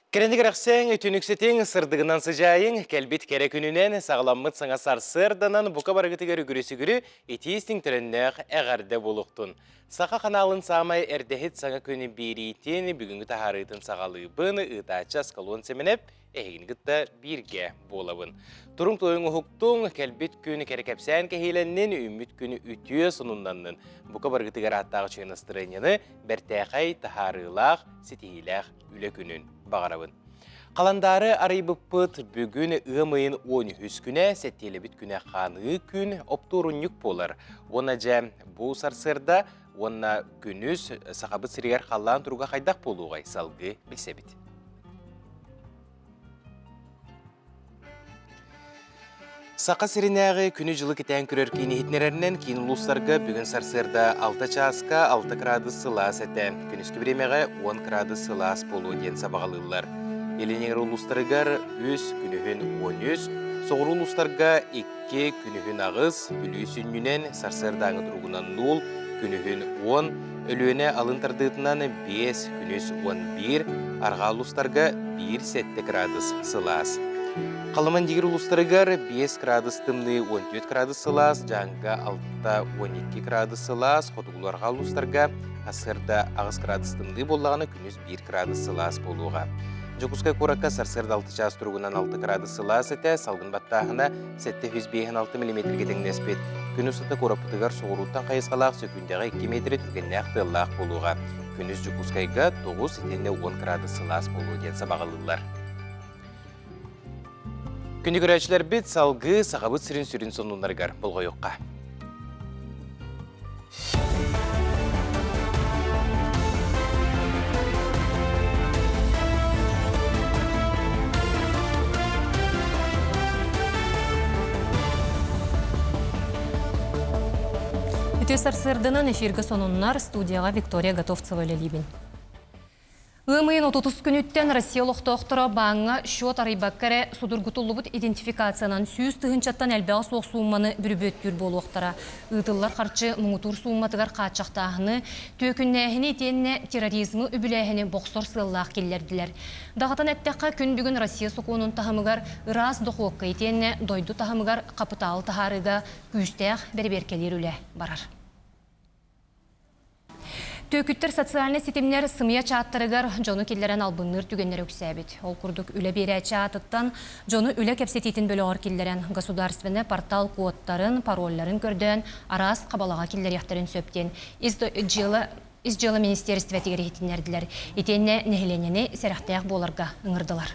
Кэрэни кэрэхсээҥ, үтүнүксэтиҥ, сырдыгынан сыдьаайыҥ, кэлбит кэрэ күнүнэн, саҕаламмыт саҥа сарсыарданан бука барыгытыгар үгүрү-сүгүрү итии-истиҥ төлөннөөх эҕэрдэ буолуохтун. Саха ханаалын саамай эрдэһит саҥа күнү биэриитин бүгүҥҥү таһаарыытын саҕалыыбын, ыытааччы Аскалон Сэмэнэп эһигини кытта бииргэ буолабын. Туруҥ туойуҥ уһуктуҥ, кэлбит күн кэрэ кэпсээн кэһиилэннин, үүммүт күн үтүө сонуннаннын. Бука барыгытыгар ааттаах үчүгэй настырыанньаны бэртээхэй, таһаарыылаах, ситиһиилээх үлэ күнүн баҕарабын. Халандаары арыйбыппыт бүгүн ыам ыйын 13 күнэ, сэттиэлэбит күнэ хааныы күн, оптуорунньук буолар. Уонна дьэ, бу сарсыарда уонна күнүс Сахабыт сиригэр халлаан туруга хайдах буолуоҕай салгыы билсэбит. Саха сиринээҕи күнү-дьылы кэтээн көрөр киин иһитиннэрэринэн киин улуустарга бүгүн сарсыарда 6 чааска 6 кыраадыс сылаас этэ. Күнүскү бириэмэҕэ 10 кыраадыс сылаас буолуо диэн сабаҕалыыллар. Илин эҥэр улуустарыгар 3, күнүһүн 13, соҕуруу улуустарга 2, күнүһүн 8, Бүлүү сүнньүнэн сарсыардааҥы туругунан 0, күнүһүн 10, Өлүөнэ алын тардыытынан 5, күнүс 11, арҕаа улуустарга 1-7 кыраадыс сылаас. Халыман-Дигир улуустарыгар 5 кыраадыс тымныы, 14 кыраадыс сылаас, Дьааҥыга 6-12 кыраадыс сылаас, хотугулуу-арҕаа улуустарга сарсыарда 8 кыраадыс тымныы буоллаҕына, күнүс 1 кыраадыс сылаас буолуоҕа. Дьокуускай куоракка сарсыарда 6 чаас туругунан 6 кыраадыс сылаас этэ, салгын баттааһына 756 миллиметргэ тэҥнэспит. Күн устата куораппытыгар соҕурууттан хайысхалаах сөкүүндэҕэ 2 миэтэрэ түргэннээх тыаллаах буолуоҕа. Күнүс Дьокуускайга 9 итиэннэ 10 кыраадыс сылаас буолуо диэн сабаҕалыыллар. Күнү көрөөччүлэрбит салгыы Сахабыт сирин сүрүн сонуннарыгар болҕойуохха. Үтүө сарсыарданан эфиргэ сонуннар студияҕа Виктория Готовцева үлэлиибин. Ыам ыйын 30 күнүттэн Россия олохтоохторо бааҥҥа счет арыйбакка эрэ судургутуллубут идентификациянан 100 тыһыынчаттан элбэҕэ суох суумманы бүрүбүөттүүр буолуохтара. Ыытыллар харчы муҥутуур суумматыгар хааччахтааһыны, түөкүннээһини итиэннэ терроризмы үбүлээһини бохсор сыаллаах киллэрдилэр. Даҕатан эттэххэ, күн бүгүн Россия сокуонун таһымыгар ыраас дохуокка итиэннэ дойду таһымыгар хапытаалы таһаарыыга күүстээх бэрэбиэркэлиир үлэ барар. Түөкүттэр социальнай ситимнэр сымыйа чааттарыгар дьону киллэрэн албынныыр түгэннэрэ үксээбит. Ол курдук үлэ биэрээччи аатыттан дьону үлэ кэпсэтиитин бөлөҕөр киллэрэн государственнай портал кодтарын, парольларын көрдөөн араас хабалаҕа киллэриэхтэрин сөп диэн ис дьыала Ис дьыала министиэристибэтигэр иһитиннэрдилэр. Итиэннэ нэһилиэнньэни сэрэхтээх буоларга ыҥырдылар.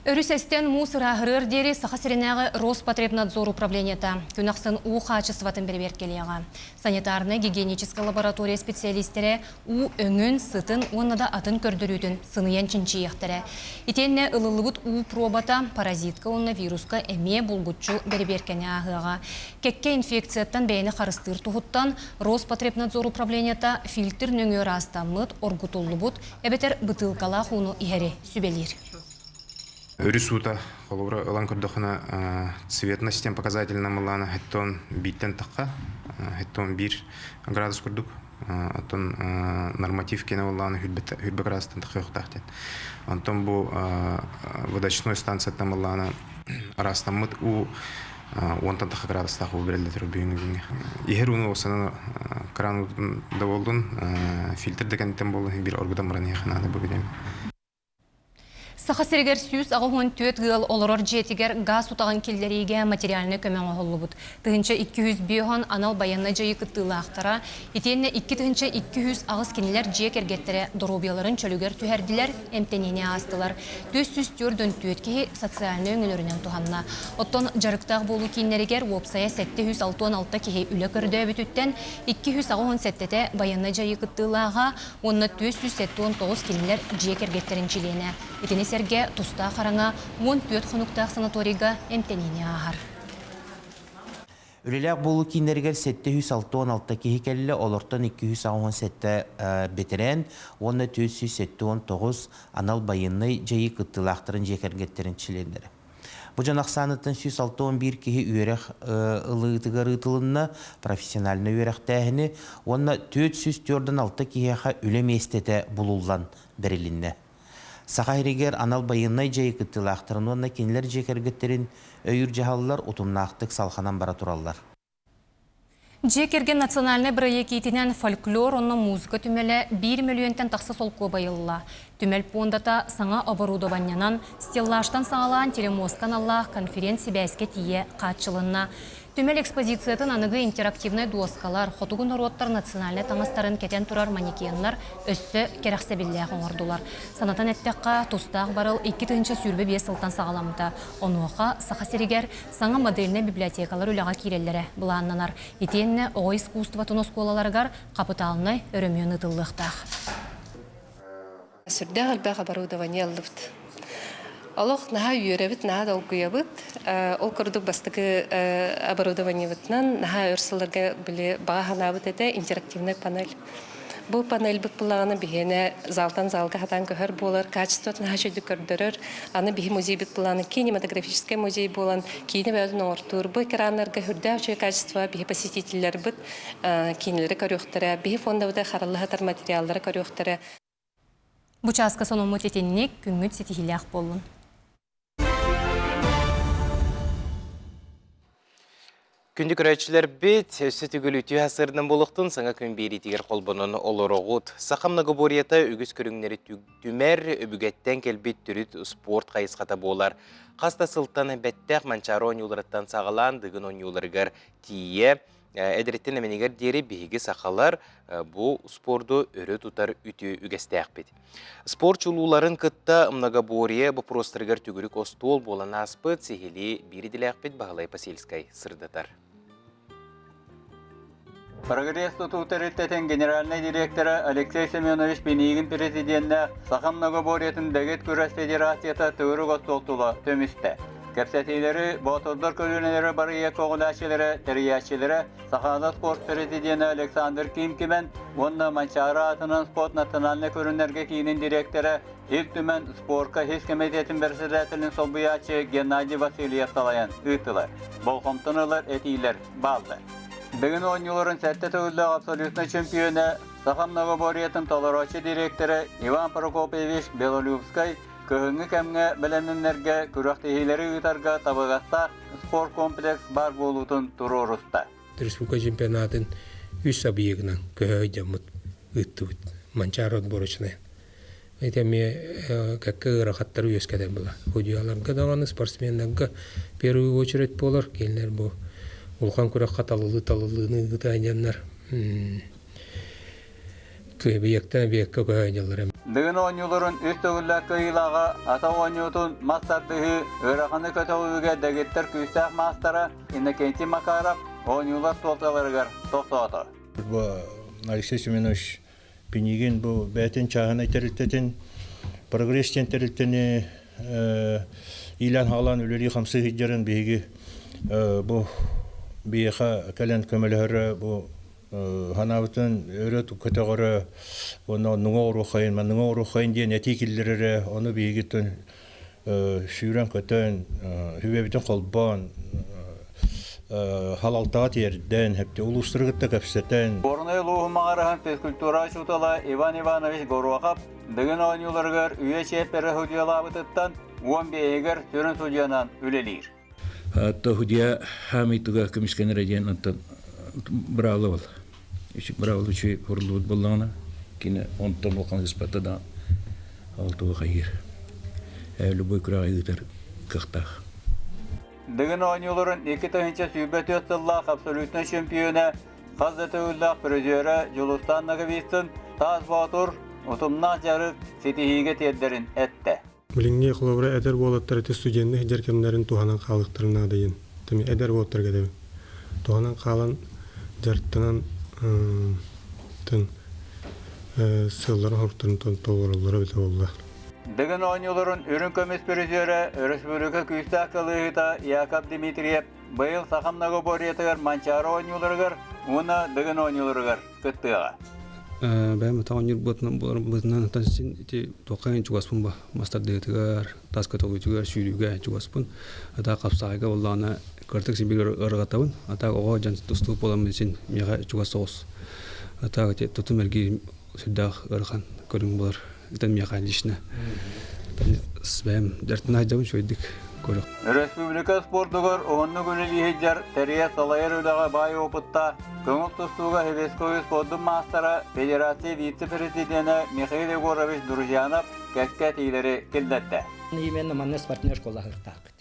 Өрүс эстэн муус ырааһырыар диэри Саха сиринээҕи Роспотребнадзор управлениета күн ахсын уу хаачыстыбатын бэрэбиэркэлиэҕэ. Санитарнай-гигиеническэй лаборатория специалистэрэ уу өҥүн, сытын уонна да атын көрдөрүүтүн сыныйан чинчийиэхтэрэ. Итиэннэ ылыллыбыт уу пробата паразитка уонна вируска эмиэ булгуччу бэрэбиэркэни ааһыаҕа. Кэккэ инфекцияттан бэйэни харыстыыр туһуттан Роспотребнадзор управлениета фильтр нөҥүө ыраастаммыт, оргутуллубут эбэтэр бытыылкалаах ууну иһэри сүбэлиир. Өрүс уута холобура ылан көрдөххүнэ цветная система показательна мыллаана хеттон бииртэн тахха хеттон биир градус курдук оттон норматив кene боллаана хүрбэ градустан тахыахтаах диэн онтон бу водочной станцияттан боллаана араастаммыт уу уонтан тахха градустаах уу бэриллэ турар бүгүҥҥү күҥҥэ иһэр ууну уопсанан кран уутун да буоллун фильтр да кэнниттэн буоллун биир оргутан баран иһиэххэ наада бу билэм. Саха сиригэр 184 ыал олорор дьиэтигэр гаас утаҕын киллэриигэ материальнай көмө оҥоһуллубут. 1205 анал байыаннай дьайыы кыттыылаахтара, итиэннэ 2208 кинилэр дьиэ кэргэттэрэ доруобуйаларын чөлүгэр түһэрдилэр, эмтэниини аастылар. 444 киһи социальнай өҥөлөрүнэн туһанна. Оттон дьарыктаах буолуу кииннэригэр уопсайа 766 киһи үлэ көрдөөбүтүттэн 287-тэ байыаннай дьайыы кыттыылааҕа уонна 479 кинилэр дьиэ кэргэттэрин чилиэнэ. Итини сэргэ тустаах хараҥа 14 хонуктаах санаторийга эмтэниини ааһар. Үлэлээх буолуу кииннэригэр 766 киһи кэллэ, олортон 287 бэтэрээн уонна 479 анал байыаннай дьайыы кыттыылаахтарын дьиэ кэргэттэрин чилиэннэрэ. Бу дьон ахсааныттан 161 киһи үөрэх ылыытыгар ыытылынна, профессиональнай үөрэхтээһини уонна 446 киһиэхэ үлэ миэстэтэ булуллан бэрилиннэ. Саха сиригэр анал байыаннай дьайыы кыттыылаахтарын уонна кинилэр дьиэ кэргэттэрин өйүүр дьаһаллар утумнаахтык салҕанан бара тураллар. Дьиэ кэргэн национальнай бырайыак иитинэн фольклор уонна музыка түмэлэ биир мөлүйүөнтэн тахса солкуобай ылла. Түмэл пуондата саҥа оборудованиенан, стеллажтан саҕалаан телемостка аналлаах конференц-сибээскэ тиийэ хааччылынна. Түмэл экспозициятын аныгы интерактивнай дуоскалар, хотугу норуоттар национальнай таҥастарын кэтэн турар манекеннар өссө кэрэхсэбиллээх оҥордулар. Санатан эттэххэ, тустаах барыл 2025 сылтан саҕаламмыта. Онуоха Саха сиригэр саҥа модельнай библиотекалар үлэҕэ киирэллэрэ былааннанар. Итиэннэ оҕо искусствотын оскуолаларыгар хапытаалынай өрөмүөн ыытыллыахтаах. Сүрдээх элбэх оборудование ыллыбыт. Олох наһаа үөрэбит, наһаа долгуйабыт. Ол курдук бастакы оборудованиебытынан наһаа өр сылларга били баҕа санаабыт этэ интерактивнай панель. Бу панельбыт былаана биһиэнэ залтан залга хатаан көһөр буолар, качествотын наһаа үчүгдүк көрдөрөр. Аны биһи музейбит былаана кинематографическай музей буолан, киинэ бөҕөтүн оҥортуур. Бу экраннарга үрдээх үчүгэй качество биһи посетителлэрбит киинэлэри көрүөхтэрэ, биһи фондабыта харалла сытар материаллары көрүөхтэрэ. Бу чааска сонуммут итинник, күҥҥүт ситиһиилээх буоллун. Күндү көрөөччүлэрбит, өссө төгүл үтүө сырынан буолуохтун саҥа күн биэриитигэр холбонон олороҕут. Саха многоборьета үгүс көрүҥнэри түмэр, өбүгэттэн кэлбит төрүт спорт хайысхата буолар. Хас да сылтан бэттээх Манчаары оонньууларыттан саҕалаан Дыгын оонньууларыгар тиийэ эдэриттэн эмэнигэр диэри биһиги сахалар бу спорду өрө тутар үтүө үгэстээхпит. Спорт чулууларын кытта многоборье боппуруостарыгар төгүрүк остуол буолан ааспыт сиһилии биир идэлээхпит Баһылай Посельскай сырдатар. Прогресс тутуу тэрилтэтин генеральнай директора Алексей Семенович Пинигин президеннээх Саха многоборьетын дэгит күрэс федерацията төгүрүк остуол тула түмүстэ. Кэпсэтиилэри Боотурдар көлүөнэлэрэ барыйа көҕүлээччилэрэ, тэрийээччилэрэ Сахаада спорт президенэ Александр Ким-Кимэн уонна Манчаары аатынан спорт национальнай көрүҥнэргэ киинин дириэктэрэ Ил Түмэн спорка ис кэмитиэтин бэрэссэдээтэлин солбуйааччы Геннадий Васильев салайан ыыттылар. Болҕомтону ылар этиилэр бааллар. Дыгын оонньууларын сэттэ төгүллээх абсолютнай чөмпүйүөнэ Саха многоборьетын толорооччу дириэктэрэ Иван Прокопьевич Белолюбскай Кыһыҥҥы кэмҥэ бэлэмнэнэргэ күрэхтэһиилэри ыытарга табыгастаах спорткомплекс баар буолуутун туруоруста. Республика чемпионатын үс объегынан көһө дьоммут ыыттыбыт. Манчаары отборочнай. Это эмиэ кэккэ ыарахаттары үөскэтэр була. Судьяларга даҕаны, спортсменнарга первую очередь буолар. Кинилэр бу улахан күрэххэ талылыы-талылыыны ыыта дьоннор Эбийиэктэн эбийиэккэ көһө дьыллар. Дыгын оонньууларын үс төгүллээх кыайыылааҕа атах оонньуутун мас тардыһыы ыараханы көтөҕүүгэ дэгиттэр күүстээх маастара Иннокентий Макаров оонньуулар суолталарыгар тохтоото. Бу Алексей Семенович Пинигин бу бэйэтин чааһынай тэрилтэтин Прогресс диэн тэрилтэни иилээн-хаалаан үлэлии-хамсыы сылдьарын биһиги бу биһиэхэ кэлэн көмөлөһөрө бу Ханаабытын өрө көтөҕөрө уонна оннуҥа оруохайын, манныҥа оруохайын диэн этии киллэрэрэ, ону биһигиттэн сүүрэн-көтөн, сүбэбитин холбоон, халалтаҕа тиэрдэн, хэпти улуустары кытта кэпсэтэн. Горнай улууһун маҕараһын физкультура учуутала Иван Иванович Горохов Дыгын оонньууларыгар үйэ чиэппэрэ судьуйалаабытыттан 15-игэр сүрүн судьуйанан үлэлиир. Тоһудьа хаамый туга көмүскэнэрэ диэн онтон быраабыла бол. Быраабыла үчүгэй хуруллубут буоллаҕына, кини онтон улахан ыспата да ол туга хайыыр. Любой күрэҕи ыытар кыахтаах. Дыгын оонньууларын 2024 сыллаах абсолютнай чемпиона, хас да төгүллээх призера Дьулустаан Ноговицын Таас Боотур утумнаах дьарык ситиһиигэ тиэрдэрин эттэ. Билиҥҥи холобура эдэр уолаттар ити студенныы сылдьар кэмнэрин туһанан хаалыахтарын наада диэн. Тэми эдэр уолаттарга этэбин. Туһанан хаалан дьарыктанан тын сыалларын-соруктарын толороллоро эбитэ буолла. Дыгын оонньууларын үрүҥ көмүс призерэ, өрөспүүбүлүкэ күүстээх кылыыһыта Яков Дмитриев быйыл саха многоборьетыгар Манчаары оонньууларыгар уонна Дыгын оонньууларыгар кыттыаҕа. Бэйэм атах оонньуур быһыытынан оттон син ити туохха чугаспын ба мастардыытыгар, тас көтөҕүүтүгэр, сүүрүүгэ чугаспын. Атах хапсаҕайга буоллаҕына кыратык син биир ырыгатабын. Атах оҕо дьон тустуук буоламмын син миэхэ чугас соҕус. Атах ити тутум эргиирим сүрдээх ыарахан көрүҥ буолар. Это миэхэ лично. Бэйэм дьартына сылдьабын үчүгэйдик көрөх. Өрөспүүбүлүкэ спордугар уһуннук үлэлии сылдьар тэрийэр-салайар үлэҕэ баай опыттаах көҥүл тустууга Хебесковый спордун маастара, федерация вице-президенэ Михаил Егорович Друзьянов кэккэ этиилэри киллэрдэ. Именно манна спортивная школа аһыахтаахпыт.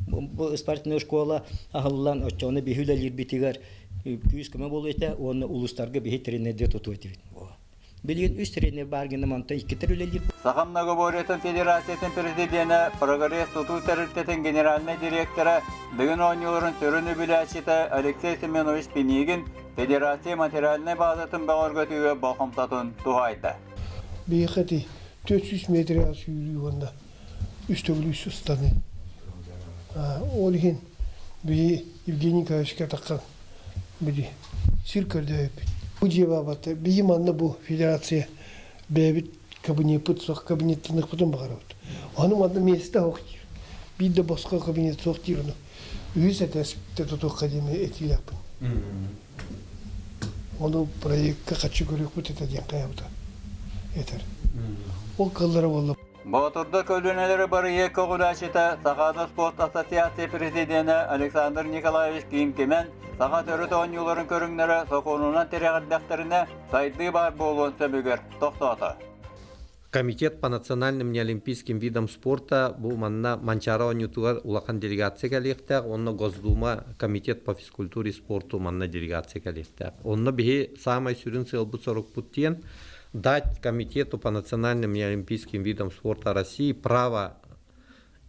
Бу спортивная школа аһыллан оччоҕуна биһи үлэлиирбитигэр күүс-көмө буолуо этэ уонна улуустарга биһи тренердии тутуо этибит. Билигин үс тренер баар гына онтон иккитэр үлэлиир. Саха многоборьетын федерациятын президенэ, Прогресс тутуу тэрилтэтин генеральнай директора, Дыгын оонньууларын сүрүн үбүлээччитэ Алексей Семенович Пинигин федерация материальнай базатын бөҕөргөтүүгэ болҕомтотун туһаайда. Биһиэхэ ити 400 метрэ сүүрүү уонна үс төгүл үс ыстаныы. Ол иһин биһи Евгений Николаевичка таххан били сир көрдөөбүппүт. Бу дьиэ баабата биһи манна бу федерация бэйэбит кабинеппыт суох кабинеттаныахпытын баҕарабыт. Ону манна миэстэ суох диир. Биир да босхо кабинет суох диир ону. Үһүс этээспитэ тутуохха диэн этиилээхпин. Ону проекка хаччы көрүөхпүт этэ диэн хайабыта этэр. Ол кыллара буолла. Боотурда көлүөнэлэри барыйа көҕүлээччитэ Сахаада спорт ассоциация президенэ Александр Николаевич Ким-Кимэн саха төрүт оонньууларын көрүҥнэрэ сокуонунан тирэҕирдэхтэринэ сайдыы баар буолуон сөбүгэр тохтоото. Комитет по национальным неолимпийским видам спорта бу манна Манчаары оонньуутугар улахан делегация кэлиэхтээх, онно Госдума комитет по физкультуре и спорту манна делегация кэлиэхтээх. Онно биһи саамай сүрүн сыалбыт-сорукпут диэн дать комитету по национальным неолимпийским видам спорта России право,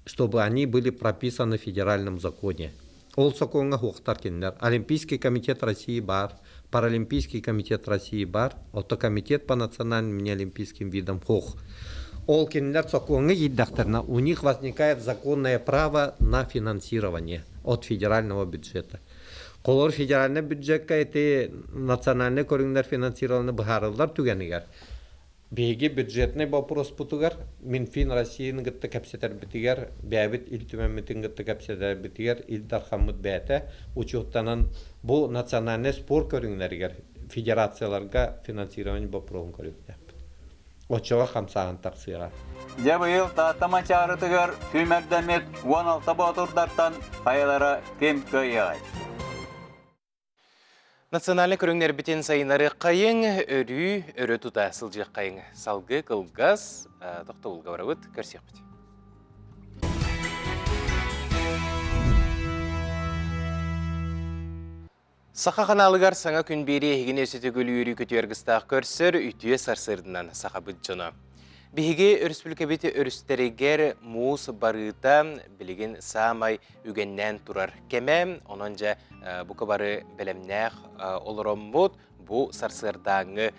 чтобы они были прописаны в федеральном законе. Ол сокуоҥҥа суохтар кинилэр. Олимпийский комитет России бар, Паралимпийский комитет России бар, ото комитет по национальным неолимпийским видам ХОХ. Ол кинилэр сокуоҥҥа киирдэхтэринэ, у них возникает законное право на финансирование от федерального бюджета. Холор федеральный бюджекка ити национальный көрүҥнэр финансирование быһаарыллар түгэнигэр биһиги бюджетный боппуруоспутугар Минфин Россияны кытта кэпсэтэрбитигэр, бэйэбит Ил Түмэммитин кытта кэпсэтэрбитигэр Ил Дархаммыт бэйэтэ учуоттанан бу национальнай спорт көрүҥнэригэр федерацияларга финансирование боппуруоһун көрүөхтээхпит. Оччоҕо хамсааһын тахсыаҕа. Дьэ быйыл Таатта Манчаарытыгар сүүмэрдэммит 16 боотурдартан хайалара ким кыайыаҕай? Национальнай көрүҥнэрбитин сайыннарыаххайыҥ, өрүү өрө тута сылдьыаххайыҥ. Салгыы кылгас тохтобулга барабыт, көрсүөхпүт. Саха ханаалыгар саҥа күн биэрии эһигини өссө төгүл үөрүү көтүөр гыстаах көрсөр үтүө сарсыарданан сахабыт дьоно. Биһиги өрөспүүбүлүкэбит өрүстэригэр муус барыыта билигин саамай үгэннээн турар кэмэ. Онон дьэ бука бары бэлэмнээх олороммут бу сарсыардааҥҥы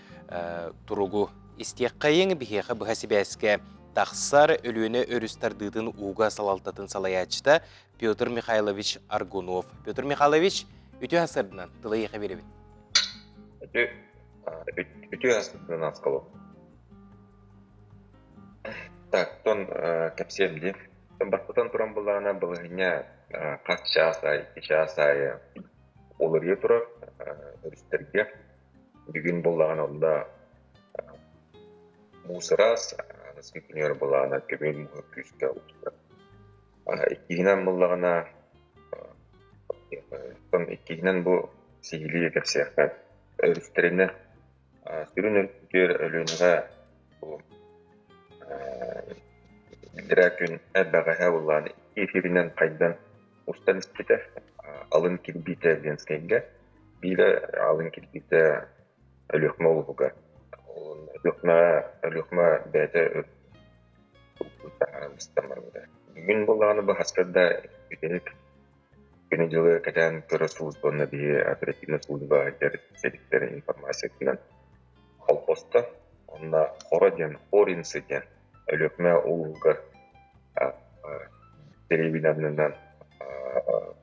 туругу истиэххэйиҥ. Биһиэхэ быһа сибээскэ тахсар Өлүөнэ өрүс тардыытын ууга салалтатын салайааччыта Петр Михайлович Аргунов. Петр Михайлович, үтүө сарсыарданан тылы эйиэхэ биэрэбин. Үтүө сарсыарданан аскалов. Так, тон кэпсиэм дии. Бастатан туран буллаҕына балаһыанньа хас чаас аайы, икки чаас аайы уларыйа турар өрүстэргэ. Бүгүн буллаҕына онно муус ыраас, аныгыскы күнүгэр буллаҕына көмүөл мууһа күүскэ устар. Иккиһинэн буллаҕына, иккиһинэн бу сиһилии кэпсиэххэ өрүстэринэ сүрүн өрүттэр Өлүөнэҕэ бу иллэрээ күн бэҕэһээ буллаҕына икки эфиринэн хайдан устан испитэ. Алын кирбиитэ Ленскэйгэ, биирэ алын кирбиитэ Өлүөхүмэ улууһугар. Өлүөхүмэ Өлүөхүмэ бэйэтэ Бүгүн буоллаҕына бу хаска да бүтэһик күнү-дьылы кэтээн көрөр служба уонна биһи оперативнай служба сылдьар сэбиттэр информациятынан холбосто. Онно Хоро диэн Хоринцы диэн Өлүөхүмэ улууһугар дэриэбинэ аннынан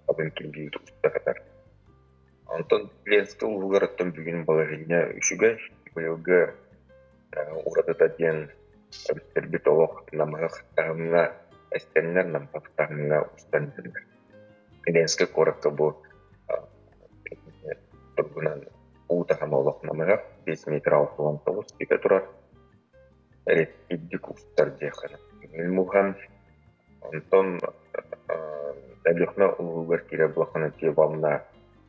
алын кирбии туста сытар. Онтон Ленскэй улууһугар оттон бүгүн балаһыанньа үчүгэй. Быйылгы уратыта диэн өрүстэрбит олох намыһах таһымҥа эстэннэр, намыһах таһымҥа устан иһэллэр. Ленскэй куоракка бу туругунан уу таһыма олох намыһах, 5 метр 69 сүүтэ турар. Үрдүк устар диэххэ муһан онтон Өлүөхүмэ улууһугар киирэр буоллаххына волна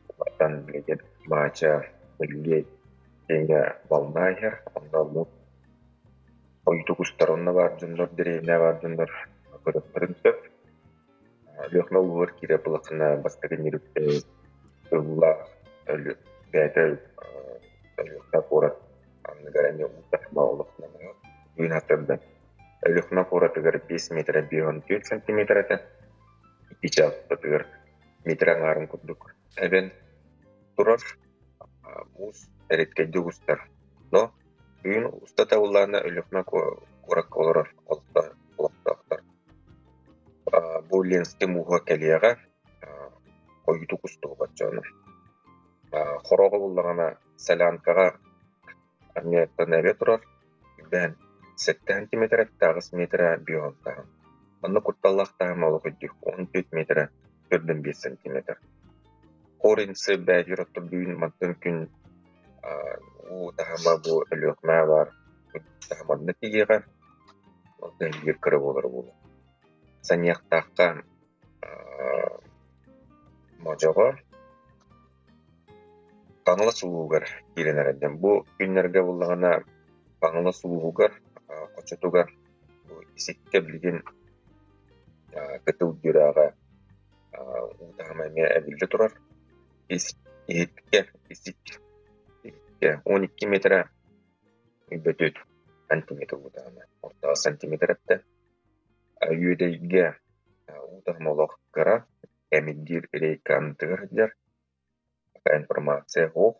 улахан билигин Маача Эллиэй диэҥҥэ волна иһэр онно муус ойутук устар онно баар дьоннор дэриэбинэ баар дьоннор көрүөхтэрин сөп. Өлүөхүмэ улууһугар киирэр буоллаххына бастакы ньүрүктэй тыллаах бэйэтэ Өлүөхүмэ куорат анныгар эмиэ уу таһыма олох намыһах. Түүн сарсыарда Өлүөхүмэ куоратыгар 5 метр 54 сантиметр этэ. Икки чаас устатыгар метр аҥаарын курдук эбэн турар. Муус эрэткэйдик устар. Но түүн устата улаана Өлүөхүмэ куоракка олорор олохтоохтор. Бу Ленскэй мууһа кэлиэҕэ хойутук устуһубат дьоно. Хороҕо буллаҕына Солянкаҕа Армияттан эбэ турар, үрдээн сэттэ сантиметр 8 метрэ биоһун таһым. Онно кутталлаах таһым олох үрдүк 14 метрэ 45 сантиметр. Хоринцы бээтигэр оттон бүгүн мантан күн уу таһыма бу Өлүөхүмэ баар таһым онно тиийиэҕэ. Онтон биир кыра буолара буолуо. Саныахтаахха модьоҕо Хаҥалас улууһугар киирэн эрэрдим. Бу күннэргэ буллаҕына Хаҥалас улууһугар хочотугар бу исиккэ билигин кытыл дьүрээҕэ уу таһыма эмиэ эбиллэ турар. Иһиккэ исик иһиккэ 12 метрэ бөтүт сантиметр уу таһыма орто сантиметр эттэ. Үөдэйгэ уу таһыма олох кыра, эмирдиир рейка андыгар сылдьар. Информация суох.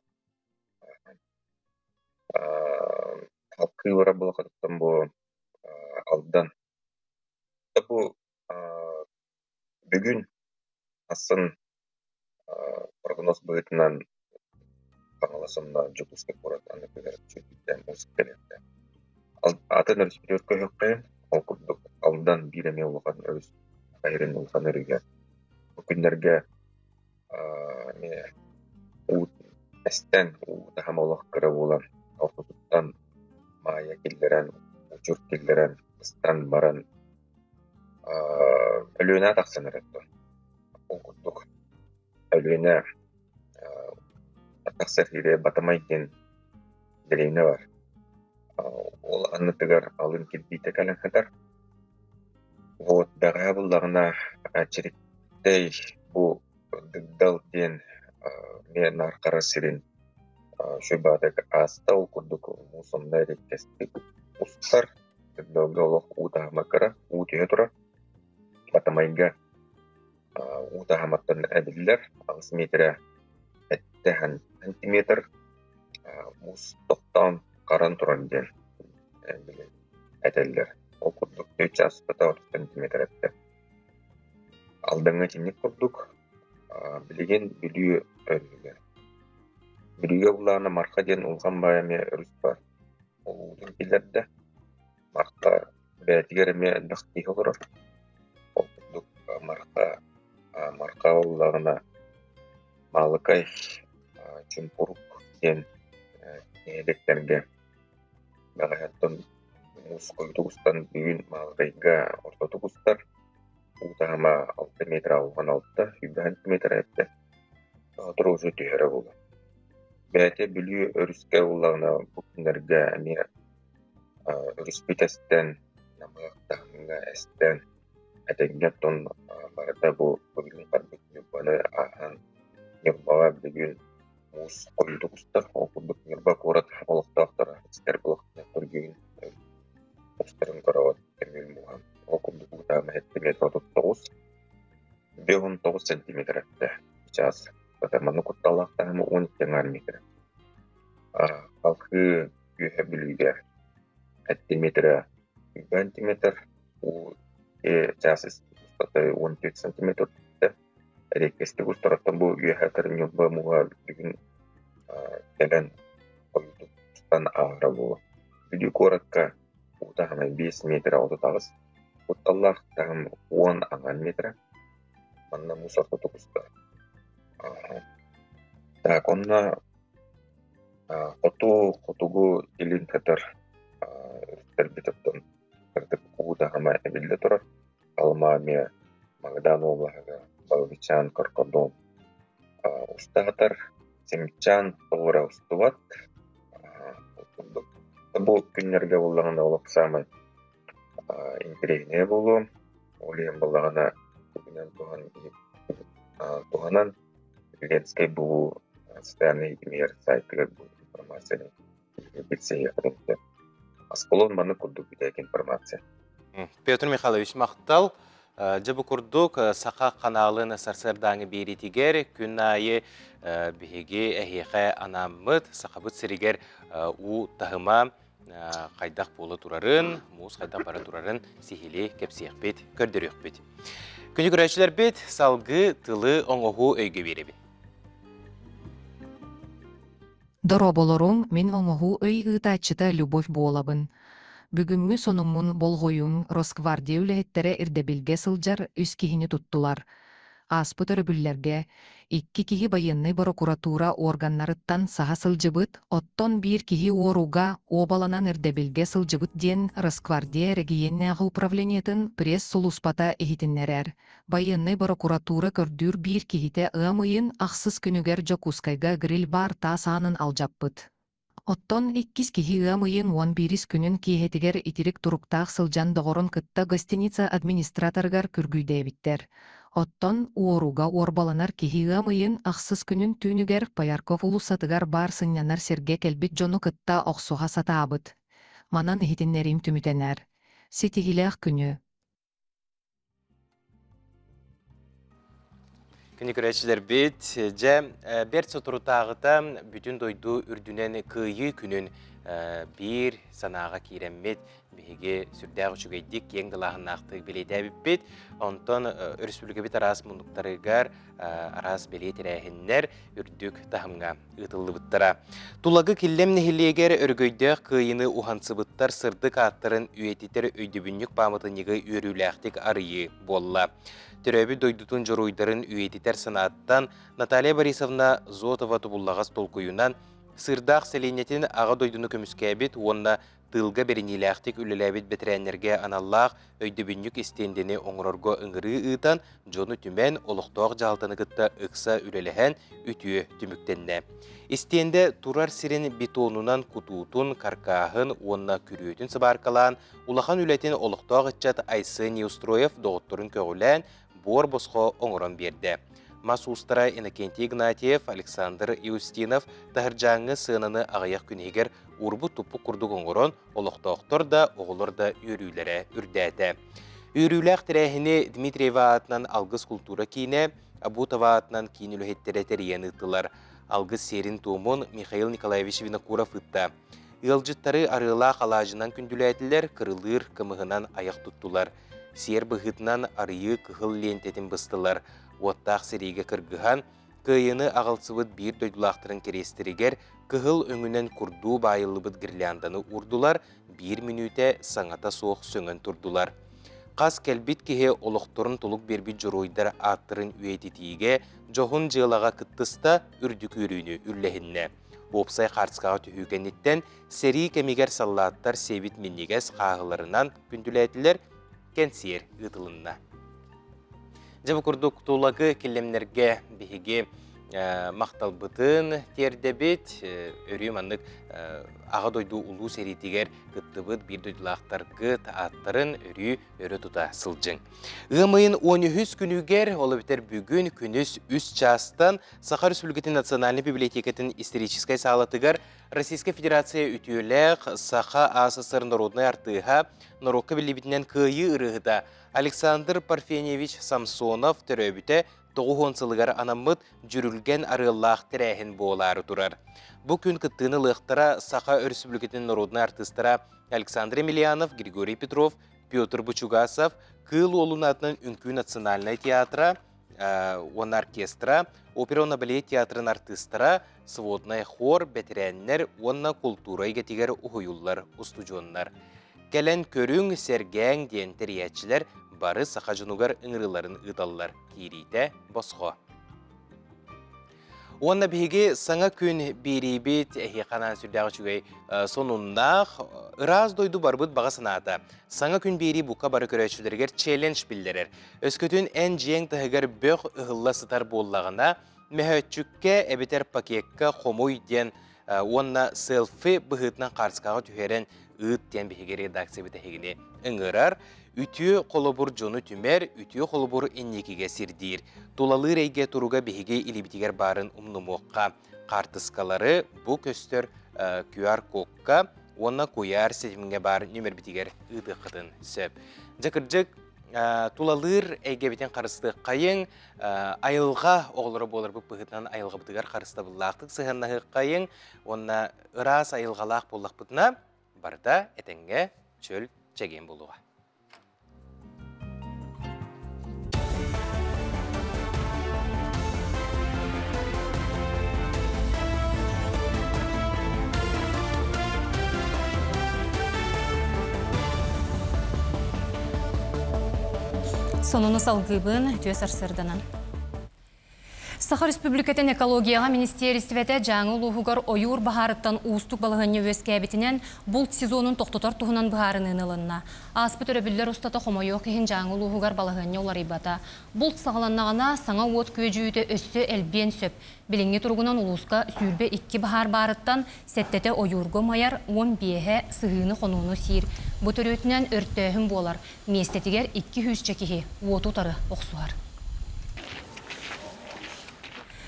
Халкыы барар буоллаххытыттан бу Алдан. Бу бүгүн ахсын прогноз быһыытынан Хаҥалас уонна Дьокуускай куорат анныгар үчүгэйдик муус кэлиэхтээх. Атын өрүспүтүгэр көһүөххэйин, ол курдук Алдан биир эмиэ улахан өрүс Хайырын улахан өрүһэ. Бу күннэргэ эмиэ уу эстэн, уу таһыма олох кыра буолан, ортотуттан маайа киллэрэн, учур киллэрэн, ыстан баран Өлүөнэ тахсан эрэр дуо? Ол курдук Өлүөнэ тахсар сирэ Батамай диэн дэриэбинэ баар. Ол аннытыгар алын кирбиитэ кэлэн сытар. Вот бэҕэһээ буллаҕына Чэриктэй бу Дыгдал диэн эмиэ Наархара сирин сүрбаатык ааста, ол курдук муус онно эриэккэстик устар. Дыгдалга олох уу таһыма кыра, уу түһэ турар. Батамайга уу таһыматтан эбиллэр, 8 миэтэрэ эттэ сантиметр муус тохтоон харан турар диэн этэллэр. Ол курдук 4 чаас устата 30 сантиметр эттэ. Алдаҥҥа итинник курдук билигин Бүлүү өрүһүгэр. Бүлүүгэ буллаҕына Марха диэн улахан баай эмиэ өрүс баар. Ол уутун киллэрдэ. Марха бэйэтигэр эмиэ элбэх киһи олорор. Ол курдук Марха Марха буоллаҕына Маалыкай Чумпурук диэн нэһилиэктэргэ бэҕэһээттэн муус хойутук устан бүгүн Маалыкайга ортотук устар. Уу таһыма 6 метр 66, 100 сантиметр эттэ. Тоҕо түһэрэ буолуо. Бэйэтэ Бүлүү өрүскэ буоллаҕына бу күннэргэ эмиэ өрүспүт эстэн, намыһах таһымҥа эстэн, этэҥҥэ оттон барыта бу бүгүн барбыт Ньурбаны ааһан Ньурбаҕа бүгүн муус хойуутук устар. Ол курдук Ньурба куорат олохтоохторо истэр буолуохтаахтар бүгүн устарын көрөҕүт көмүөл мууһа. Ол курдук уута сэттэ 39, 59 сантиметр эттэ. Чаас маннык кутталлаах таһымы 12 аҥаар метр. Халкыы Үөһэ Бүлүүгэ сантиметра сантиметр, уу чаас устата 14 сантиметр түстэ. Эриэккэстик устарыттан бу үөһэ Ньурба мууһа бүгүн кэлэн хойутук. устан ааһара буолуо. Бүлүү куоракка уу таһыма 5 миэтэрэ 38, кутталлаах таһым 10 аҥаар миэтэрэ. Манна муус ортотук устар. Так, онно хоту, хотугу илин көтөр өрүттэрбит оттон кырдык уу таһыма эбиллэ турар. Алма эмиэ Магадан уобалаһыгар Балыкчаан Коркодон устаатар, Симчаан тоҕура устубат. Курдук бу күннэргэ буоллаҕына олох саамай интэриэһинэй буолуо. Ол иһин буоллаҕына тугунан туһанан Ленскэй бу социальнай ситимигэр сайтыгар бу информацияны билсиһиэххэ сөп. Аскалон маннык курдук бүтэһик информация. Петр Михайлович махтал. Дьэ бу курдук Саха ханаалын сарсыардааҥы биэриитигэр күн аайы биһиги эһиэхэ анааммыт Сахабыт сиригэр уу таһыма хайдах буола турарын, муус хайдах бара турарын сиһилии кэпсиэхпит, көрдөрүөхпүт. Күнү көрөөччүлэрбит салгыы тылы оҥоһуу өйгө биэрэбин. Дорооболоруҥ, мин оҥоһуу өй ыытааччыта Любовь буолабын. Бүгүҥҥү сонуммун болҕойуҥ, Росгвардия үлэһиттэрэ ирдэбилгэ сылдьар үс киһини туттулар. Ааспыт өрөбүллэргэ икки киһи байыаннай борокуратуура уорганнарыттан саһа сылдьыбыт, оттон биир киһи уорууга уобаланан ирдэбилгэ сылдьыбыт диэн Росгвардия эрэгийиэннээҕи управлениетын пресс-сулууспата иһитиннэрэр. Байыаннай борокуратуура көрдүүр биир киһитэ ыам ыйын ахсыс күнүгэр Дьокуускайга гриль-бар таас аанын алдьаппыт. Оттон иккис киһи ыам ыйын 11-ис күнүн киэһэтигэр итирик туруктаах сылдьан доҕорун кытта гостиница администраторыгар күргүйдээбиттэр. Оттон уорууга уорбаланар киһи ыам ыйын ахсыс күнүн түүнүгэр Поярков уулуссатыгар баар сынньанар сиргэ кэлбит дьону кытта охсуһа сатаабыт. Манан иһитиннэриим түмүтэнэр. Ситиһиилээх күнү! Күнү көрөөччүлэрбит, дьэ, бэрт соторутааҕыта бүтүн дойду үрдүнэн Кыайыы күнүн биир санааҕа киирэммит, биһиги сүрдээх үчүгэйдик, киэҥ далааһыннаахтык бэлиэтээбиппит. Онтон өрөспүүбүлүкэбит араас муннуктарыгар араас бэлиэ тэрээһиннэр үрдүк таһымҥа ыытыллыбыттара. Тулагы Киллэм нэһилиэгэр өрөгөйдөөх кыайыыны уһансыбыттар сырдык ааттарын үйэтитэр өйдөбүнньүк пааматынньыгы үөрүүлээхтик арыйыы буолла. Төрөөбүт дойдутун дьоруойдарын үйэтитэр санааттан Наталья Борисовна Зотова тобуллаҕас толкуйунан Сыырдаах сэлиэнньэтин Аҕа дойдуну көмүскээбит уонна тыылга бэриниилээхтик үлэлээбит бэтэрээннэргэ аналлаах өйдөбүнньүк истиэндэни оҥорорго ыҥырыы ыытан, дьону түмэн, олохтоох дьаһалтаны кытта ыкса үлэлэһэн, үтүө түмүктэннэ. Истиэндэ турар сирин бетонунан кутуутун, каркааһын уонна күрүөтүн сыбааркалаан, улахан үлэтин олохтоох ыччат Айсен Неустроев доҕотторун көҕүлээн, буор босхо оҥорон биэрдэ. Мас уустара Иннокентий Игнатьев, Александр Иустинов таһырдьааҥҥы сыананы аҕыйах күн иһигэр уурбут-туппут курдук оҥорон, олохтоохтор да, оҕолор да үөрүүлэрэ үрдээтэ. Үөрүүлээх тэрээһини Дмитриева аатынан Алгыс култуура киинэ, Абутова аатынан киин үлэһиттэрэ тэрийэн ыыттылар. Алгыс сиэрин-туомун Михаил Николаевич Винокуров ыытта. Ыалдьыттары арыалаах алаадьынан күндүлээтилэр, кырылыыр кымыһынан айах туттулар. Сиэр быһыытынан арыйыы кыһыл лиэнтэтин быстылар. Уоттаах сэриигэ кыргыһан, Кыайыыны аҕалсыбыт биир дойдулаахтарын кэриэстэригэр кыһыл өҥүнэн курдуу баайыллыбыт гирлянданы уурдулар, биир мүнүүтэ саҥата суох сөҥөн турдулар. Хас кэлбит киһи олохторун толук биэрбит дьоруойдар ааттарын үйэтитиигэ дьоһун дьыалаҕа кыттыста, үрдүк үөрүүнү үллэһиннэ. Уопсай хаартыскаҕа түһүү кэнниттэн сэрии кэмигэр саллааттар сиэбит минньигэс хааһыларынан күндүлээтилэр, кэнсиэр ыытылынна. Дьэ бу курдук Тулагы киллэмнэргэ биһиги махталбытын тиэрдэбит. Өрүү маннык Аҕа дойду улуу сэриитигэр кыттыбыт биир дойдулаахтаргыт ааттарын өрүү өрө тута сылдьыҥ. Ыам ыйын 13 күнүгэр, ол эбэтэр бүгүн күнүс 3 чаастан Саха Республикатын Национальнай библиотекатын историческай саалатыгар Российскай Федерация үтүөлээх Саха АССР народнай артыыһа, норуокка биллибитинэн кыайыы ырыаһыта Александр Парфеньевич Самсонов төрөөбүтэ 90 сылыгар анаммыт дьүрүлгэн арыаллаах тэрээһин буолаары турар. Бу күн кыттыыны ылыахтара Саха Өрөспүүбүлүкэтин народнай артыыстара Александр Емельянов, Григорий Петров, Петр Бучугасов, Кыыл Уолун аатынан Үҥкүү национальнай театра, уонна оркестра, опера уонна балет театрын артыыстара, своднай хор, бэтэрээннэр уонна култуура эйгэтигэр уһуйуллар устудьуоннар. Кэлэн көрүҥ, сэргээҥ диэн тэрийээччилэр бары саха дьонугар ыҥырыыларын ыыталлар. Киириитэ босхо. Уонна биһиги саҥа күн биэриибит эһиэхэ анаан сүрдээх үчүгэй сонуннаах ыраас дойду барбыт баҕа санаата. Саҥа күн биэрии бука бары көрөөччүлэригэр челлендж биллэрэр. Өскөтүн эн дьиэҥ таһыгар бөх ыһылла сытар буоллаҕына, мөһөөччүккэ эбэтэр пакекка хомуй диэн уонна селфи быһыытынан хаарыскаҕа түһэрэн ыыт диэн биһиги редакциябыт эһигини ыҥырар. Үтүө холобур дьону түмэр, үтүө холобур инникигэ сирдиир. Тулалыыр эйгэ туруга биһиги илиибитигэр баарын умнумуохха. Хаартыскалары бу көстөр QR-кодка уонна куйаар ситимҥэ баар нүмербитигэр ыытыаххытын сөп. Дьэ кырдьык, тулалыыр эйгэбитин харыстыаххайыҥ, айылҕа оҕолоро буоларбыт быһыытынан айылҕабытыгар харыстабыллаахтык сыһыаннаһыаххайыҥ уонна ыраас айылҕалаах буоллахпытына барыта этэҥҥэ чөл чэгиэн буолуоҕа. Сонуну салгыыбын үтүө сарсыарданан. Саха Республикатын экологияҕа министиэристибэтэ Дьааҥы улууһугар ойуур баһаарыттан уустук балаһыанньа үөскээбитинэн булт сезонун тохтотор туһунан быһаарыныыны ылынна. Ааспыт өрөбүллэр устата хомойуох иһин Дьааҥы улууһугар балаһыанньа уларыйбата. Булт саҕаланнаҕына саҥа уот күөдьүйүүтэ өссө элбиэн сөп. Билиҥҥи туругунан улууска 22 баһаар баарыттан сэттэтэ ойуурга умайар, 15-э сыһыыны-хонууну сиир. Бу төрүөтүнэн өртөөһүн буолар. Миэстэтигэр икки сүүсчэ киһи уоту утары охсуһар.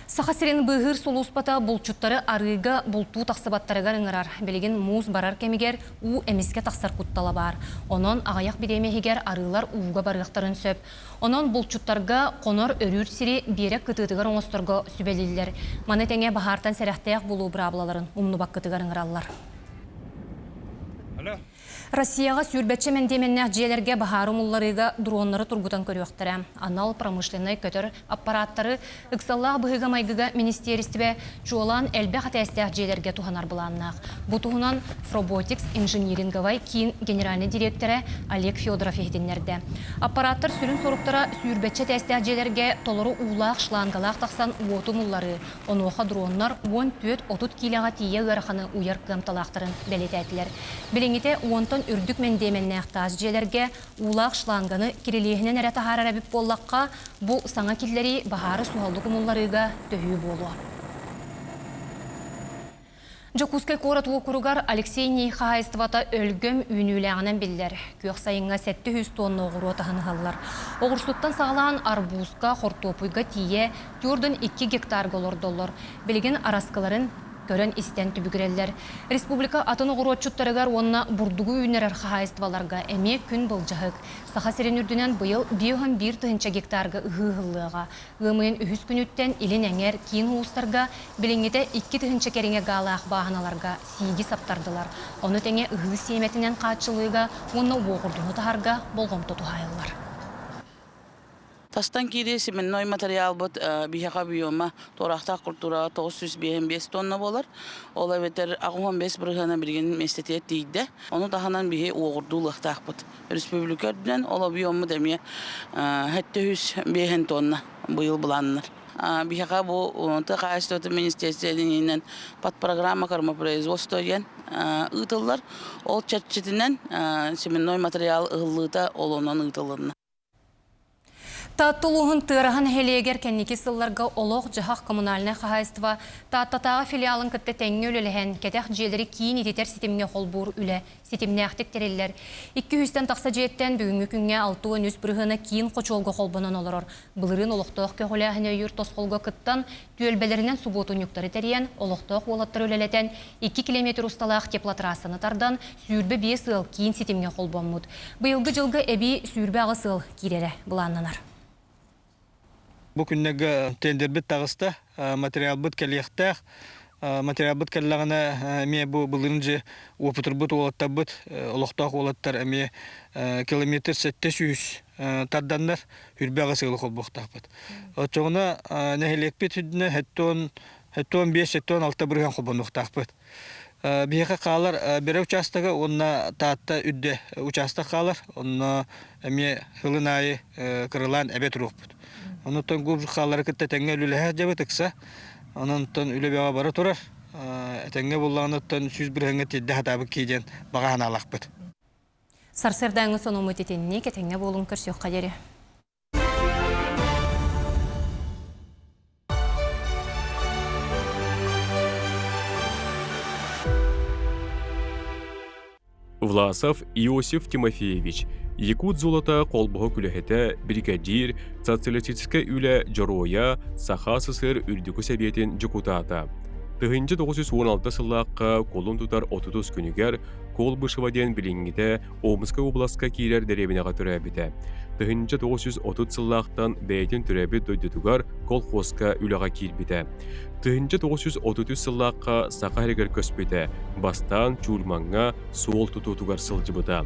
Саха сирин быыһыыр сулууспата булчуттары арыыга бултуу тахсыбаттарыгар ыҥырар. Билигин муус барар кэмигэр уу эмискэ тахсар куттала баар. Онон аҕыйах бириэмэ иһигэр арыылар ууга барыахтарын сөп. Онон булчуттарга хонор өрүүр сири биэрэк кытыытыгар оҥосторго сүбэлииллэр. Маны тэҥэ баһаартан сэрэхтээх буолуу быраабылаларын умнубаккытыгар ыҥыраллар. Россияҕа сүүрбэччэ мэндиэмэннээх дьиэлэргэ баһаары умулларыыга дроннары тургутан көрүөхтэрэ. Анал промышленнай көтөр аппарааттары ыксаллаах быһыыга-майгыга министиэристибэ чуолаан элбэх этээстээх дьиэлэргэ туһанар былааннаах. Бу туһунан Фроботикс инжиниринговай киин генеральнай дириэктэрэ Олег Федоров иһитиннэрдэ. Аппарааттар сүрүн соруктара сүүрбэччэ этээстээх дьиэлэргэ толору уулаах шлангалаах тахсан уоту умулларыы, Онуоха дроннар 14-30 киилэҕэ тиийэ ыараханы уйар кыамталаахтарын бэлиэтээтилэр. Билиҥҥитэ уонтан үрдүк мэндиэмэннээх таас дьиэлэргэ уулаах шланганы кирилиэһинэн эрэ таһаарар эбит буоллахха, бу саҥа киллэрии баһаары суһаллык умулларыыга төһүү буолуо. Дьокуускай куорат уокуругар Алексей Ний хаһаайыстыбата өлгөм үүнүүлээҕинэн биллэр. Күөх сайыҥҥа 700 тонна оҕуруот аһын ыһаллар. Оҕурсуттан саҕалаан арбузка, хортуоппуйга тиийэ 42 гектарга олордоллор. Билигин араскыларын көрөн-истэн түбүгүрэллэр. Республика атын оҕуруотчуттарыгар уонна бурдугу үүннэрэр хаһаайыстыбаларга эмиэ күн былдьаһык. Саха сирин үрдүнэн быйыл 51 тыһыынча гектарга ыһыы ыһыллыаҕа. Ыам ыйын үһүс күнүттэн илин эҥэр, киин улуустарга билиҥҥитэ 2000 кэриҥэ гаалаах бааһыналарга сииги саптардылар. Ону тэҥэ ыһыы сиэмэтинэн хааччылыыга уонна уоҕурдууну таһарга болҕомто туһаайыллар. Тастан киирии семенной материалбыт биһиэхэ объема туораахтаах культураҕа 955 тонна буолар. Ол эбэтэр 85 бырыһыана билигин миэстэтигэр тиийдэ. Ону таһынан биһи уоҕурдуу ылыахтаахпыт. Республика үрдүнэн ол объеммут эмиэ 705 тонна быйыл былааннар. Биһиэхэ бу тыа хаһаайыстыбатын министиэристибэтин иһинэн подпрограмма кормопроизводство диэн ыытыллар. Ол чэрчитинэн семенной материал ыһыллыыта ол онон ыытылынна. Таатта улууһун Тыараһа нэһилиэгэр кэнники сылларга олох-дьаһах коммунальнай хаһаайыстыба Тааттатааҕы филиалын кытта тэҥҥэ үлэлэһэн, кэтэх дьиэлэри киин ититэр ситимҥэ холбуур үлэ ситимнээхтик тэриллэр. Икки сүүстэн тахса дьиэттэн бүгүҥҥү күҥҥэ 63 бырыһыана киин хочуолга холбонон олорор. Былырыын олохтоох көҕүлээһини өйүүр тосхолго кыттан, түөлбэлэринэн субуотунньуктары тэрийэн, олохтоох уолаттары үлэлэтэн, 2 километр усталаах теплотрассаны тардан, 25 ыал киин ситимҥэ холбоммут. Быйылгы дьылга эбии 28 ыал киирэрэ былааннанар. Бу күннэргэ тендербит таҕыста, материалбыт кэлиэхтээх. Материалбыт кэллэҕинэ эмиэ бу былырыын дьэ уопутурбут уолаттарбыт, олохтоох уолаттар эмиэ километр 700 тарданнар үрбэҕи сыалы холбуохтаахпыт. Оччоҕуна нэһилиэкпит үрдүнэ 75-76 бырыһыан холбонуохтаахпыт. Биһиэхэ хаалар Бэрэ учаастага уонна Таатта үрдэ учаастак хаалар. Онно эмиэ сылын аайы кыралаан эбэ туруохпут. Онуттан губ хаалары кытта тэҥҥэ үлэлэһэ дьабыт ыкса. Онон үлэ бөҕө бара турар. Этэҥҥэ буллаҕына 100 бырыһыаҥҥа тиэрдэ сатаабыт кии диэн баҕа санаалаахпыт. Сарсыардааҥҥы сонуммут итинник этэҥҥэ буолуҥ көрсүөххэ диэри. Власов Иосиф Тимофеевич, Якут золото холбоһо күлэһитэ, бригадир, социалистическай үлэ дьоруойа, Саха СССР Үрдүкү Сэбиэтин дьокутаата. 1916 сыллаахха кулун тутар 30 күнүгэр Колбышева диэн билиҥҥитэ Омскай областка киирэр дэриэбинэҕэ төрөөбүтэ. 1930 сыллаахтан бэйэтин төрөөбүт дойдутугар колхозка үлэҕэ киирбитэ. 1933 сыллаахха Саха сиригэр көспүтэ, бастаан Чульмаҥҥа суол тутуутугар сылдьыбыта.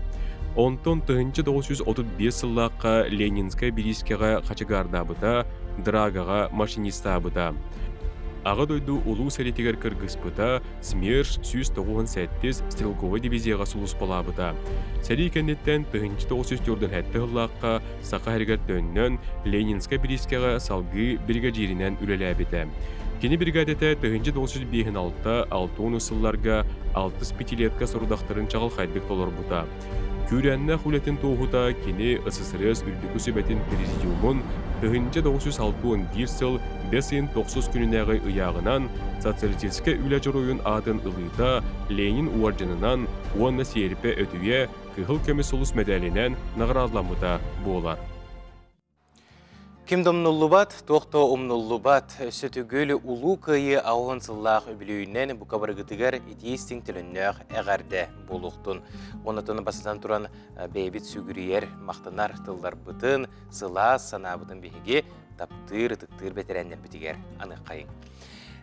Онтон 1935 сыллаахха Ленинскэй бириискэҕэ хачыгаардаабыта, Драгаҕа машинистаабыта. Аҕа дойду Улуу сэриитигэр кыргыспыта, СМЕРШ 197 стрелковай дивизияҕа сулууспалаабыта. Сэрии кэнниттэн 1947 сыллаахха Саха сиригэр төннөн, Ленинскэй бириискэҕэ салгыы биригэдьииринэн үлэлээбитэ. Кини биригээдэтэ 1956-60 сылларга алтыс пятилетка сорудахтарын чаҕылхайдык толорбута. Күүрээннээх үлэтин туоһута кини СССР Үрдүкү Сүбэтин Президиумун 1961 сыл бэс ыйын тохсус күнүнээҕи ыйааҕынан Социалистическай үлэ дьоруойун аатын ылыыта Ленин уордьанынан уонна Сиэрипэ өтүйэ Кыһыл көмүс сулус мэдээлинэн наҕараадаламмыта буолар. Ким да умнуллубат, туох да умнуллубат, өссө төгүл Улуу Кыайыы аҕыс сыллаах үбүлүөйүнэн бука барыгытыгар итии истиҥ төлөннөөх эҕэрдэ буолуохтун. Оннотон бастатан туран бэйэбит сүгүрүйэр, махтанар тылларбытын, сылаас санаабытын биһиги таптыыр, ытыктыыр бэтэрээннэрбитигэр аныаххайыҥ.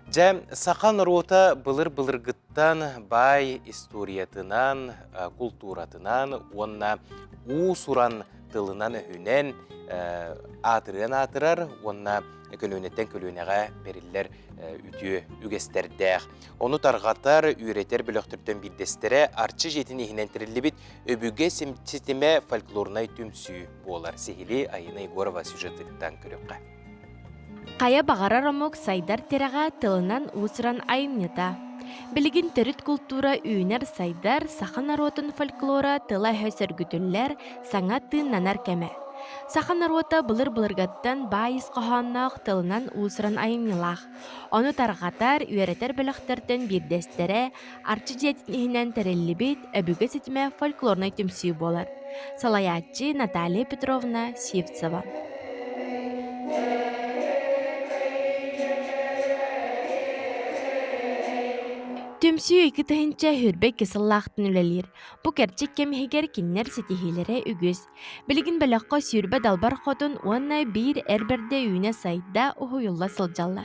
Дьэ, саха норуота былыр-былыргыттан баай историятынан, култууратынан уонна уус-уран тылынан-өһүнэн аатырыан аатырар уонна көлүөнэттэн көлүөнэҕэ бэриллэр үтүө үгэстэрдээх. Ону тарҕатар, үөрэтэр бөлөхтөртөн биирдэстэрэ Арчы дьиэтин иһинэн тэриллибит Өбүгэ ситимэ фольклорнай түмсүү буолар. Сиһилии Айына Егорова сюжетыттан көрүөххэ. Хайа баҕарар омук сайдар тирэҕэ тылынан уус-уран айымньыта. Билигин төрүт култуура үүнэр-сайдар, саха норуотун фольклора тыла-өһө сөргүтүллэр, саҥа тыыннанар кэмэ. Саха норуота былыр-былыргаттан баай ис хоһоонноох тылынан уус-уран айымньылаах. Ону тарҕатар, үөрэтэр бөлөхтөртөн биирдэстэрэ Арчы дьиэтин иһинэн тэриллибит Өбүгэ ситимэ фольклорнай түмсүү буолар. Салайааччы Наталья Петровна Сивцева. Түмсүү 2022 сыллаахтан үлэлиир. Бу кэрчик кэм иһигэр кинилэр ситиһиилэрэ үгүс. Билигин бөлөххө 20 далбар хотун уонна биир эр бэрдэ үүнэ-сайда, уһуйулла сылдьаллар.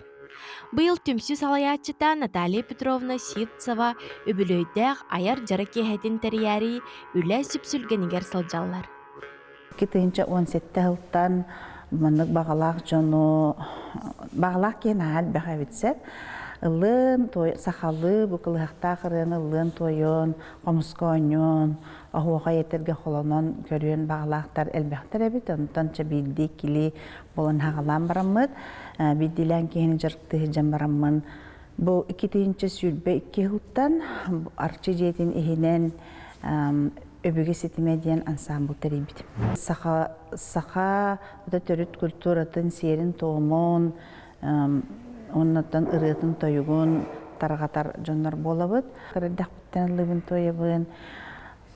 Быйыл түмсүү салайааччыта Наталья Петровна Сивцева үбүлүөйдээх айар дьарык киэһэтин тэрийээри үлэ сүпсүлгэнигэр сылдьаллар. 2017 сылтан маннык баҕалаах дьону баҕалаах киһи наһаа элбэх эбит сөп. Ыллыын, сахалыы бу кылыһахтаах ырыаны ыллыан туойуон, хомуска оонньуон, оһуохай этэргэ холонон көрүөн баҕалаахтар элбэхтэр эбит. Онтон чэ биирдии иккилии буолан хаҕалаан бараммыт, биирдиилээн киһини дьарыктыы сылдьан бараммын, бу 2022 сылтан Арчы дьиэтин иһинэн Өбүгэ ситимэ диэн ансаамбыл тэрийбитим. Саха саха төрүт культуратын, сиэрин-туомун, оннуттан ырыатын-тойугун тарҕатар дьоннор буолабыт. Кырырдахпыттан ыллыыбын туойабын.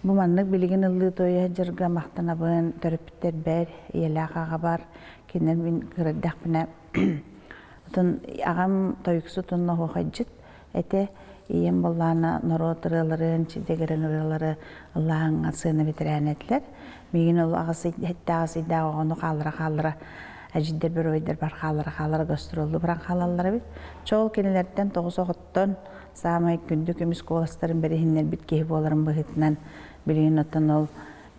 Бу маннык билигин ыллыы туойа сылдьарга махтанабын. Төрөппүттэрбэр, ийэлээх аҕабар, кинилэр мин кырырдахпына отон аҕам тойуксут уонна оһуохайдьыт этэ. Ийэм буоллаана норуот ырыаларын, чидэгирин ырыалары ыллааһыҥҥа сыана бэтэрээнэ этилэр. Миигин ол аҕыс ыйдаах оҕону хааллара-хааллара. Эдьиийдэрбэр, убайдарбар хаалара хаалара гастроллуу баран хаалаллар эбит. Чол кинилэртэн тоҕус оҕоттон саамай күндү көмүс куоластарын бэриһиннэрбит киһи буоларым быһыытынан билигин оттон ол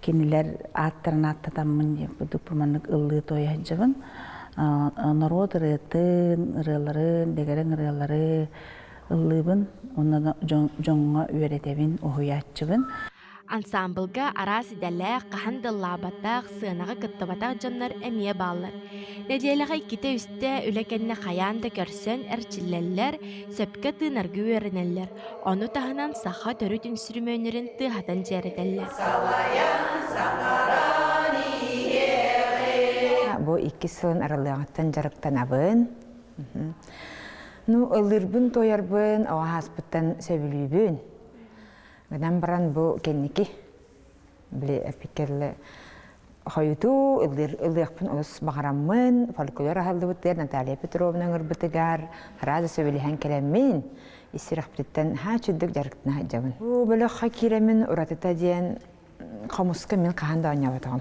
кинилэр ааттарын ааттатаммын диэн курдук маннык ыллыы туойа сылдьабын. Норуот ырыатын, ырыаларын, дэгэрэҥ ырыалары ыллыыбын уонна дьоҥҥо үөрэтэбин, уһуйааччыбын. Ансаамбылга араас идэлээх, хаһан да ыллаабатах, сыанаҕа кыттыбатах дьоннор эмиэ бааллар. Нэдиэлэҕэ иккитэ-үстэ үлэ кэннэ хайаан да көрсөн эрчиллэллэр, сөпкө тыынарга үөрэнэллэр. Ону таһынан саха төрүт үнсүрүмүөннэрин тыаһатан дьиэрэтэллэр. Бу иккис сылын аралыаҕыттан дьарыктанабын. Ну, ыллыырбын, туойарбын оҕо ааспыттан сөбүлүүбүн. Гынан баран бу кэнники били эппиккэ хойутуу ыллыахпын олус баҕараммын, фольклор аһыллыбытыгар Наталья Петровна ыҥырбытыгар сразу сөбүлэһэн кэлэммин, ис сүрэхпититтэн һаа чүрдүк дьарыктана сылдьабын. Бу бөлөххө киирэммин уратыта диэн хомуска мин хаһан да оонньооботоҕум.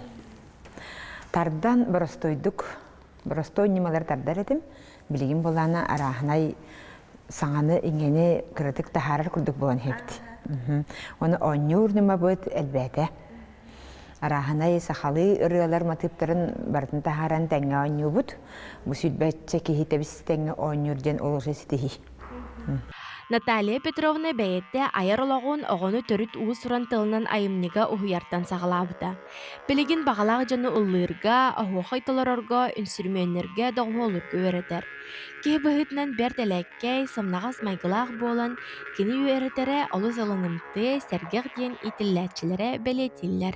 Тардан боростуойдук боростуой ньымалары тардар этим. Билигин буолаана арааһынай саҥаны иҥэни кыратык таһаарар курдук буолан иһэбит. Оны оонньуур ньымабыт элбээтэ. Арааһынай сахалыы ырыалар матыыптарын барытын таһааран тэҥҥэ оонньуубут. Бу сүүрбэччэ киһи тэбис тэҥҥэ оонньуур диэн олус ситиһии. Наталья Петровна бэйэтэ айар олоҕун оҕону төрүт уус-уран тылынан айымньыга уһуйартан саҕалаабыта. Билигин баҕалаах дьону ыллыырга, оһуохай толорорго, үнсүрүмүөннэргэ доҕуһуоллуурга үөрэтэр. Киһи быһыытынан бэрт элэккэй, сымнаҕас майгылаах буолан, кини үөрэтэрэ олус ылынымтыа, сэргэх диэн иитиллээччилэрэ бэлиэтииллэр.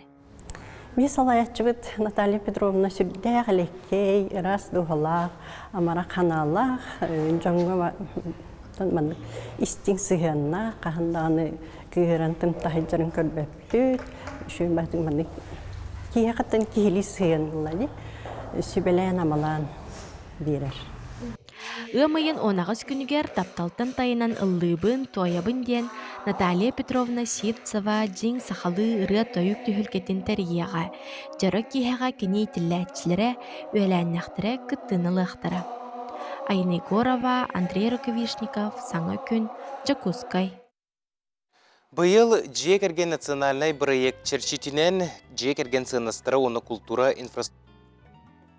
Мин салайааччыбыт Наталья Петровна сүрдээх элэккэй, ыраас дууһалаах, амарах ханаалаах, дьоҥҥо маннык истиҥ сыһыаннаах, хаһан даҕаны кыыһыран тымтаһыйдарын көрбөппүт. Үчүгэй маннык киһиэхэттэн киһилии сыһыанныла дии, сүбэлээн-амалаан биэрэр. Ыам ыйын 18 күнүгэр тапталтан тайынан ыллыыбын, туойабын диэн Наталья Петровна Сивцева дьиҥ сахалыы ырыа-тойук түһүлгэтин тэрийиэҕэ. Дьоро киэһэҕэ кини иитиллээччилэрэ, үөлээннэхтэрэ кыттыыны ылыахтара. Айна Егорова, Андрей Рукавишников, Саҥа күн, Дьокуускай. Быйыл Дьиэ кэргэн национальнай бырайыак чэрчитинэн дьиэ кэргэн сыаннастара уонна култуура инфраструктурата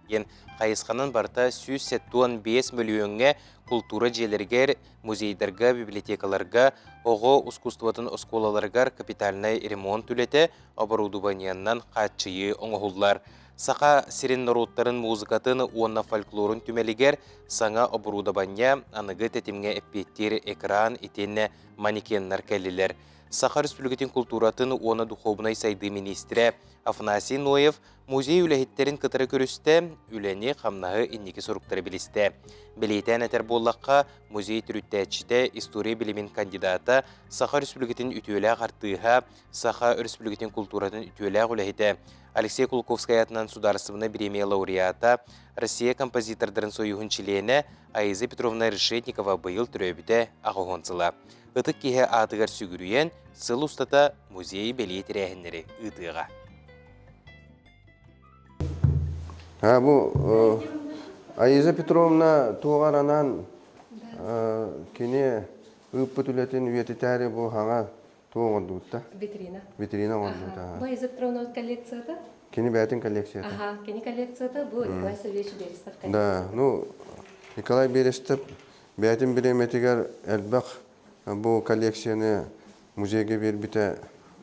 диэн хайысханан барыта 175 мөлүйүөҥҥэ култуура дьиэлэригэр, музейдарга, библиотекаларга, оҕо ускуустубатын оскуолаларыгар капитальнай ремонт үлэтэ оборудованиеннан хааччыйыы оҥоһуллар. Саха сирин норуоттарын музыкатын уонна фольклорун түмэлигэр саҥа оборудование аныгы тэтимҥэ эппиэттиир экран итиэннэ манекеннар кэллилэр. Саха Республикатын култууратын уонна духуобунай сайдыы миниистирэ Афанасий Ноев музей үлэһиттэрин кытары көрүстэ, үлэни-хамнаһы инники соруктары билистэ. Бэлиэтээн этэр буоллахха, музей төрүттээччитэ, история билимин кандидата, Саха Республикатын үтүөлээх артыыһа, Саха Республикатын култууратын үтүөлээх үлэһитэ Алексей Кулаковскай аатынан судаарыстыбаннай бириэмийэ лауреата, Россия композитордарын союһун чилиэнэ Аиза Петровна Решетникова быйыл төрөөбүтэ 80 сыла. Ытык киһи аатыгар сүгүрүйэн, сыл устата музей бэлиэ тэрээһиннэри ыытыаҕа. Ha бу Аиза Петровна туоҕар анаан кини ыыппыт үлэтин үйэтитээри бу хаҥа туох оҥордубут Витрина. Витрина оҥордубут. Бу Аиза Петровна коллекцията. Кини бэйэтин коллекцията. Аха, кини коллекцията бу Николай Савельевич Берестов коллекцията. Да, ну Николай Берестов бэйэтин бириэмэтигэр элбэх бу коллекцияны музейга биэрбитэ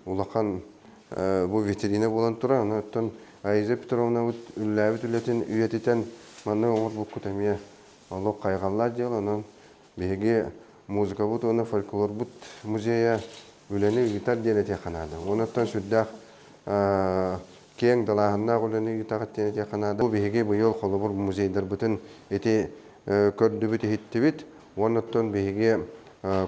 улахан бу витрина буолан турар. Оттон Аиза Петровнабыт үлэлээбит үлэтин үйэтитэн манна оҥорбуккут эмиэ олох хайҕаллаах дьыала. Онон биһиги музыкабыт уонна фольклорбут музейа үлэни ыытар диэн этиэххэ наада. Онуттан сүрдээх киэҥ далааһыннаах үлэни ыытаҕыт диэн этиэххэ наада. Бу биһиги быйыл холобур музейдарбытын ити көрдүбүт, иһиттибит. Уоннаттан биһиги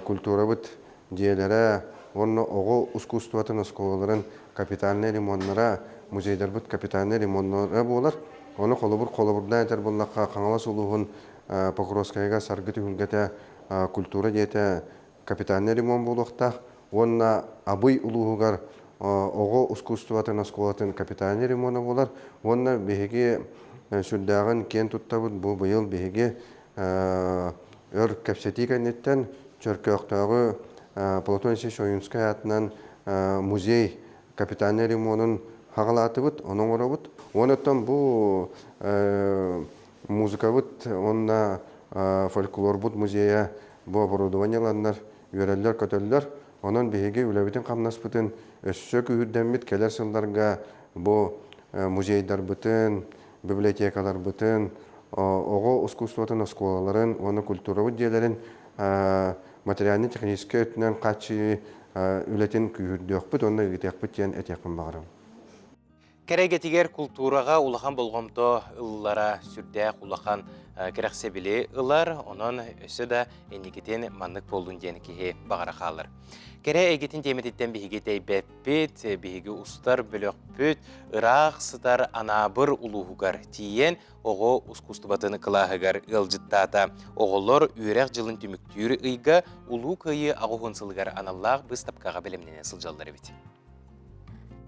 культурабыт дьиэлэрэ уонна оҕо ускуустубатын оскуолаларын капитальнай ремоннара, музейдарбыт капитальнай ремоннара буолар. Ону холобур холобурдаан этэр буоллахха, Хаҥалас улууһун Покровскайга Саргы түһүлгэтэ культура дьиэтэ капитальнай ремонт буолуохтаах уонна Абый улууһугар оҕо ускуустубатын оскуолатын капитальнай ремона буолар уонна биһиги сүрдээҕин киэн туттабыт. Бу быйыл биһиги өр кэпсэтии кэнниттэн Чөркөөхтөөҕү Платон Алексеевич Ойуунскай аатынан музей капитальнай ремонун хаҕалаатыбыт, ону оҥоробут. Уонна бу музыкабыт уонна фольклорбут музейа бу оборудованиеланнар үөрэллэр-көтөллөр. Онон биһиги үлэбитин-хамнаспытын өссө күүһүрдэммит кэлэр сылларга бу музейдарбытын, библиотекаларбытын, оҕо искусствотын оскуолаларын уонна культурабыт дьиэлэрин материально-техническэй өттүнэн хааччыйыы үлэтин күүһүрдүөхпүт уонна ыытыахпыт диэн этиэхпин баҕарабын. Кэрэ эйгэтигэр култуураҕа улахан болҕомто ыллара сүрдээх улахан кэрэхсэбили ылар, онон өссө да инникитин маннык буоллун диэн киһи баҕара хаалар. Кэрэ эйгэтин тиэмэтиттэн биһиги тэйбэппит, биһиги устар бөлөхпүт ыраах сытар Анаабыр улууһугар тиийэн оҕо ускуустубатын кылааһыгар ыалдьыттаата. Оҕолор үөрэх дьылын түмүктүүр ыйга Улуу Кыайыы аҕыс уон сылыгар аналлаах быыстапкаҕа бэлэмнэнэ сылдьаллар эбит.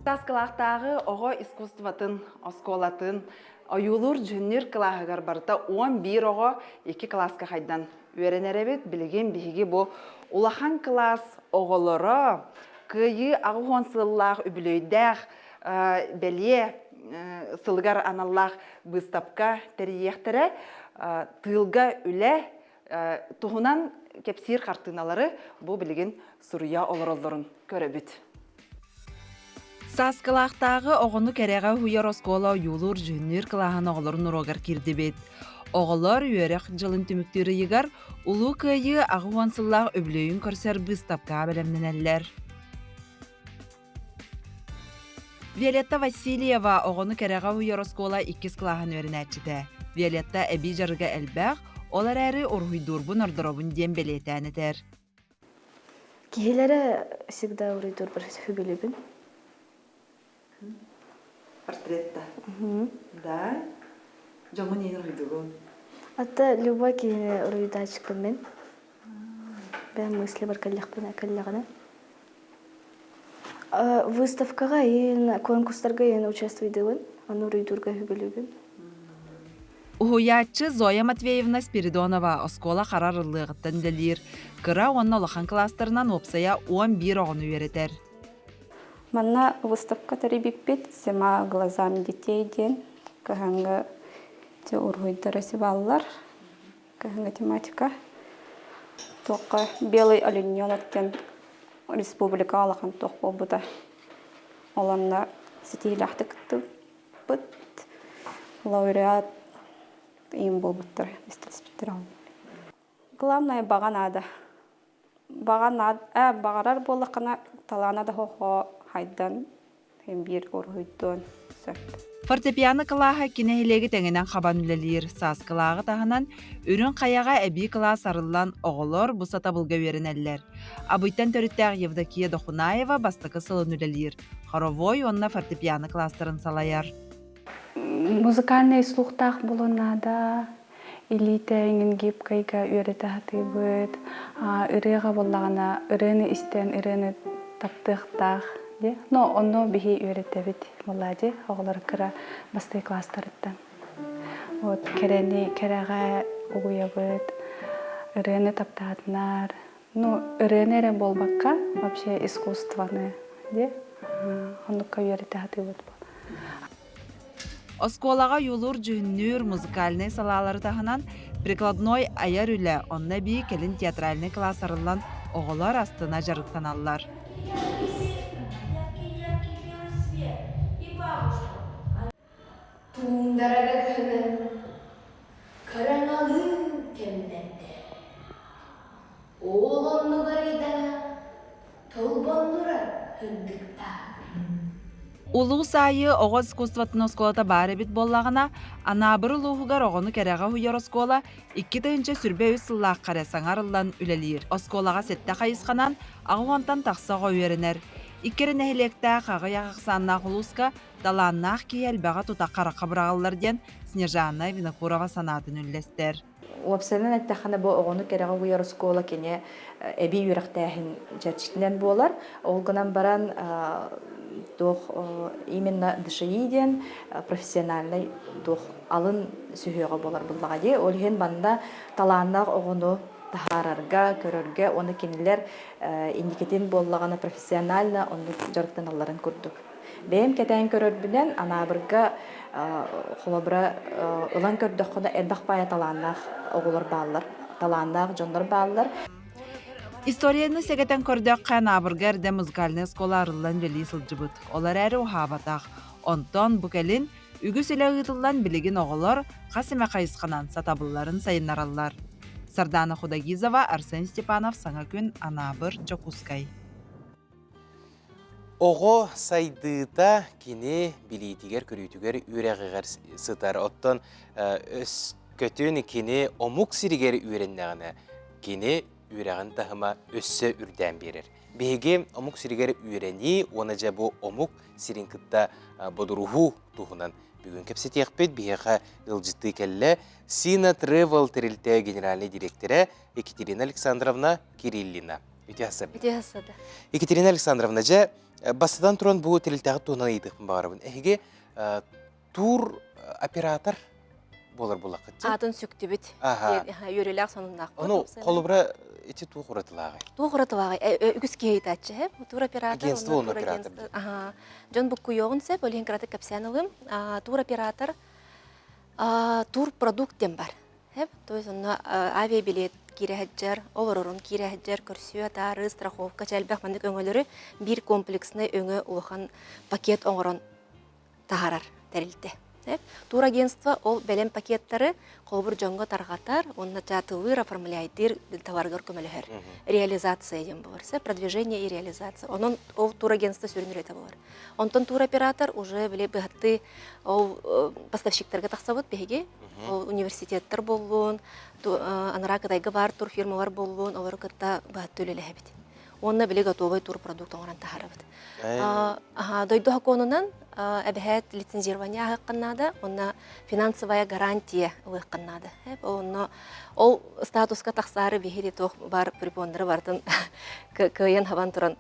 Таскалаахтааҕы оҕо искусствотын оскуолатын ойуулуур-дьүһүннүүр кылааһыгар барыта 11 оҕо икки кылааска хайдан үөрэнэр эбит. Билигин биһиги бу улахан кылаас оҕолоро Кыайыы 80 сыллаах үбүлүөйдээх бэлиэ сылыгар аналлаах быыстапка тэрийиэхтэрэ. Тыылга үлэ туһунан кэпсиир хартыыналары бу билигин суруйа олороллорун көрөбүт. Сааскылаахтааҕы оҕону кэрэҕэ уһуйар оскуола ойуулуур-дьүһүннүүр кылааһын оҕолорун уруогар киирдибит. Оҕолор үөрэх дьылын түмүктүүр ыйыгар Улуу Кыайыы 80 сыллаах үбүлүөйүн көрсөр быыстапкаҕа бэлэмнэнэллэр. Виолетта Васильева оҕону кэрэҕэ уһуйар оскуола иккис кылааһын үөрэнээччитэ. Виолетта эбии дьарыга элбэх, ол эрээри уруһуйдуурбун ордоробун диэн бэлиэтээн этэр. Киһилэрэ всегда уруйдуурбар сөбүлүүбүн. Портретта? Да. Дьоҥҥун иһин уруйдугун? Ата любой киһини уруйдааччыкпын мин. Бэйэм мысли кэллэхпинэ кэллэҕинэ. Выставкаҕа иһин, конкурстарга иһин участвуйдуубун. Ону уруйдуурга сөбүлүүбүн. Уһуйааччы Зоя Матвеевна Спиридонова оскуола хара арыллыаҕыттан үлэлиир. Кыра уонна улахан кылаастарынан уопсайа 11 оҕону үөрэтэр. Манна выставка тэрийбиппит «Сема глазами детей» диэн кыһыҥҥы уруһуйдара сибаллар. Кыһыҥҥы тематика. Туохха «Белый олененок» диэн республика улахан туох буолбута. Ол онно ситиһиилээхтик кыттыбыт. Лауреат им буолбуттар, истиспиттэр. Главное баҕа наада. Баҕа наада, баҕарар буоллаххына талаана да хохо хайдан биир уруһуйдуон сөп. Фортепиано кылааһа икки нэһилиэги тэҥинэн хабан үлэлиир. Сааскылааҕы таһынан Үрүҥ Хайаҕа эбии кылаас арыллан оҕолор бу сатабылга үөрэнэллэр. Абыйтан төрүттээх Евдокия Дохунаева бастакы сылын үлэлиир. Хоровой уонна фортепиано кылаастарын салайар. Музыкальнай слухтаах буолуон наада. Илиитэ эҥин гибкайга үөрэтэ сатыыбыт. Ырыаҕа буоллаҕына ырыаны истэн ырыаны таптыахтаах дии. Но онно биһи үөрэтэбит буоллаа дии оҕолор кыра бастакы класстарыттан. Вот кэрэни кэрэҕэ угуйабыт, ырыаны таптаатынар. Ну ырыаны эрэ буолбакка вообще искусствоны дии оннукка үөрэтэ сатыыбыт. Оскуолаҕа ойуулуур-дьүһүннүүр музыкальнай салаалары таһынан прикладной айар үлэ, онно эбии кэлин театральнай кылаас арыллан оҕолор астына дьарыктаналлар. Туундарага кыһынын кыраҥалыы кэмнэрдэ Ол оннугар ыйдаҥа толбоннура ырдыктаах. Улуус аайы оҕо искусствотын оскуолата баар эбит буоллаҕына, Анаабыр улууһугар оҕону кэрэҕэ уһуйар оскуола 2023 сыллаахха эрэ саҥа арыллан үлэлиир. Оскуолаҕа сэттэ хайысханан 80-тан тахса оҕо үөрэнэр. Икки эрэ нэһилиэктээх аҕыйах ахсааннаах улууска талааннаах киһи элбэҕэ тута харахха быраҕыллар диэн Снежана Винокурова санаатын үллэстэр. Уопсайынан эттэххинэ, бу оҕону кэрэҕэ угуйар оскуола кини эбии үөрэхтээһин чэрчитинэн буолар. Ол гынан баран, туох именно ДШИ диэн профессиональнай туох алын сүһүөҕэ буолар буллаҕа дии. Ол иһин манна талааннаах оҕону таһаарарга, көрөргө уонна кинилэр инникитин буоллаҕына профессионально оннук дьарыктаналларын курдук. Бэйэм кэтээн көрөрбүнэн Анаабырга холобура ылан көрдөххүнэ элбэх баайа талааннаах оҕолор бааллар, талааннаах дьоннор бааллар. Историяны сэгэтэн көрдөххө, Анаабырга эрдэ музыкальнай оскуола арыллан үлэлии сылдьыбыт. Ол эрээри уһаабатах. Онтон бу кэлин үгүс үлэ ыытыллан билигин оҕолор хас эмэ хайысханан сатабылларын сайыннараллар. Сардаана Худогизова, Арсен Степанов Саҥа күн, Анаабыр, Дьокуускай. Оҕо сайдыыта кини билиитигэр-көрүүтүгэр үөрэҕигэр сытар. Оттон өскөтүн кини омук сиригэр үөрэннэҕинэ, кини үөрэҕин таһыма өссө үрдээн биэрэр. Биһиги омук сиригэр үөрэнии уонна дьэ бу омук сирин кытта бодоруһуу туһунан бүгүн кэпсэтиэхпит. Биһиэхэ ыалдьыттыы кэллэ Сина Travel тэрилтэ генеральнай дириэктэрэ Екатерина Александровна Кириллина. Үтүө Үтүө Екатерина Александровна, дьэ, бастатан туран бу тэрилтэҕит туһунан ыйытыахпын баҕарабын. Эһиги тур оператор буолар буллаххыт Аатын сүктүбүт. Үөрүүлээх сонуннаахпыт. Ону холобура ити туох уратылааҕый? Туох уратылааҕый? Үгүс киһи ыйытааччы, һэ? Тур оператор. Агентство уонна оператор. Аха. Дьон буккуйуоҕун сөп, ол иһин кыратык кэпсээн ылым. Тур оператор тур продукт диэн бар. Хэп, то есть онно авиабилет киирэ сылдьар, олорорун киирэ сылдьар, көрсүө, атаары, страховка элбэх маннык өҥөлөрү биир комплекснай өҥө улахан пакет оҥорон таһаарар тэрилтэ. Турагентство ол бэлэм пакеттары холобур дьоҥҥо тарҕатар уонна чаатылыыр, оформляйдыыр товарыгар көмөлөһөр. Реализация диэн буолар. Продвижение и реализация. Онон ол турагентство сүрүн үлэтэ буолар. Онтон туроператор уже били быһаттыы ол поставщиктарга тахсабыт биһиги. Ол университеттар буоллун, анараа Кытайга баар турфирмалар буоллун, олору кытта быһаттыы үлэлэһэбит. Уонна били готовый турпродукт оҥорон таһаарабыт. Дойду сокуонунан эбэһээт лицензирование ааһыаххын наада, уонна финансовая гарантия ылыаххын наада. Онно ол статуска тахсаары биһиги туох баар препоннары барытын кыайан хабан туран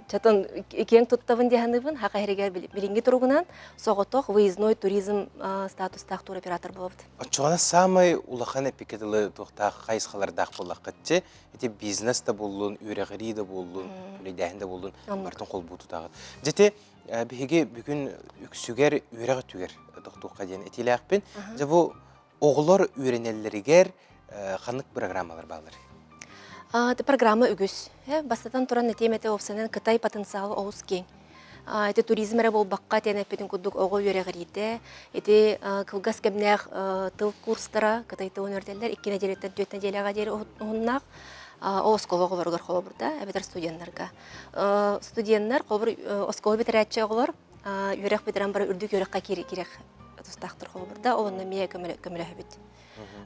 чатын киэҥ туттабын дии саныыбын. Хаха иһигэр билиҥҥи туругунан соҕотох выездной туризм статустаах туроператор буолабыт. Оччоҕуна саамай улахан эпикэ тылы туохтаах хайысхалардаах буоллаххытчы, ити бизнес да буоллун, үөрэҕирии да буоллун, үлэдээһин да буоллун, барытын холбуу тутаҕыт. Дьити биһиги бүгүн үксүгэр үөрэх өттүгэр тохтуохха диэн этиилээхпин. Дьэ бу Оҕолор үөрэнэллэригэр ханнык программалар бааллар? Программа үгүс. Бастатан туран этиэм этэ уопсайынан Кытай потенциала олус киэҥ. Ити туризм эрэ буолбакка тиэн эппитин курдук оҕо үөрэҕириитэ, ити кылгас кэмнээх тыл курстара Кытай тылын үөрэтэллэр икки нэдиэлэттэн түөрт нэдиэлэҕэ диэри уһуннаах ол оскуола оҕолоругар холобурда эбэтэр студеннарга. Студеннар холобур оскуола бүтэрээччи оҕолор үөрэх бүтэрэн бары үрдүк үөрэххэ киирэх тустаахтар холобурда ол онно эмиэ көмөлөһөбүт.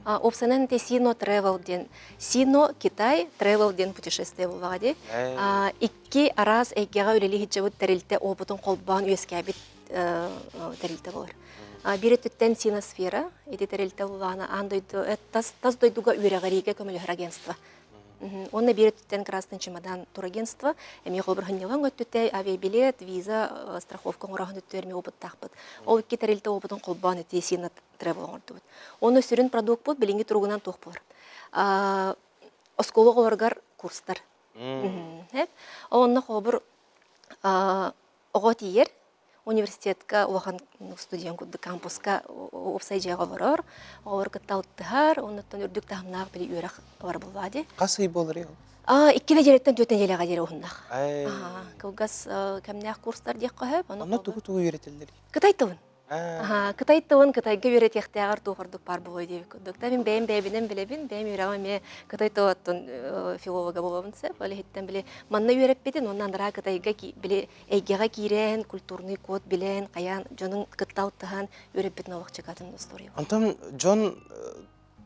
Уопсанан ити Сино Travel диэн Сино Китай Travel диэн путешествие буоллаҕа дии. Икки араас эйгэҕэ үлэлии сылдьыбыт тэрилтэ опытын холбоон үөскээбит тэрилтэ буолар. Биир өттүттэн Синосфера ити тэрилтэ буоллаҕына аан дойду тас, тас дойдуга үөрэҕириигэ көмөлөһөр агентство. Уонна биир өттүттэн Красный чемодан турагентство эмиэ холобур сынньалаҥ өттүтэ авиабилет, виза, страховка оҥороһун өттүгэр эмиэ опыттаахпыт. Ол икки тэрилтэ опытын холбоон ити Сина Travel оҥордубут. Уонна сүрүн продукпут билиҥҥи туругунан туох буолар? Оскуола оҕолоругар курстар. Онно холобур оҕо тиийэр, университетка улахан студент курдук кампуска уопсай дьиэҕэ олорор, оҕолору кытта алтыһар, оннуттан үрдүк таһымнаах били үөрэх бар буоллаҕа дии. Хас ый буоларый ол? Икки нэдиэлэттэн түөрт нэдиэлэҕэ диэри уһуннах. Кылгас кэмнээх курстар диэххэ сөп. Онно тугу-тугу үөрэтэллэрий? Кытай тылын. Кытай тылын Кытайга үөрэтиэхтээҕэр туох ордук баар буолуой диэбит курдук. Да мин бэйэм бэйэбинэн билэбин, бэйэм үөрэҕим эмиэ Кытай тылыттан филолога буолабын сөп. Ол иһиттэн били манна үөрэппитин уонна анараа Кытайга били эйгэҕэ киирэн, культурный код билэн, хайаан дьонун кытта алтыһан үөрэппитин олох чыкатын история. Онтон дьон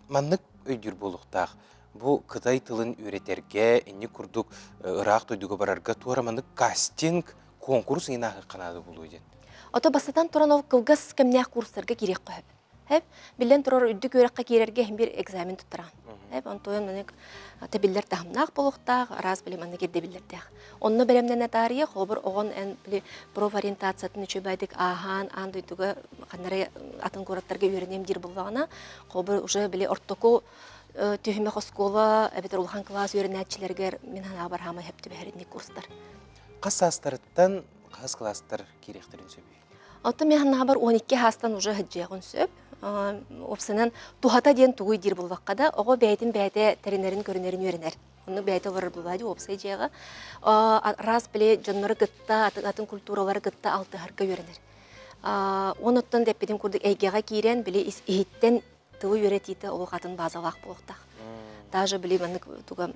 маннык өйдүүр буолуохтаах. Бу кытай тылын үөрэтэргэ, инник курдук ыраах дойдуга барарга туора маннык кастинг, куонкурус ыйынааһы наада буолуо диэн. Ото бастатан туран ол кылгас кэмнээх курстарга киириэххэ сөп. Хэп, биллэн турар үрдүк үөрэххэ киирэргэ иһин бир экзамен туттараҕын. Онтуйан маннык тэбиллэр таһымнаах буолуохтаах, араас били маннык ирдэбиллэрдээх. Онно бэлэмнэнэ таарыйа, холобур, оҕон эн били профориентациятын үчүгэйдик ааһаан, аан дойдуга ханнары атын куораттарга үөрэниэм диир буоллаҕына, холобур, уже били ортоку түһүмэх оскуола эбэтэр улахан кылаас үөрэнээччилэригэр мин санаабар хаамай сөп түбэһэр инник курстар. Хас саастарыттан хас кылаастар киириэхтэрин сөбүй? Оттон мин санаабар 12 саастан уже сылдьыаҕын сөп. Уопсайынан туһата диэн тугуй диир буоллахха да, оҕо бэйэтин бэйэтэ тэринэрин көрүнэрин үөрэнэр. Онно бэйэтэ олорор буоллаа дии уопсай дьиэҕэ. Араас били дьоннору кытта, атын культуралары кытта алтыһарга үөрэнэр. Онуттан да эппитим курдук эйгэҕэ киирэн били иһиттэн тылы үөрэтиитэ олох атын базалаах буолуохтаах. Даже били маннык туга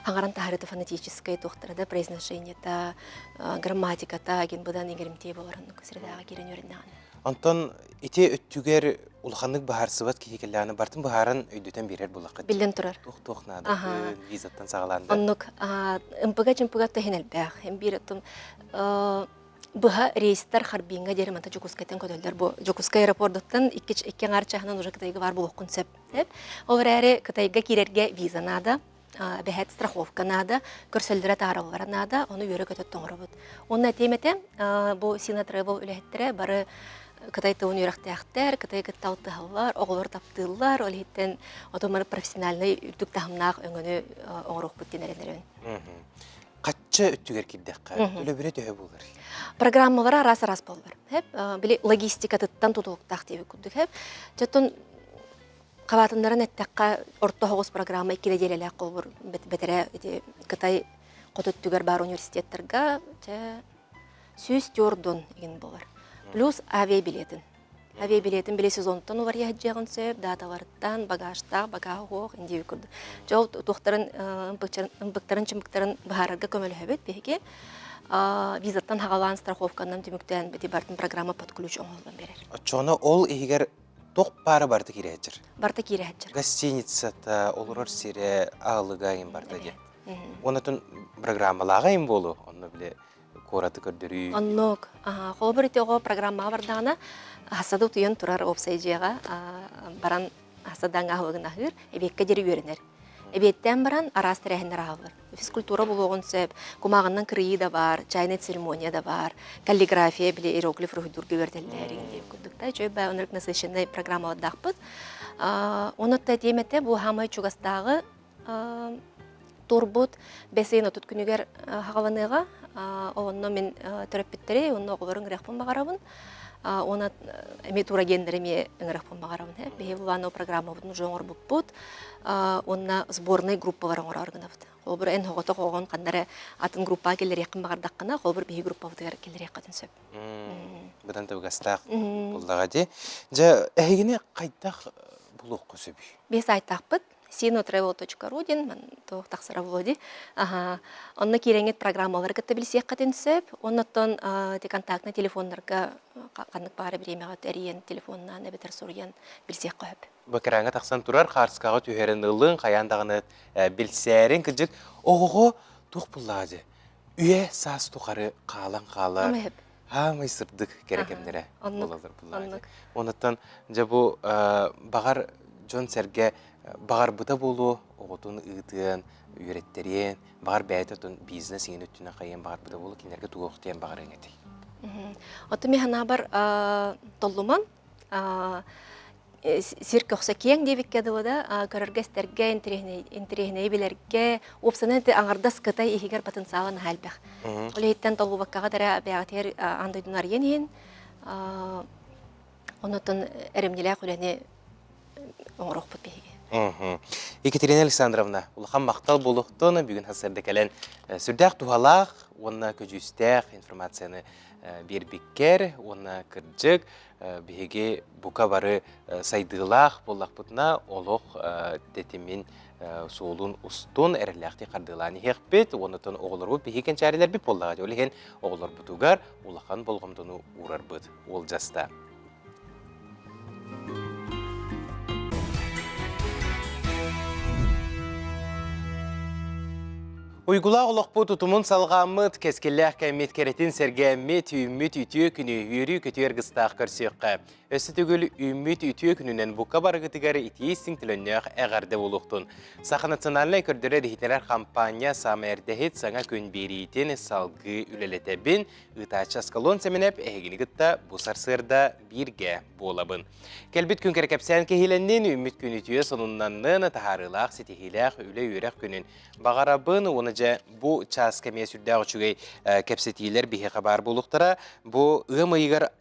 хаҥаран таһаарыыта фонетическай туохтара да произношениета, грамматиката агин быдан иҥэримтиэ болар оннук средааҕа киирэн үөрэннэҕинэ. Онтон ити өттүгэр улаханнык быһаарсыбат киһи кэллэҕинэ бартын быһааран өйдөтөн биэрэр буоллаххыт. Биллэн турар. Туох-туох наада визаттан саҕалаан да. Оннук ымпыга-чымпыга тэһин элбэх. Биир оттон быһа рейстэр Харбиҥҥа диэри манта Дьокуускайтан көтөллөр. Бу Дьокуускай аэропордуттан икки аҥаар чаһынан уже Кытайга баар буолуоххун сөп. Ол эрээри Кытайга киирэргэ виза наада, бэһэт страховка наада, көрсөллөрө таараллара наада, ону үөрэ-көтө тоҥоробут. Уонна этиэм этэ, бу Сина Travel үлэһиттэрэ бары Кытай тылын үөрэхтээхтэр, Кытай кытта алтыһаллар, оҕолор таптыыллар, ол иһиттэн отон профессиональнай үрдүк таһымнаах өҥөнү оҥоруохпут диэн эрэнэбин. Хачча өттүгэр киирдэххэ, төлөбүрэ төһө буолар? Программалара араас-араас буоллар. Били логистикатыттан тутулуктаах диэбит курдук. Чоттон хабаатыннаран эттэххэ, орто оҕус программа икки нэдиэлэлээх холобур бэтэрээ ити Кытай хоту өттүгэр баар университеттарга 104 игин буолар. Плюс авиабилетин. Авиабилетин били сезонтан уларыйа сылдьыаҕын сөп, даталарыттан, багажтаах, багааһа суох, индиви курдук. Дьэ ол туохтарын ымпыктарын-чымпыктарын быһаарарга көмөлөһөбүт биһиги. Визаттан хаҕалаан страховканан түмүктээн бити бартын программа под ключ оҥоһуллан биэрэр. Оччоҕуна ол иһигэр туох баара барыта киирэ сылдьар? Барыта киирэ сылдьар. Гостиницата, олорор сирэ, аалыга им барда диэн. Онотун программалааҕа им буолу, онно били куораты көрдөрүү. Оннук. Холобур ити оҕо программаҕа бардаҕына, хассада утуйан турар уопсай дьиэҕэ баран хассадаҥ аһылыгын аһыыр, эбиэккэ диэри үөрэнэр. Эбиэттээн баран араас тэрээһиннэр аһаллар. Физкультура булуоҕун сөп, кумааҕыннан кырыйыы да баар, чайная церемония да баар, каллиграфия, били иероглиф уруһуйдуурга үөрэтэллэр диэн курдук да. Үчүгэй баа оннук насыщенный программалардаахпыт. Онон этиэм этэ, бу хаамай чугастааҕы турбут бэс ыйын 30 күнүгэр хаҕаланыаҕа. Онно мин төрөппүттэри уонна оҕолору ыҥырыахпын баҕарабын. Уонна эмиэ турагеннэри эмиэ ыҥырыахпын баҕарабын. Биһи былааннау программабытын уже оҥорбуппут. Уонна сборнай группалар оҥороор гынабыт. Холобур, эн оҕотох оҕон ханна эрэ атын группаҕа киллэриэххин баҕардаххына, холобур, биһи группабытыгар киллэриэххитин сөп. Быдан табыгастаах буоллаҕа дии. Дьэ, эһигини хайдах булуохха сөбүй? Биһи сайтаахпыт sinotravel.ru диэн туох тахсара буолуо дии. Аха. Онно киирэҥҥит программалары кытта билсиэххитин сөп. Оннуттан ити контактный телефоннарга ханнык баара бириэмэҕэ эрийэн телефоннаан эбэтэр суруйан билсиэххэ сөп. Бу экраҥҥа тахсан турар хаарскаҕа түһэрин ылыҥ, хайаан даҕаны билсээриҥ. Кырдьык, оҕоҕо туох буллаҕа дии? Үйэ саас тухары хаалан хаалар Аамай сырдык кэрэ кэмнэрэ буолаллар буллаҕа. Онуттан дьэ бу баҕар дьон-сэргэ баҕарбыта буолуо, оҕотун ыытыан, үөрэттэриэн, баҕар бэйэтэ отун бизнес иҥин өттүнэн хайыан баҕарбыта буолуо, кинилэргэ тугу охтуйан баҕарыаҥ этэй? Оттон мин санаабар толлуман сир көхсө киэҥ диэбиккэ дылы да көрөргө-истэргэ, интэриэһинэйи билэргэ, уопсанан ити аҥардас Кытай иһигэр потенциала наһаа элбэх. Ол иһиттэн толлубаккаҕа эрэ бэйэҕитигэр аан дойдуну арыйан иһин, оннуттан эрэмньилээх үлэни оҥоруохпут биһиги. Екатерина Александровна, улахан махтал буолуохтун бүгүн сарсыарда кэлэн сүрдээх туһалаах уонна көдьүүстээх информацияны биэрбиккэр уонна кырдьык биһиги бука бары сайдыылаах буоллахпытына олох тэтимин суолун устун эрэллээхтик хардыылаан иһиэхпит уонна оҕолорбут биһиги кэнчээрилэрбит буоллаҕа ол иһин оҕолорбутугар улахан болҕомтону уурарбыт уолдьаста. Уйгулаах олохпут утумун салҕааммыт, кэскиллээх кэммит кэрэтин сэргээммит, үүммүт үтүө күнү үөрүү-көтүү аргыстаах көрсүөххэ. Өссө төгүл үүммүт үтүө күнүнэн бука барыгытыгар итии истиҥ төлөннөөх эҕэрдэ буолуохтун. Саха национальнай көрдөрөр-иһитиннэрэр хампаанньа саамай эрдэһит саҥа күн биэриитин салгыы үлэлэтэбин. Ыытааччы Аскалон Сэмэнэп эһигини кытта бу сарсыарда бииргэ буолабын. Кэлбит күн кэрэ кэпсээн киһилэннин, үүммүт күн үтүө сонуннаннын, таһаарыылаах, ситиһиилээх үлэ-үөрэх күнүн Баҕарабын уонна дьэ бу чааска эмиэ сүрдээх үчүгэй кэпсэтиилэр биһиэхэ баар буолуохтара. Бу ыам ыйыгар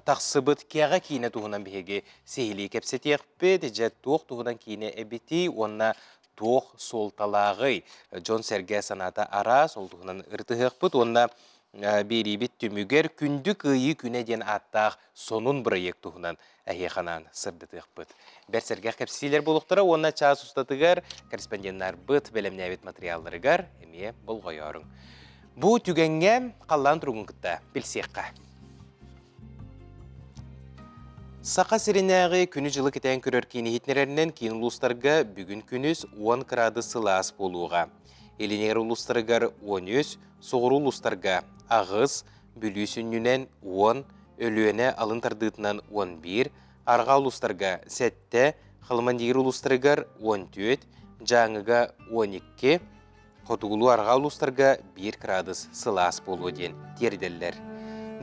тахсыбыт кэҕэ киинэ туһунан биһиги сиһилии кэпсэтиэхпит. Дьэ туох туһунан киинэ эбитий уонна туох суолталааҕый? Дьон-сэргэ санаата араас, ол туһунан ырытыһыахпыт уонна биэриибит түмүгэр Күндү Кыайыы күнэ диэн ааттаах сонун бырайыак туһунан эһиэхэ анаан сырдатыахпыт. Бэрт сэргэх кэпсиилэр буолуохтара уонна чаас устатыгар корреспонденнарбыт бэлэмнээбит матырыйаалларыгар эмиэ болҕойооруҥ. Бу түгэҥҥэ халлаан туругун кытта билсиэххэ. Саха сиринээҕи күнү-дьылы кэтээн көрөр киин иһитиннэрэринэн киин улуустарга бүгүн күнүс 10 кыраадыс сылаас буолуоҕа. Илиниэр улуустарыгар 13, соҕуруу улуустарга 8, Бүлүү сүнньүнэн 10, Өлүөнэ алын тардыытынан 11, арҕаа улуустарга 7, Халымандиир улуустарыгар 14, Дьааҥыга 12, хотугулуу-арҕаа улуустарга 1 кыраадыс сылаас буолуо диэн тиэрдэллэр.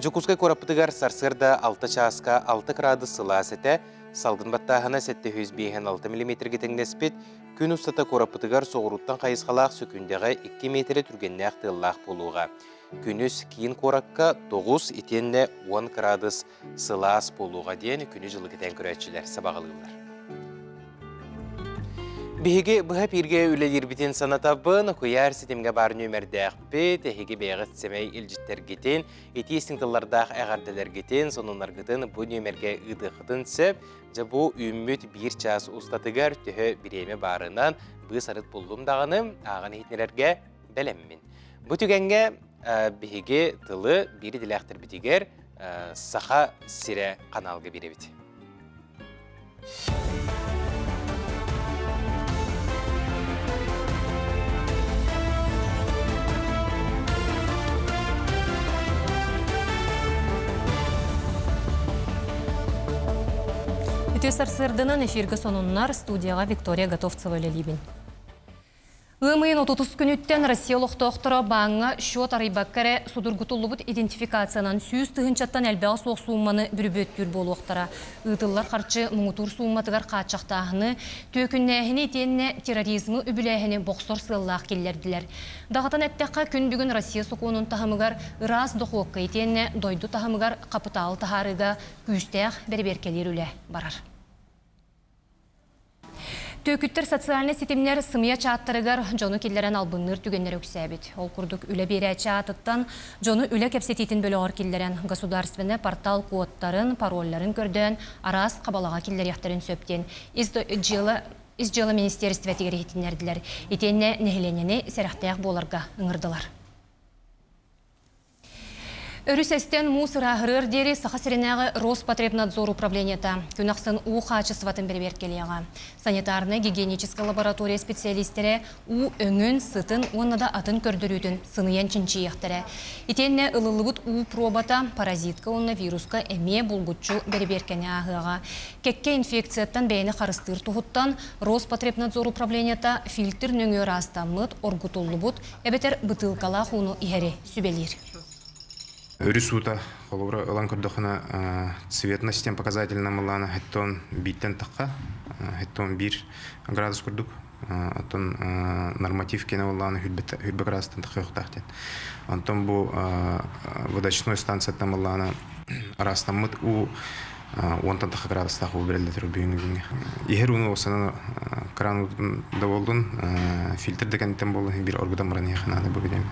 Дьокуускай куораппытыгар сарсыарда 6 чааска 6 кыраадыс сылаас этэ, салгын баттааһына 756 миллиметргэ тэҥнэспит, күн устата куораппытыгар соҕурууттан хайысхалаах сөкүүндэҕэ 2 миэтэрэ түргэннээх тыаллаах буолуоҕа. Күнүс киин куоракка 9 итиэннэ 10 кыраадыс сылаас буолуоҕа диэн күнү-дьылы кэтээн көрөөччүлэр сабаҕалыыллар. Биһиги быһа эпииргэ үлэлиирбитин санатабын, куйаар ситимҥэ баар нүөмэрдээхпит, эһиги бэйэҕит сэмэй илдьиттэргитин, итии истиҥ тыллардаах эҕэрдэлэргитин, сонуннаргытын бу нүөмэргэ ыытыаххытын сөп. Дьэ бу үүммүт биир чаас устатыгар төһө бириэмэ баарынан быыс-арыт буллум даҕаны ааҕан иһитиннэрэргэ бэлэммин. Бу түгэҥҥэ биһиги тылы биир идэлээхтэрбитигэр Саха сирэ ханаалга биэрэбит. Үтүө сарсыарданан эфиргэ сонуннар студияҕа Виктория Готовцева үлэлиибин. Ыам ыйын 30 күнүттэн Россия олохтоохторо бааҥҥа счет арыйбакка эрэ судургутуллубут идентификациянан 100 тыһыынчаттан элбэҕэ суох суумманы бүрүбүөттүүр буолуохтара. Ыытыллар харчы муҥутуур суумматыгар хааччахтааһыны, түөкүннээһини итиэннэ терроризмы үбүлээһини бохсор сыаллаах киллэрдилэр. Даҕатан эттэххэ, күн бүгүн Россия сокуонун таһымыгар ыраас дохуокка итиэннэ дойду таһымыгар хапытаалы таһаарыыга күүстээх бэрэбиэркэлиир үлэ барар. Түөкүттэр социальнай ситимнэр сымыйа чааттарыгар дьону киллэрэн албынныыр түгэннэрэ үксээбит. Ол курдук үлэ биэрээччи аатыттан дьону үлэ кэпсэтиитин бөлөҕөр киллэрэн государственнай портал кодтарын, парольларын көрдөөн араас хабалаҕа киллэриэхтэрин сөп диэн ис дьыала Ис дьыала министиэристибэтигэр иһитиннэрдилэр. Итиэннэ нэһилиэнньэни сэрэхтээх буоларга ыҥырдылар. Өрүс эстэн муус ырааһырыар диэри Саха сиринээҕи Роспотребнадзор управлениета күн ахсын уу хаачыстыбатын бэрэбиэркэлиэҕэ. Санитарнай-гигиеническэй лаборатория специалистэрэ уу өҥүн, сытын уонна да атын көрдөрүүтүн сыныйан чинчийиэхтэрэ. Итиэннэ ылыллыбыт уу пробата паразитка уонна вируска эмиэ булгуччу бэрэбиэркэни ааһыаҕа. Кэккэ инфекцияттан бэйэни харыстыыр туһуттан Роспотребнадзор управлениета фильтр нөҥүө ыраастаммыт, оргутуллубут эбэтэр бытыылкалаах ууну иһэри сүбэлиир. Өрүс уута, холобура ылан көрдөххүнэ, цветность диэн показательнай мыллаана хеттон бииртэн тахха, хеттон биир градус курдук, оттон норматив киэнэ буоллаҕына хүрбэ градустан таххыахтаах диэн. Онтон бу водочной станцияттан буоллаҕына араастаммыт уу уонтан тахха градустаах уу бэриллэ турар бүгүҥҥү күҥҥэ. Иһэр ууну уопсанан кран уутун да буоллун, фильтр да кэнниттэн буоллун, биир оргутан баран иһиэххэ наада бу билиэм.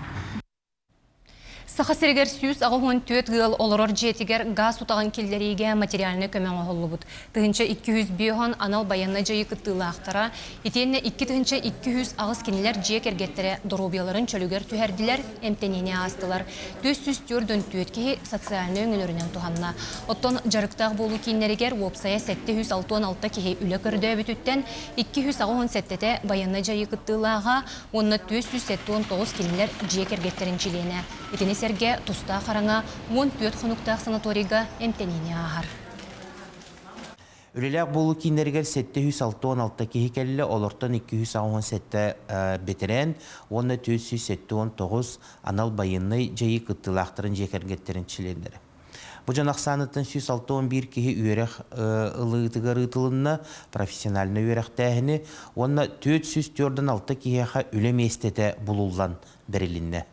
Саха сиригэр 184 ыал олорор дьиэтигэр гаас утаҕын киллэриигэ материальнай көмө оҥоһуллубут. 1205 анал байыаннай дьайыы кыттыылаахтара, итиэннэ 2208 кинилэр дьиэ кэргэттэрэ доруобуйаларын чөлүгэр түһэрдилэр, эмтэниини аастылар. 444 киһи социальнай өҥөлөрүнэн туһанна. Оттон дьарыктаах буолуу кииннэригэр уопсайа 766 киһи үлэ көрдөөбүтүттэн 287-тэ байыаннай дьайыы кыттыылааҕа, уонна 479 кинилэр дьиэ кэргэттэрин чилиэнэ. Итини сэргэ тустаах хараҥа 14 хонуктаах санаторийга эмтэниини ааһар. Үлэлээх буолуу кииннэригэр 766 киһи кэллэ, олортон 287 бэтэрээн уонна 479 анал байыаннай дьайыы кыттыылаахтарын дьиэ кэргэттэрин чилиэннэрэ. Бу дьон ахсааныттан 161 киһи үөрэх ылыытыгар ыытылынна, профессиональнай үөрэхтээһини уонна 446 киһиэхэ үлэ миэстэтэ булуллан бэрилиннэ.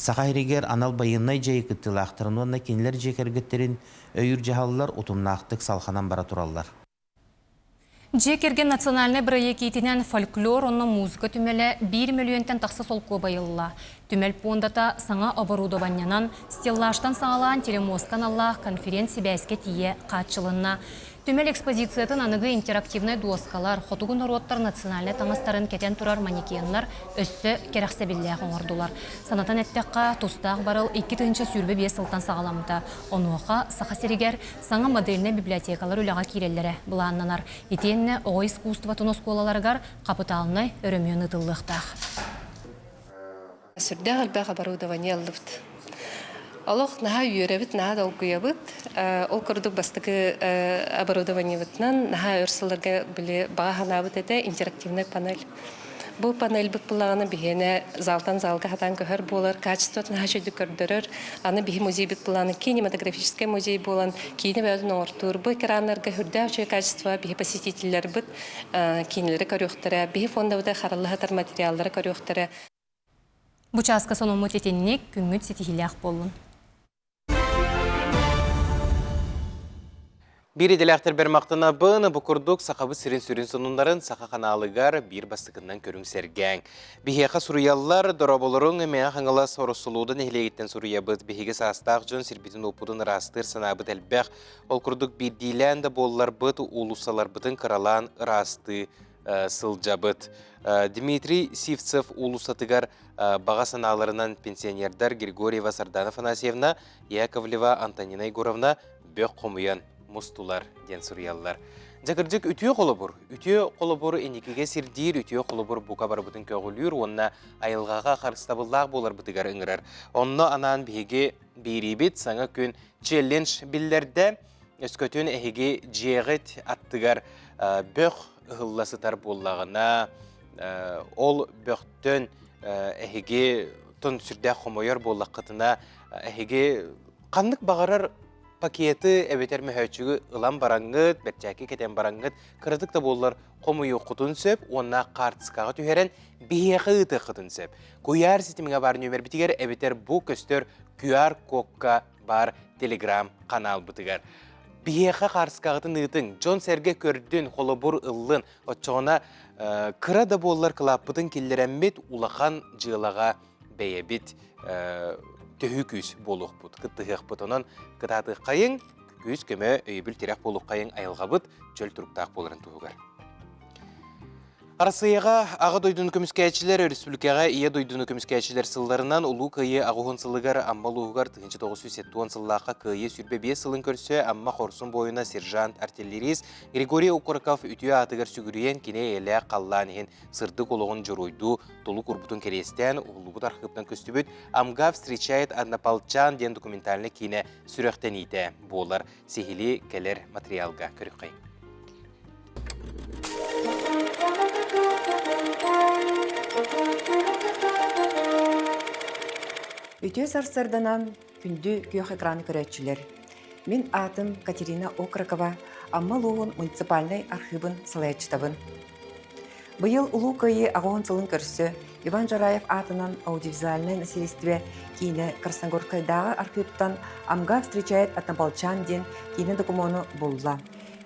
Саха сиригэр анал байыаннай дьайыы кыттыылаахтарын уонна кинилэр дьиэ кэргэттэрин өйүүр дьаһаллар утумнаахтык салҕанан бара тураллар. Дьиэ кэргэн национальнай бырайыак иитинэн фольклор уонна музыка түмэлэ биир мөлүйүөнтэн тахса солкуобай ылла. Түмэл пуондата саҥа оборудованиенан, стеллажтан саҕалаан телемостка аналлаах конференц-сибээскэ тиийэ хааччылынна. Түмэл экспозициятын аныгы интерактивнай дуоскалар, хотугу норуоттар национальнай таҥастарын кэтэн турар манекеннар өссө кэрэхсэбиллээх оҥордулар. Санатан эттэххэ, тустаах барыл 2025 сылтан саҕаламмыта. Онуоха Саха сиригэр Саҥа модельнай библиотекалар үлэҕэ киирэллэрэ былааннанар. Итиэннэ оҕо искусствотын оскуолаларыгар хапытаалынай өрөмүөн ыытыллыахтаах. Сүрдээх элбэх оборудование ыллыбыт. Олох наһаа үөрэбит, наһаа долгуйабыт. Ол курдук бастакы оборудованиебытынан наһаа өр сылларга били баҕа санаабыт этэ интерактивнай панель. Бу панельбыт буллаҕына биһиэнэ залтан залга хатаан көһөр буолар, качествотын наһаа үчүгүйдүк көрдөрөр. Аны биһи музейбит былааны кинематографическай музей буолан киинэ бөҕөтүн оҥортуур. Бу экраннарга үрдээх үчүгэй качество биһи посетителлэрбит киинэлэри көрүөхтэрэ, биһи фондабыта харалла сытар материаллары көрүөхтэрэ. Бу чааска сонуммут итинник, күҥҥүт ситиһиилээх буоллун. Биир идэлээхтэрбэр махтанабын, бу курдук Сахабыт сирин сүрүн сонуннарын Саха ханаалыгар биир бастакыннан көрүҥ сэргээҥ. Биһиэхэ суруйаллар, дорооболоруҥ Мэҥэ Хаҥалас Ороссолуода нэһилиэгиттэн суруйабыт. Биһиги саастаах дьон сирбитин-уоппутун ыраастыыр санаабыт элбэх. Ол курдук биирдиилээн да буолларбыт, уулуссаларбытын кыралаан ыраастыы сылдьабыт. Дмитрий Сивцев уулуссатыгар баҕа санааларынан пенсионердар Григорьева Сардана Афанасьевна, Яковлева Антонина Егоровна бөх хомуйан мустулар диэн суруйаллар. Дьэ кырдьык үтүө холобур, үтүө холобур инникигэ сирдиир, үтүө холобур бука барыбытын көҕүлүүр уонна айылҕаҕа харыстабыллаах буоларбытыгар ыҥырар. Онно анаан биһиги биэриибит саҥа күн челлендж биллэрдэ. Өскөтүн эһиги дьиэҕит аттыгар бөх ыһылла сытар буоллаҕына, ол бөхтөн эһиги тон сүрдээх хомойор буоллаххытына, эһиги ханнык баҕарар пакеты эбэтэр мөһөөччүгү ылан бараҥҥыт, бэрчээкки кэтэн бараҥҥыт, кыратык да буоллар хомуйуоххутун сөп уонна хаартыскаҕа түһэрэн биһиэхэ ыытыаххытын сөп. Куйаар ситимҥэ баар нүөмэрбитигэр эбэтэр бу көстөр QR-кодка баар телеграм-ханаалбытыгар. Биһиэхэ хаартыскаҕытын ыытыҥ, дьон-сэргэ көрдүн, холобур ыллын. Оччоҕуна кыра да буоллар кылааппытын киллэрэммит улахан дьыалаҕа бэйэбит төһүү күүс буолуохпут, кыттыһыахпыт. Онон кытаатыаххайыҥ, күүс-көмө, өйөбүл-тирэх буолуоххайыҥ айылҕабыт чөл туруктаах буоларын туһугар. Арассыыйаҕа Аҕа дойдуну көмүскээччилэр, өрөспүүбүлүкэҕэ Ийэ дойдуну көмүскээччилэр сылларынан Улуу Кыайыы аҕыһун сылыгар Амма улууһугар 1970 сыллаахха Кыайыы 25 сылын көрсө Амма хорсун буойуна сержант-артиллерист Григорий Окороков үтүө аатыгар сүгүрүйэн кини эйэлээх халлаан иһин сырдык олоҕун дьоруойдуу толук урбутун кэриэстээн уһуллубут архыыптан көстүбүт «Амга встречает однополчан» диэн документальнай киинэ сүрэхтэниитэ буолар. Сиһилии кэлэр материалга көрүөххэйиҥ. Үтүө сарсыарданан күндү күөх экраны көрөөччүлэр! Мин аатым Катерина Окрокова, Амма улууһун муниципальнай архыыбын салайааччытабын. Быйыл Улуу Кыайыы аҕыһын сылын көрсө Иван Жараев аатынан аудиовизуальнай нэһилиэстибэ киинэ Красногорскайдааҕы архыыптан «Амга встречает однополчан» диэн киинэ докумуону булла.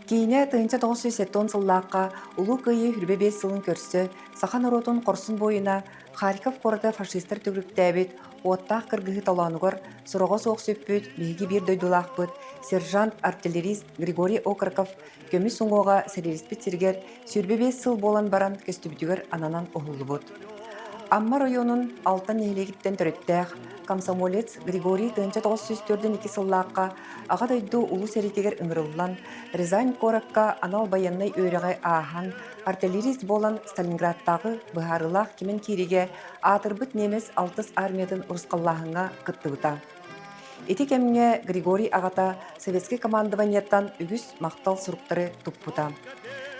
Киинэ 1970 сыллаахха Улуу Кыайыы 25 сылын көрсө саха норуотун хорсун буойуна Харьков куораты фашистар төгүрүктээбит уоттаах кыргыһыы толоонугар сураҕа суох сүппүт биһиги биир дойдулаахпыт сержант-артиллерист Григорий Окороков көмүс уҥуоҕа сэриилэспит сиригэр 25 сыл буолан баран көстүбүтүгэр ананан уһуллубут. Амма оройуонун Алтан нэһилиэгиттэн төрүттээх комсомолец Григорий 1942 сыллаахха Аҕа дойду Улуу сэриитигэр ыҥырыллан, Рязань куоракка анал байыаннай үөрэҕи ааһан, артиллерист буолан Сталинградтааҕы быһаарыылаах кимэн киириигэ аатырбыт немец алтыс армиятын урусхаллааһыҥҥа кыттыбыта. Ити кэмҥэ Григорий аҕата советскай командованиеттан үгүс махтал суруктары туппута.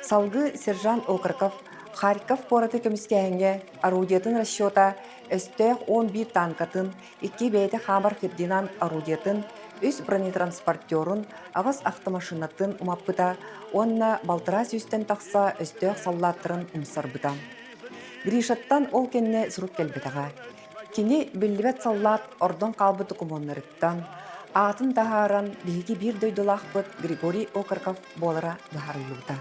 Салгыы сержант Окороков Харьков куораты көмүскээһиҥҥэ орудиетын расчета өстөөх 11 танкатын, икки бэйэтэ хаамар Фердинанд орудиетын, үс бронетранспортерун, аҕыс автомашинатын умаппыта уонна балтараа сүүстэн тахса өстөөх саллааттарын умсарбыта. Гришаттан ол кэннэ сурук кэлбэтэҕэ. Кини биллибэт саллаат ордон хаалбыт докумуоннарыттан аатын таһааран биһиги биир дойдулаахпыт Григорий Окороков буолара быһаарыллыбыта.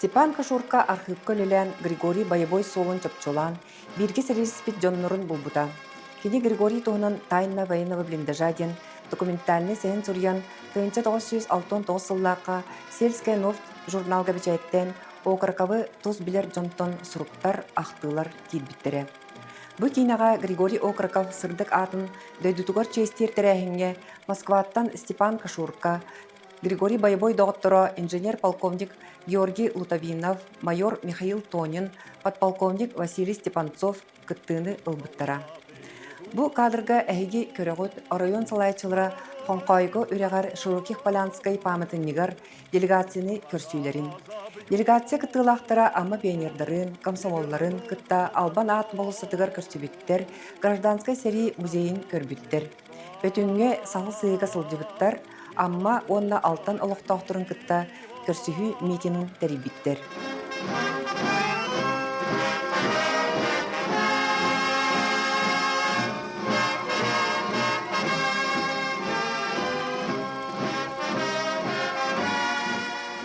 Степан Кашурка архыыпка үлэлээн Григорий боевой суолун чопчулаан, бииргэ сэриилэспит дьоннорун булбута. Кини Григорий туһунан «Тайна военного блиндажа» диэн документальнай сэһэн суруйан, 1969 сыллаахха «Сельская новь» журналга бэчээттээн Окороковы тус билэр дьонтон суруктар, ахтыылар киирбиттэрэ. Бу киинэҕэ Григорий Окороков сырдык аатын дойдутугар чиэстиир тэрээһиҥҥэ Москваттан Степан Кашурка, Григорий Боевой доҕотторо инженер-полковник Георгий Лутовинов, майор Михаил Тонин, подполковник Василий Степанцов кыттыыны ылбыттара. Бу кадрга эһиги көрөҕүт оройуон салайааччылара Хоҥхоойго үрэҕэр Широких-Полянскай пааматынньыгар делегацияны көрсүүлэрин. Делегация кыттыылаахтара Амма пионердарын, комсомолларын кытта Албан аат болуоссатыгар көрсүбүттэр, гражданскай сэрии музейын көрбүттэр. Бөтүҥҥэ саҥа сыһыыга сылдьыбыттар, Амма уонна Алтан олохтоохторун кытта көрсүһүү митинин тэрийбиттэр.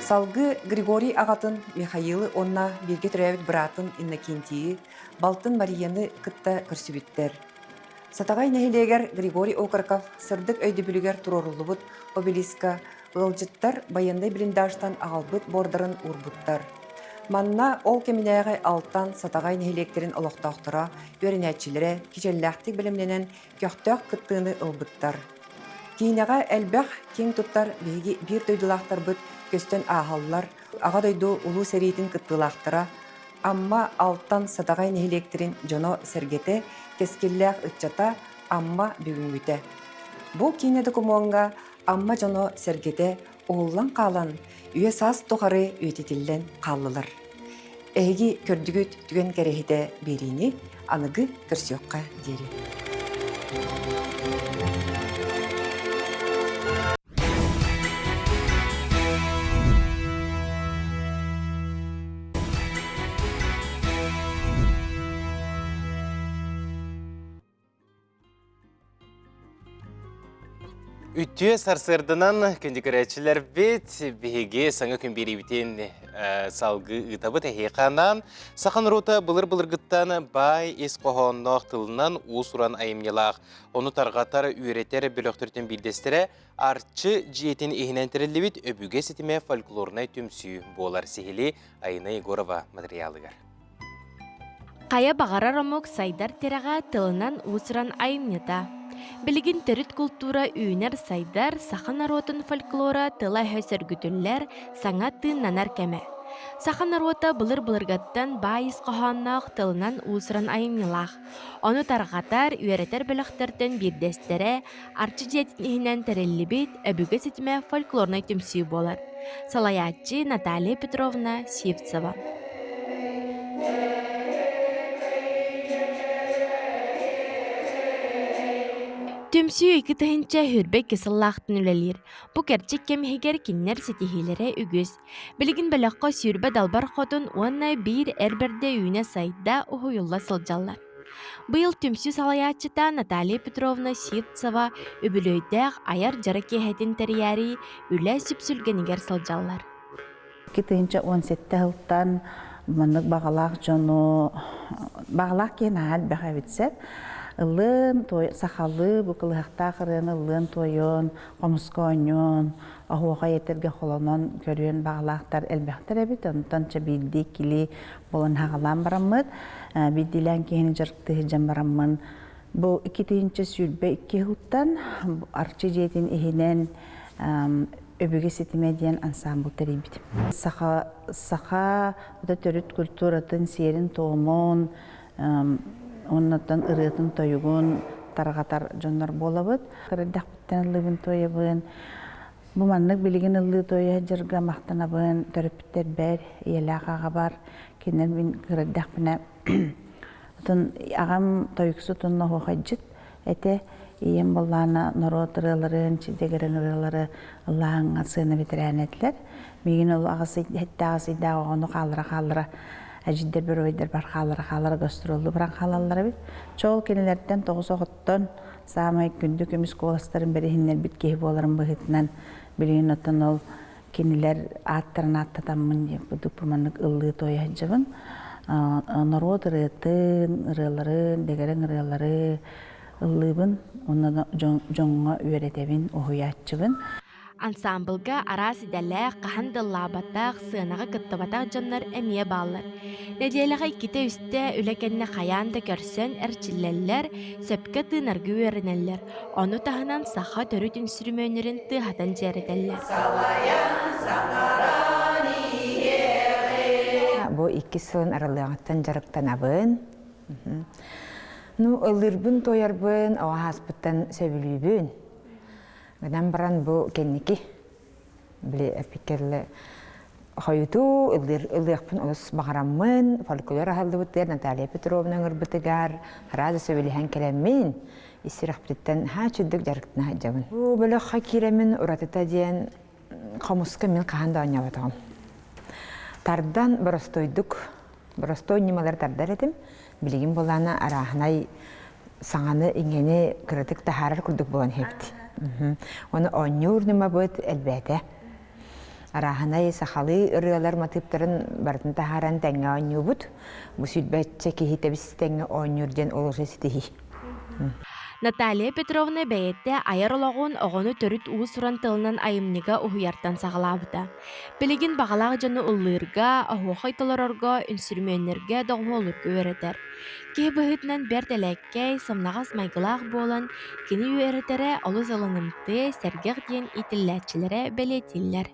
Салгыы Григорий аҕатын Михаилы уонна бииргэ төрөөбүт быраатын Иннокентийи, балтын Марияны кытта көрсүбүттэр. Сатаҕай нэһилиэгэр Григорий Окороков сырдык өйдөбүлүгэр туруоруллубут обелиска ыалдьыттар байыаннай блиндажтан аҕалбыт буордарын уурбуттар. Манна ол кэминээҕи Алтан, Сатаҕай нэһилиэктэрин олохтоохторо, үөрэнээччилэрэ кичэллээхтик бэлэмнэнэн көхтөөх кыттыыны ылбыттар. Киинэҕэ элбэх киэҥ туттар биһиги биир дойдулаахтарбыт көстөн ааһаллар, Аҕа дойду Улуу сэриитин кыттыылаахтара, Амма, Алтан, Сатаҕай нэһилиэктэрин дьоно-сэргэтэ, кэскиллээх ыччата Амма бүгүҥҥүтэ. Бу киинэ докумуоҥҥа Амма дьоно-сэргэтэ уһуллан хаалан, үйэ-саас тухары үйэтитиллэн хааллылар. Эһиги көрдүгүт түгэн кэрэһитэ биэриини аныгы көрсүөххэ диэри. Үтүө сарсыарданан күндү көрөөччүлэрбит биһиги саҥа күн биэриибитин салгыы ыытабыт эһиэхэ анаан саха норуота былыр-былыргыттан баай ис хоһоонноох тылынан уус-уран айымньылаах ону тарҕатар үөрэтэр бөлөхтөртөн биирдэстэрэ Арчы дьиэтин иһинэн тэриллибит Өбүгэ ситимэ фольклорнай түмсүү буолар сиһилии Айына Егорова матырыйаалыгар. Хайа баҕарар омук сайдар тирэҕэ тылынан уус-уран айымньыта. Билигин төрүт култуура үүнэр-сайдар, саха норуотун фольклора тыла-өһө сөргүтүллэр, саҥа тыыннанар кэмэ. Саха норуота былыр-былыргаттан баай ис хоһоонноох тылынан уус-уран айымньылаах. Ону тарҕатар, үөрэтэр бөлөхтөртөн биирдэстэрэ Арчы дьиэтин иһинэн тэриллибит Өбүгэ ситимэ фольклорнай түмсүү буолар. Салайааччы Наталья Петровна Сивцева. Түмсүү 2022 сыллаахтан үлэлиир. Бу кэрчик кэм иһигэр кинилэр ситиһиилэрэ үгүс. Билигин бөлөххө 20 далбар хотун уонна биир эр бэрдэ үүнэ-сайда, уһуйулла сылдьаллар. Быйыл түмсүү салайааччыта Наталья Петровна Сивцева үбүлүөйдээх айар дьарык киэһэтин тэрийээри үлэ сүпсүлгэнигэр сылдьаллар. 2017 сылтан маннык баҕалаах дьону баҕалаах киһи наһаа элбэх эбит сөп. Ыллыан, сахалыы бу кылыһахтаах ырыаны ыллыан туойуон, хомуска оонньуон, оһуохай этэргэ холонон көрүөн баҕалаахтар элбэхтэр эбит. Онтон чэ биирдии иккилии буолан хаҕалаан бараммыт, биирдиилээн киһини дьарыктыы сылдьан бараммын, бу 2022 сылтан Арчы дьиэтин иһинэн Өбүгэ ситимэ диэн ансаамбыл тэрийбитим. Саха саха төрүт культуратын, сиэрин-туомун, оннуттан ырыатын-тойугун тарҕатар дьоннор буолабыт. Кырырдахпыттан ыллыыбын туойабын. Бу маннык билигин ыллыы туойа сылдьарга махтанабын төрөппүттэрбэр, ийэлээх аҕабар. Кинилэр мин кырырдахпына отон аҕам тойуксут уонна оһуохайдьыт этэ. Ийэм буоллаана норуот ырыаларын, чидэгэрин ырыалары ыллааһыҥҥа сыана бэтэрээнэ этилэр. Миигин ол аҕыс ый, ыйдаах оҕону хааллара-хааллара эдьиийдэр бөрөйдөрбөр хааллара-хааллара гастроллуу баран хаалаллар эбит. Чол кинилэртэн тоҕус оҕоттон саамай күндү көмүс куоластарын бэриһиннэрбит киһи буоларым быһыытынан билигин оттон ол кинилэр ааттарын ааттатаммын диэн курдук маннык ыллыы туойа сылдьабын. Норуот ырыатын, ырыаларын, дэгэрэҥ ырыалары ыллыыбын уонна дьоҥҥо үөрэтэбин, уһуйааччыбын. Ансаамбылга араас идэлээх, хаһан да ыллаабатах, сыанаҕа кыттыбатах дьоннор эмиэ бааллар. Нэдиэлэҕэ иккитэ-үстэ үлэ кэннэ хайаан да көрсөн эрчиллэллэр, сөпкө тыынарга үөрэнэллэр. Ону таһынан саха төрүт үнсүрүмүөннэрин тыаһатан дьиэрэтэллэр. Бу иккис сылын арыллыаҕыттан дьарыктанабын. Ну, ыллыырбын, туойарбын оҕо ааспыттан сөбүлүүбүн. Гынан баран бу кэнники били эппиккэ хойутуу ыллыахпын олус баҕараммын, фольклор аһыллыбытыгар Наталья Петровна ыҥырбытыгар сразу сөбүлэһэн кэлэммин, ис сүрэхпититтэн наһаа үчүгдүк дьарыктана сылдьабын. Бу бөлөххө киирэммин уратыта диэн хомуска мин хаһан да оонньооботоҕум. Тардан боростуойдук, боростуой ньымалары тардар этим. Билигин буоллаҕына арааһынай саҥаны иҥэни кыратык таһаарар курдук буолан иһэбит. Оны оонньуур ньымабыт элбээтэ. Арааһынай сахалыы ырыалар матыыптарын барытын таһааран тэҥҥэ оонньуубут. Бу сүүрбэччэ киһи тэбис тэҥҥэ оонньуур диэн олус ситиһии. Наталья Петровна бэйэтэ айар олоҕун оҕону төрүт уус-уран тылынан айымньыга уһуйартан саҕалаабыта. Билигин баҕалаах дьону ыллыырга, оһуохай толорорго, үнсүрүмүөннэргэ доҕуһуоллуурга үөрэтэр. Киһи быһыытынан бэрт элэккэй, сымнаҕас майгылаах буолан, кини үөрэтэрэ олус ылынымтыа, сэргэх диэн иитиллээччилэрэ бэлиэтииллэр.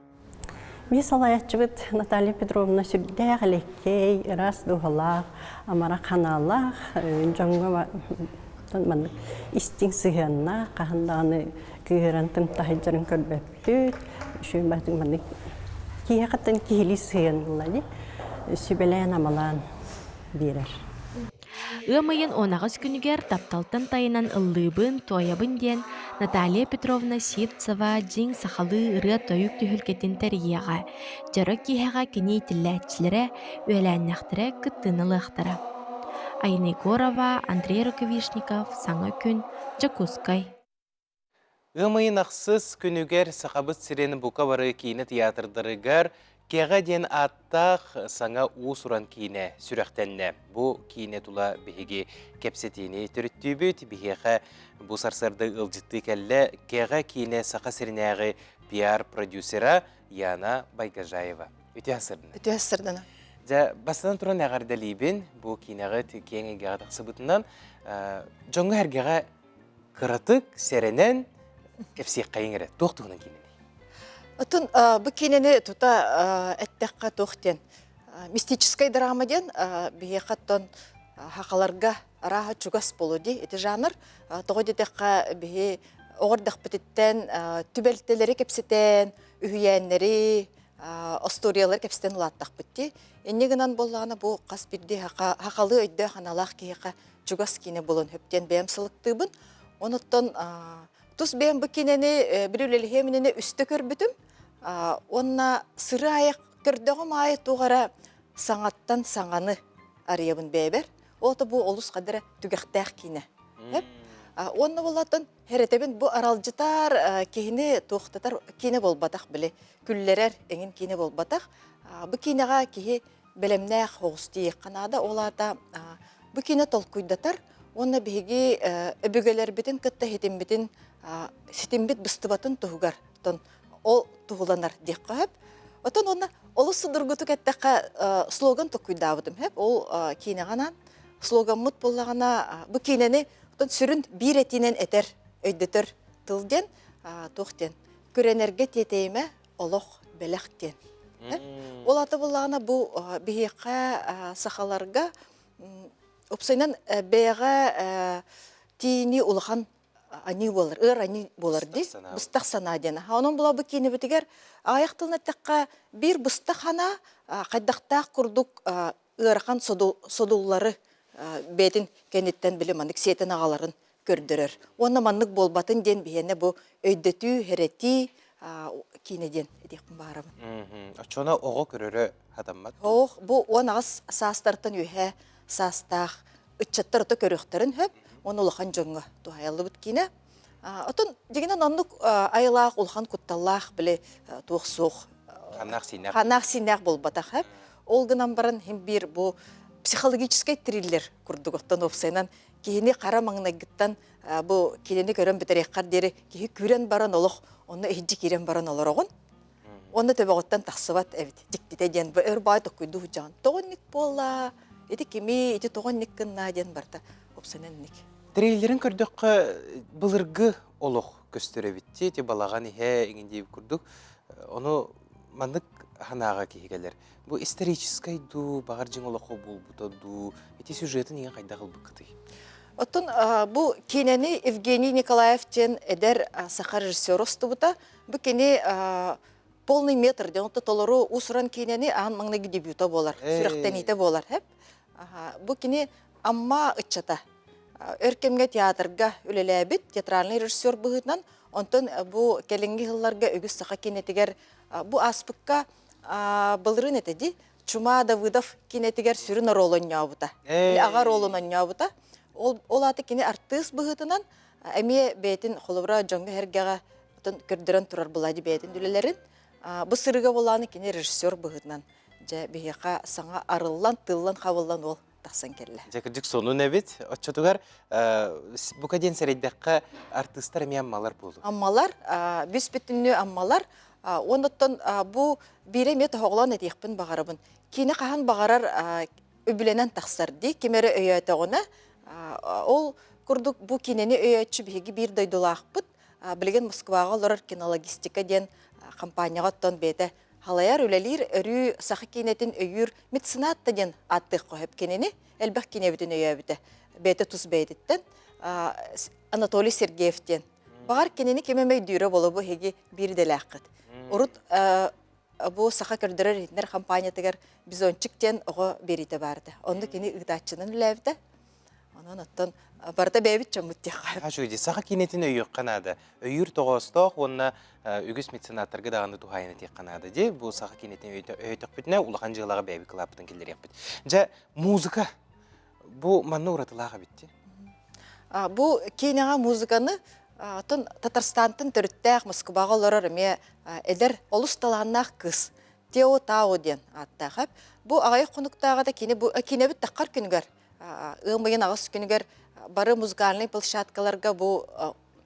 Мин салайааччыбыт Наталья Петровна сүрдээх элэккэй, ыраас дууһалаах, амарах ханаалаах, дьоҥҥо маннык истиҥ сыһыаннаах, хаһан даҕаны кыыһыран тымтаһыйдарын көрбөппүт. Үчүгэй маннык киһиэхэттэн киһилии сыһыанныла дии, сүбэлээн-амалаан биэрэр. Ыам ыйын 18 күнүгэр тапталтан тайынан ыллыыбын, туойабын диэн Наталья Петровна Сивцева дьиҥ сахалыы ырыа-тойук түһүлгэтин тэрийиэҕэ. Дьоро киэһэҕэ кини иитиллээччилэрэ, үөлээннэхтэрэ кыттыыны ылыахтара. Айна Егорова, Андрей Рукавишников, Саҥа күн, Дьокуускай. Ыам ыйын ахсыс күнүгэр Сахабыт сирин бука бары киинэ театрдарыгар Кэҕэ диэн ааттаах саҥа уус-уран киинэ сүрэхтэннэ. Бу киинэ тула биһиги кэпсэтиини төрүттүүбүт. Биһиэхэ бу сарсыарда ыалдьыттыы кэллэ Кэҕэ киинэ Саха сиринээҕи пиар-продюсера Яна Байгажаева. Үтүө сырдына. Үтүө сырдына. Дьэ, бастатан туран эҕэрдэлиибин. Бу киинэҕит киэҥ эйгэҕэ тахсыбытынан дьоҥҥо-сэргэҕэ кыратык сэрэнэн кэпсиэххэйиҥ эрэ. Туох туһунан киинэний? Отон бу киинэни тута эттэххэ туох диэн мистическай драма диэн биһиэхэ оттон хахаларга арааһа чугас буолуо дии ити жанр. Тоҕо диэтэххэ биһи оҕордохпутуттан түбэлтэлэри кэпсэтэн, үһүйээннэри, остуоруйалары кэпсэтэн улааттахпыт дии. Инньэ гынан буоллаҕына бу хас биирдии хахалыы өйдөөх аналаах киһиэхэ чугас киинэ буолан сөп диэн бэйэм сылыктыыбын. Онуттан тус бэйэм бу киинэни били үлэлэһиэм иннинэ үстэ көрбүтүм. Уонна сыры аайы көрдөҕүм аайы туох эрэ саҥаттан саҥаны арыйабын бэйэбэр. Ото бу олус хадара түгэхтээх киинэ. Уонна болатын хэрэтэбин бу аралдьытар киһини туохтатар киинэ буолбатах били күллэрэр эҥин киинэ буолбатах. Бу киинэҕэ киһи бэлэмнээх оҕус тиийиэххэ наада. Ол аата бу киинэ толкуйдатар. Уонна биһиги өбүгэлэрбитин кытта ситиммитин ситиммит быстыбатын туһугар оттон ол туһуланар диэххэ сөп. Оттон уонна олус судургутук эттэххэ слоган толкуйдаабытым сөп. Ол киинэҕэ анаан слогаммыт буоллаҕына бу киинэни оттон сүрүн биир этиинэн этэр, өйдөтөр тыл диэн туох диэн күрэнэргэ тиэтэйимэ олох бэлэх диэн. Ол ата буоллаҕына бу биһиэхэ сахаларга Уопсайынан бэйэҕэ тиини улахан аньыы буолар, ыар аньыы буолар дии. Быстах санаа диэн. Онон була бу киинэбитигэр аҕыйах тылын эттэххэ, биир быстах санаа хайдахтаах курдук ыарахан содуллары бэйэтин кэнниттэн били маннык сиэтэн аҕаларын көрдөрөр. Уонна маннык буолбатын диэн биһиэнэ бу өйдөтүү, хэрэтии киинэ диэн этиэхпин баҕарабын. Оччоно оҕо көрөрө хатаммат. Ох, бу 18 саастартан үөһэ саастаах ыччаттар ото көрүөхтэрин сөп, уонна улахан дьоҥҥо туһайаллыбыт киинэ. Отон дьиҥинэн оннук айылаах улахан кутталлаах били туох суох ханнаах сииннээх ханнаах сииннээх буолбатах сөп. Ол гынан баран хим биир бу психологическай триллер курдук оттон уопсайынан киһини хара маҥнайгыттан бу кинини көрөн бүтэриэххэр диэри киһи күүрэн баран олох онно иһирдьи киирэн баран олороҕун. Онно төбөҕүттэн тахсыбат эбит. Дьиктитэ диэн бу өр баай токкуйдуу сылдьаҕын. Тоҕо инник буолла? Ити кими? Ити тоҕо инник гынна диэн барыта уопсайынан инник. Трейлерин көрдөххө былыргы олох көстөр эбит дии. Ити балаҕан иһэ иҥин диэбит курдук. Ону маннык санааҕа киһи кэлэр. Бу историческай дуу, баҕар дьиҥ олоххо буолбута дуу, ити сюжетын иҥэн хайдах ылбыккытый? Оттон бу киинэни Евгений Николаев диэн эдэр саха режиссер устубута. Бу кини полный метр диэн толору уус-уран киинэни аан маҥнайгы дебюта буолар, сүрэхтэниитэ буолар. Бу кини Амма ыччата. Өр кэмҥэ театрга үлэлээбит театральный режиссер быһыытынан, онтон бу кэлиҥҥи сылларга үгүс саха киинэтигэр бу ааспыкка былырыын этэ дии, Чума Давыдов киинэтигэр сүрүн оруолу оонньообута. Аҕа оруолун оонньообута. Ол, ол аата кини артыыс быһыытынан эмиэ бэйэтин холобура дьоҥҥо-сэргэҕэ көрдөрөн турар буолаа бэйэтин үлэлэрин. Бу сырыыга буолааны кини режиссер быһыытынан дьэ биһиэхэ саҥа арыллан, тыыллан-хабыллан уол тахсан кэллэ. Дьэ кырдьык сонун эбит. Оччотугар бука диэн сэрэйдэххэ артыыстар эмиэ аммалар буолуо. Аммалар, бүс-бүтүннүү аммалар. Оннуттан бу биири эмиэ тоһоҕолоон этиэхпин баҕарабын. Киинэ хаһан баҕарар үбүлэнэн тахсар дии, ким эрэ өйөөтөҕүнэ, ол курдук бу киинэни өйөөччү биһиги биир дойдулаахпыт. Билигин Москваҕа олорор кинологистика диэн компанияҕа оттон бэйэтэ халайар, үлэлиир, өрүү саха киинэтин өйүүр меценат да диэн ааттыахха сөп кинини. Элбэх киинэбитин өйөөбүтэ. Бэйэтэ тус бэйэтиттэн. Анатолий Сергеев диэн. Баҕар кинини ким эмэ өйдүүрэ буолуо бу эһиги биир идэлээххит. Урут бу саха көрдөрөр иһитиннэр компаниятыгар Бизончик диэн оҕо биэриитэ баар этэ. Онно кини ыытааччынан үлэлээбитэ. Онон оттон барыта бэйэбит дьоммут диэххэ. Үчүгэй саха киинэтин өйүөххэ наада. Өйүүр тоҕоостоох уонна үгүс меценаттарга даҕаны туһаайан этиэххэ наада дии. Бу саха киинэтин өйөтөхпүтүнэ улахан дьыалаҕа бэйэбит кылааппытын киллэриэхпит. Дьэ, музыка бу манна уратылаах эбит дии. Бу киинэҕэ музыканы оттон Татарстантан төрүттээх Москваҕа олорор эмиэ эдэр олус талааннаах кыыс Тео Тао диэн ааттаах. Бу аҕыйах хонуктааҕыта кини бу киинэбит таххар күнүгэр ыам ыйын аҕыс күнүгэр бары музыкальнай площадкаларга бу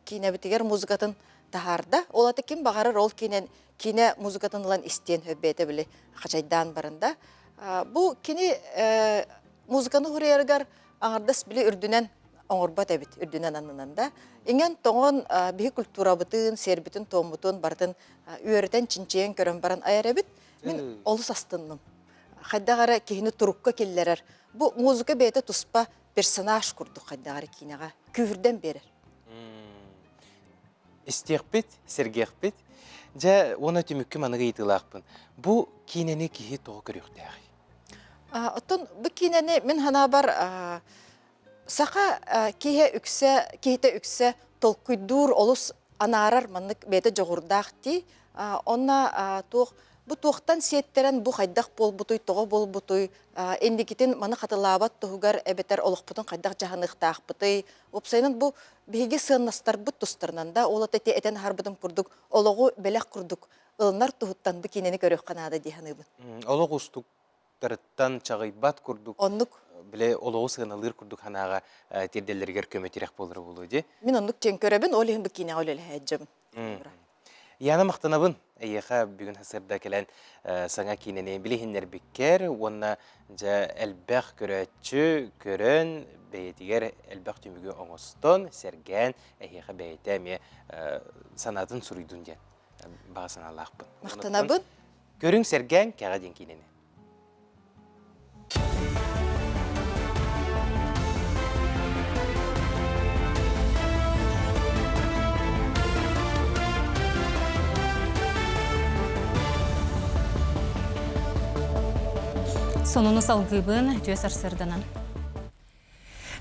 киинэбитигэр музыкатын таһаарда. Ол ата ким баҕарар ол киинэн киинэ музыкатын ылан истиэн бэйэтэ били хачайдаан баранда. Бу кини музыканы хуруйарыгар аҥардас били үрдүнэн оҥорбот эбит үрдүнэн аннынан да. Иҥэн тоҥон биһи культурабытын, сиэрбитин, туоммутун барытын үөрэтэн, чинчийэн көрөн баран айар эбит. Мин олус астынным. Хайдах эрэ киһини турукка киллэрэр. Бу музыка бэйэтэ туспа персонаж курдук хайдах эрэ киинэҕэ күүһүрдэн биэрэр. Истиэхпит, сэргиэхпит. Дьэ, уонна түмүккэ маныгы ыйытыылаахпын. Бу киинэни киһи тоҕо көрүөхтээҕий? Оттон бу киинэни мин санаабар саха киһи үксэ, киһитэ үксэ толкуйдуур, олус анаарар маннык бэйэтэ дьоҕурдаах дии. Онно туох бу туохтан сиэттэрэн бу хайдах буолбутуй, тоҕо буолбутуй, инникитин маны хатылаабат туһугар эбэтэр олохпутун хайдах дьаһаныахтаахпытый. Уопсайынан бу биһиги сыаннастарбыт тустарынан да, ол ата этэн аһарбытым курдук олоҕу бэлэх курдук ылынар туһуттан бу киинэни көрүөххэ наада дии саныыбын. Олох уустук. уустуктарыттан чаҕыйбат курдук. Оннук. Бile олоҕу сыаналыыр курдук санааҕа тиэрдэллэригэр көмө тирэх буолара буолуо дии. Мин оннук диэн көрөбүн, ол иһин бу киинэҕэ үлэлэһээдьэбин. Яна махтанабын эйиэхэ бүгүн сырда кэлэн саҥа киинэни билиһиннэрбиккэр уонна дьэ элбэх көрөөччү көрөн бэйэтигэр элбэх түмүгү оҥостон сэргээн эһиэхэ бэйэтэ эмиэ санаатын суруйдун диэн баҕа санаалаахпын. Махтанабын. Көрүҥ сэргээҥ кэҕэ диэн киинэни. Сонуну салгыыбын үтүө сарсыарданан.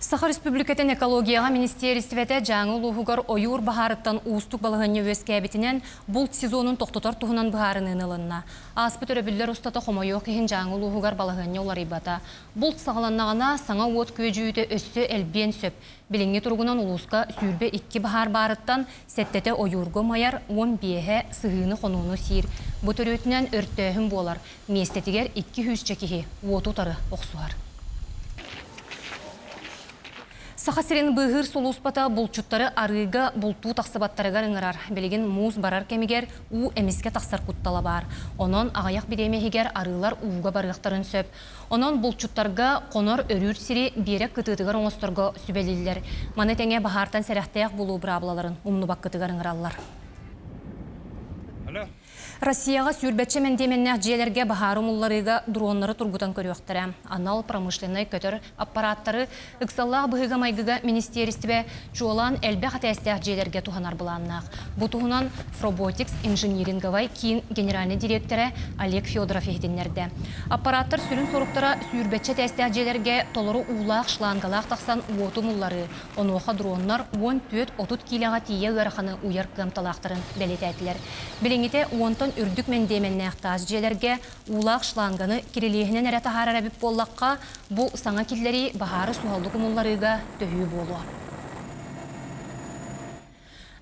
Саха Республикатын экологияҕа министиэристибэтэ Дьааҥы улууһугар ойуур баһаарыттан уустук балаһыанньа үөскээбитинэн булт сезонун тохтотор туһунан быһаарыныыны ылынна. Ааспыт өрөбүллэр устата хомойуох иһин Дьааҥы улууһугар балаһыанньа уларыйбата. Булт саҕаланнаҕына саҥа уот күөдьүйүүтэ өссө элбиэн сөп. Билиҥҥи туругунан улууска 22 баһаар баарыттан сэттэтэ ойуурга умайар, 15-э сыһыыны-хонууну сиир. Бу төрүөтүнэн өртөөһүн буолар. Миэстэтигэр икки сүүсчэ киһи уоту утары охсуһар. Саха сирин быыһыыр сулууспата булчуттары арыыга бултуу тахсыбаттарыгар ыҥырар. Билигин муус барар кэмигэр уу эмискэ тахсар куттала баар. Онон аҕыйах бириэмэ иһигэр арыылар ууга барыахтарын сөп. Онон булчуттарга хонор өрүүр сири биэрэк кытыытыгар оҥосторго сүбэлииллэр. Маны тэҥэ баһаартан сэрэхтээх буолуу быраабылаларын умнубаккытыгар ыҥыраллар. Россияҕа сүүрбэччэ мэндиэмэннээх дьиэлэргэ баһаары умулларыыга дроннары тургутан көрүөхтэрэ. Анал промышленнай көтөр аппарааттары ыксаллаах быһыыга-майгыга министиэристибэ чуолаан элбэх этээстээх дьиэлэргэ туһанар былааннаах. Бу туһунан Фроботикс инжиниринговай киин генеральнай дириэктэрэ Олег Федоров иһитиннэрдэ. Аппарааттар сүрүн соруктара сүүрбэччэ этээстээх дьиэлэргэ толору уулаах шлангалаах тахсан уоту умулларыы, Онуоха дроннар 14-30 киилэҕэ тиийэ ыараханы уйар кыамталаахтарын бэлиэтээтилэр. Билиҥҥитэ уонтан үрдүк мэндиэмэннээх таас дьиэлэргэ уулаах шланганы кирилиэһинэн эрэ таһаарар эбит буоллахха, бу саҥа киллэрии баһаары суһаллык умулларыыга төһүү буолуо.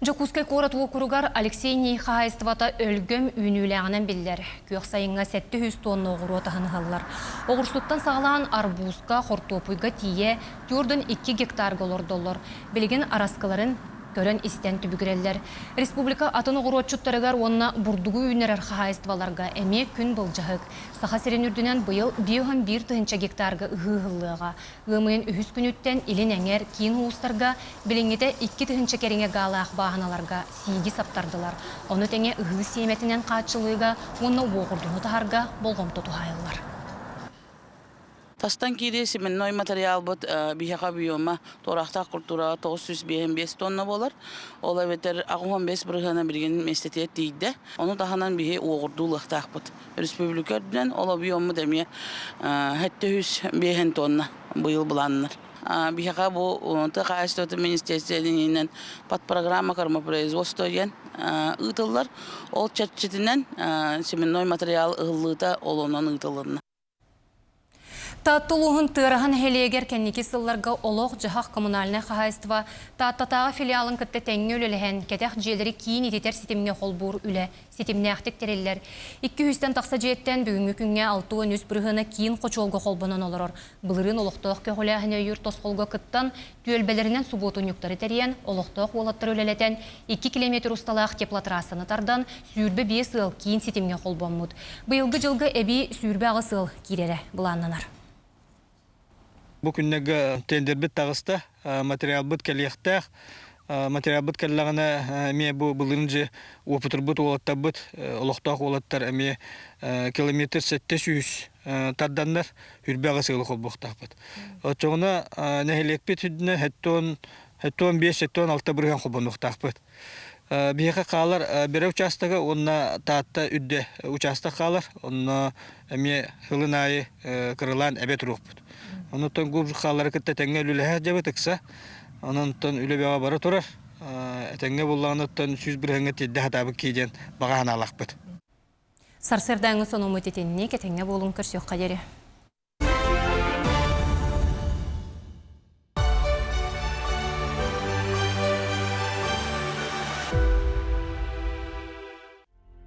Дьокуускай куорат уокуругар Алексей Ней хаһаайыстыбата өлгөм үүнүүлээҕинэн биллэр. Күөх сайыҥҥа 700 тонна оҕуруот аһын ыһаллар. Оҕурсуттан саҕалаан арбузка, хортуопуйга тиийэ 42 гектарга олордоллор. Билигин араскыларын көрөн-истэн түбүгүрэллэр. Республика атын оҕуруотчуттарыгар уонна бурдугу үүннэрэр хаһаайыстыбаларга эмиэ күн былдьаһык. Саха сирин үрдүнэн быйыл 51 тыһыынча гектарга ыһыы ыһыллыаҕа. Ыам ыйын үһүс күнүттэн илин эҥэр киин улуустарга билиҥҥитэ 2000 кэриҥэ гаалаах бааһыналарга сииги саптардылар. Ону тэҥэ ыһыы сиэмэтинэн хааччылыыга уонна уоҕурдууну таһарга болҕомто туһаайыллар. Тастан киирии семенной материалбыт биһиэхэ объема туораахтаах культураҕа 955 тонна буолар. Ол эбэтэр 85 бырыһыана билигин миэстэтигэр тиийдэ. Ону таһынан биһи уоҕурдуу ылыахтаахпыт. Республика үрдүнэн ол объеммут эмиэ 705 тонна быйыл былааннар. Биһиэхэ бу тыа хаһаайыстыбатын министерствотын подпрограмма кормопроизводство диэн ыытыллар. Ол чэрчитинэн семенной материал ыһыллыыта олонон ыытылынна. Таатта улууһун Тыараһа нэһилиэгэр кэнники сылларга олох-дьаһах коммунальнай хаһаайыстыба Тааттатааҕы филиалын кытта тэҥҥэ үлэлэһэн, кэтэх дьиэлэри киин ититэр ситимҥэ холбуур үлэ ситимнээхтик тэриллэр. Икки үстэн тахса дьиэттэн бүгүҥҥү күҥҥэ 63 бырыһыана киин хочуолга холбонон олорор. Былырыын олохтоох көҕүлээһини өйүүр тосхолго кыттан, түөлбэлэринэн субуотунньуктары тэрийэн, олохтоох уолаттары үлэлэтэн, 2 километр усталаах теплотрассаны тардан, 25 ыал киин ситимҥэ холбоммут. Быйылгы дьылга эбии 28 ыал киирэрэ былааннанар. Бу күннэргэ тендербит таҕыста, материалбыт кэлиэхтээх. Материалбыт кэллэҕинэ эмиэ бу былырыын дьэ уопутурбут уолаттарбыт, олохтоох уолаттар эмиэ километр 700 тарданнар үрбэҕи сыалы холбуохтаахпыт. Оччоҕуна нэһилиэкпит үрдүнэн 75-76 бырыһыан холбонуохтаахпыт. Биһиэхэ хаалар Бэрэ учаастага уонна Таатта үрдэ учаастак хаалар. Онно эмиэ сылын аайы кыралаан эбэ туруохпут. Онуттан губ хаалары кытта тэҥҥэ үлэлэһэ дьабыт ыкса. Онон үлэ бөҕө бара турар. Этэҥҥэ буллаҕына 100 бырыһыаҥҥа тиэрдэ сатаабыт киһи диэн баҕа санаалаахпыт. Сарсыардааҥҥы сонуммут итинник этэҥҥэ буолуҥ көрсүөххэ диэри.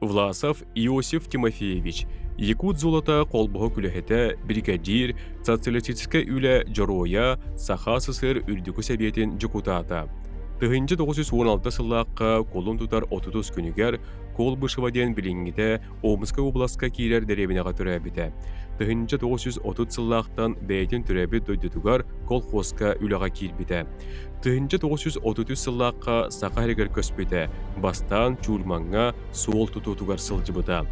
Власов Иосиф Тимофеевич, Якут золото холбоһук үлэһитэ, биригэдьиир, социалистическай үлэ дьоруойа, Саха СССР Үрдүкү Сэбиэтин дьокутаата. 1916 сыллаахха кулун тутар 30 күнүгэр Колбышева диэн билиҥҥитэ Омскай уобаласка киирэр дэриэбинэҕэ төрөөбүтэ. 1930 сыллаахтан бэйэтин төрөөбүт дойдутугар колхозка үлэҕэ киирбитэ. 1933 сыллаахха Саха сиригэр көспүтэ, бастаан Чульмаҥҥа суол тутуутугар сылдьыбыта.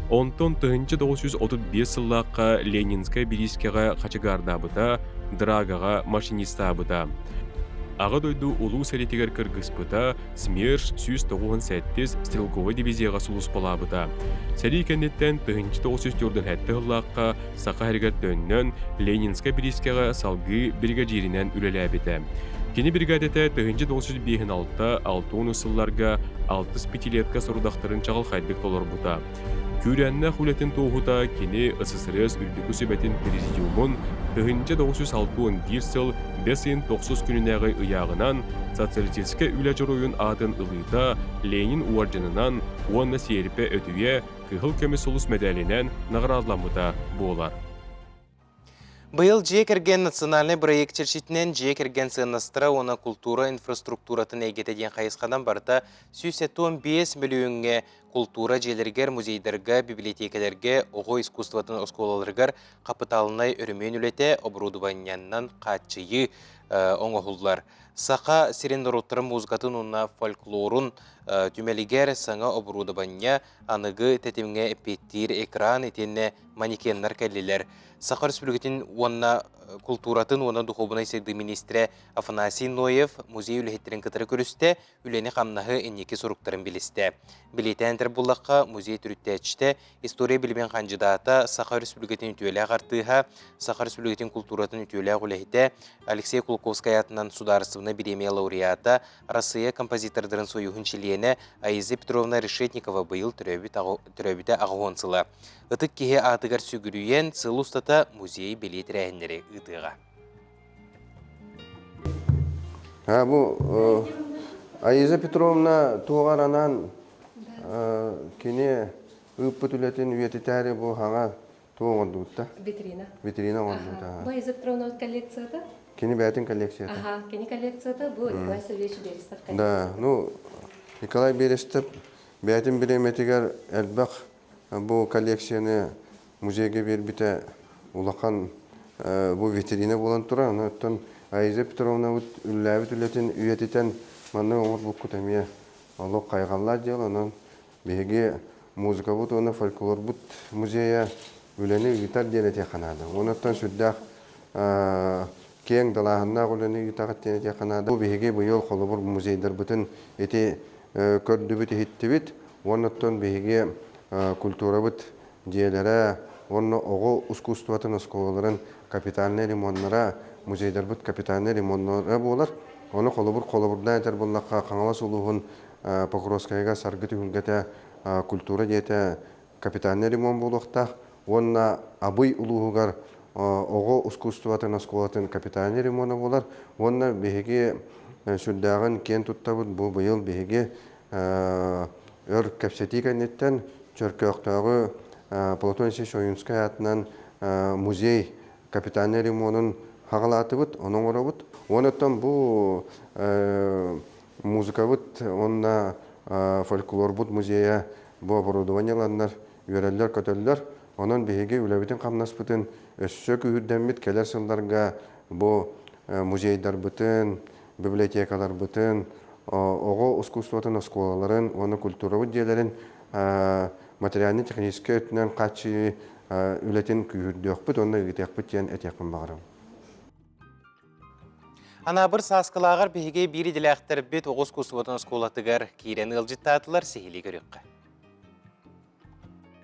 Онтон 1935 сыллаахха Ленинскэй бириискэҕэ хачыгаардаабыта, Драгаҕа машинистаабыта. Аҕа дойду Улуу сэриитигэр кыргыспыта, СМЕРШ 197 стрелковай дивизияҕа сулууспалаабыта. Сэрии кэнниттэн 1947 сыллаахха Саха сиригэр төннөн, Ленинскэй бириискэҕэ салгыы биригэдьииринэн үлэлээбитэ. Кини биригээдэтэ 1956-60 сылларга алтыс пятилетка сорудахтарын чаҕылхайдык толорбута. Күүрээннээх үлэтин туоһута кини СССР Үрдүкү Сүбэтин Президиумун 1961 сыл бэс ыйын тохсус күнүнээҕи ыйааҕынан Социалистическай үлэ дьоруойун аатын ылыыта Ленин уордьанынан уонна Сиэрипэ өтүйэ Кыһыл көмүс сулус мэдээлинэн наҕараадаламмыта буолар. Быйыл дьиэ кэргэн национальнай бырайыак чэрчитинэн дьиэ кэргэн сыаннастара уонна култуура инфраструктуратын эйгэтэ диэн хайысханан барыта 175 мөлүйүөҥҥэ култуура дьиэлэригэр, музейдарга, бибилэтиэкэлэргэ, оҕо искусствотын оскуолаларыгар хапытаалынай өрөмүөн үлэтэ оборудованиеннан хааччыйыы оҥоһуллар. Саха сирин норуоттарын музыкатын уонна фольклорун түмэлигэр саҥа оборудование аныгы тэтимҥэ эппиэттиир экран итиэннэ манекеннар кэллилэр. Саха Өрөспүүбүлүкэтин уонна култууратын уонна духуобунай сайдыы миниистирэ Афанасий Ноев музей үлэһиттэрин кытары көрүстэ, үлэни-хамнаһы инники соруктарын билистэ. Билиэтээн этэр буллахха, музей төрүттээччитэ, история билимин хандьыдаата, Саха Өрөспүүбүлүкэтин үтүөлээх артыыһа, Саха Өрөспүүбүлүкэтин култууратын үтүөлээх үлэһитэ Алексей Кулаковскай аатынан судаарыстыбаннай бириэмийэ лауреата, Арассыыйа композитордарын союһун чилиэнэ Аиза Петровна Решетникова быйыл төрөөбүтэ аҕыс сыла. Ытык киһи аатыгар сүгүрүйэн, сыл устата музей бэлиэ тэрээһиннэри ыытыаҕа. Бу Аиза Петровна туоҕар анаан кини ыыппыт үлэтин үйэтитээри бу хаҥа Тугу оҥордубут Витрина. Витрина оҥордубут. Бу Аиза Петровна коллекцията. Кини бэйэтин коллекцията. Аха, кини коллекцията бу Николай Савельевич Берестов коллекцията. Да, ну Николай Берестов бэйэтин бириэмэтигэр элбэх бу коллекцияны музейга биэрбитэ улахан бу витрина буолан турар. Оттон Аиза Петровна үлэлээбит үлэтин үйэтитэн манна оҥорбуккут эмиэ олох хайҕаллаах дьыала. Онон Биһиги музыкабыт уонна фольклорбут музейа үлэни ыытар диэн этиэххэ наада. Онуттан сүрдээх киэҥ далааһыннаах үлэни ыытаҕыт диэн этиэххэ наада. Бу биһиги быйыл холобур музейдарбытын ити көрдүбүт, иһиттибит. Уоннаттан биһиги культурабыт дьиэлэрэ уонна оҕо искусствотын оскуолаларын капитальнай ремоннара, музейдарбыт капитальнай ремоннара буолар. Ону холобур холобурдаан этэр буоллахха, Хаҥалас улууһун Покровскайга Саргы түһүлгэтэ культура дьиэтэ капитальнай ремонт буолуохтаах уонна Абый улууһугар оҕо искусствотын оскуолатын капитальнай ремона буолар уонна биһиги сүрдээҕин киэн туттабыт бу быйыл биһиги өр кэпсэтии кэнниттэн Чөркөөхтөөҕү Платон Алексеевич Ойунскай аатынан музей капитальнай ремонун хаҕалаатыбыт, ону оҥоробут. Уонна бу Музыкабыт уонна фольклорбут музейа бу оборудованиеланнар үөрэллэр-көтөллөр. Онон биһиги үлэбитин-хамнаспытын өссө күүһүрдэммит кэлэр сылларга бу музейдарбытын, библиотекаларбытын, оҕо искусствотын оскуолаларын уонна культурабыт дьиэлэрин материально-техническэй өттүнэн хааччыйыы үлэтин күүһүрдүөхпүт уонна ыытыахпыт диэн этиэхпин баҕарабын. Анаабыр Сааскылааҕар биһиги биир идэлээхтэрбит оҕус кусубатын оскуолатыгар киирэн ыалдьыттаатылар, сиһилии көрүөххэ.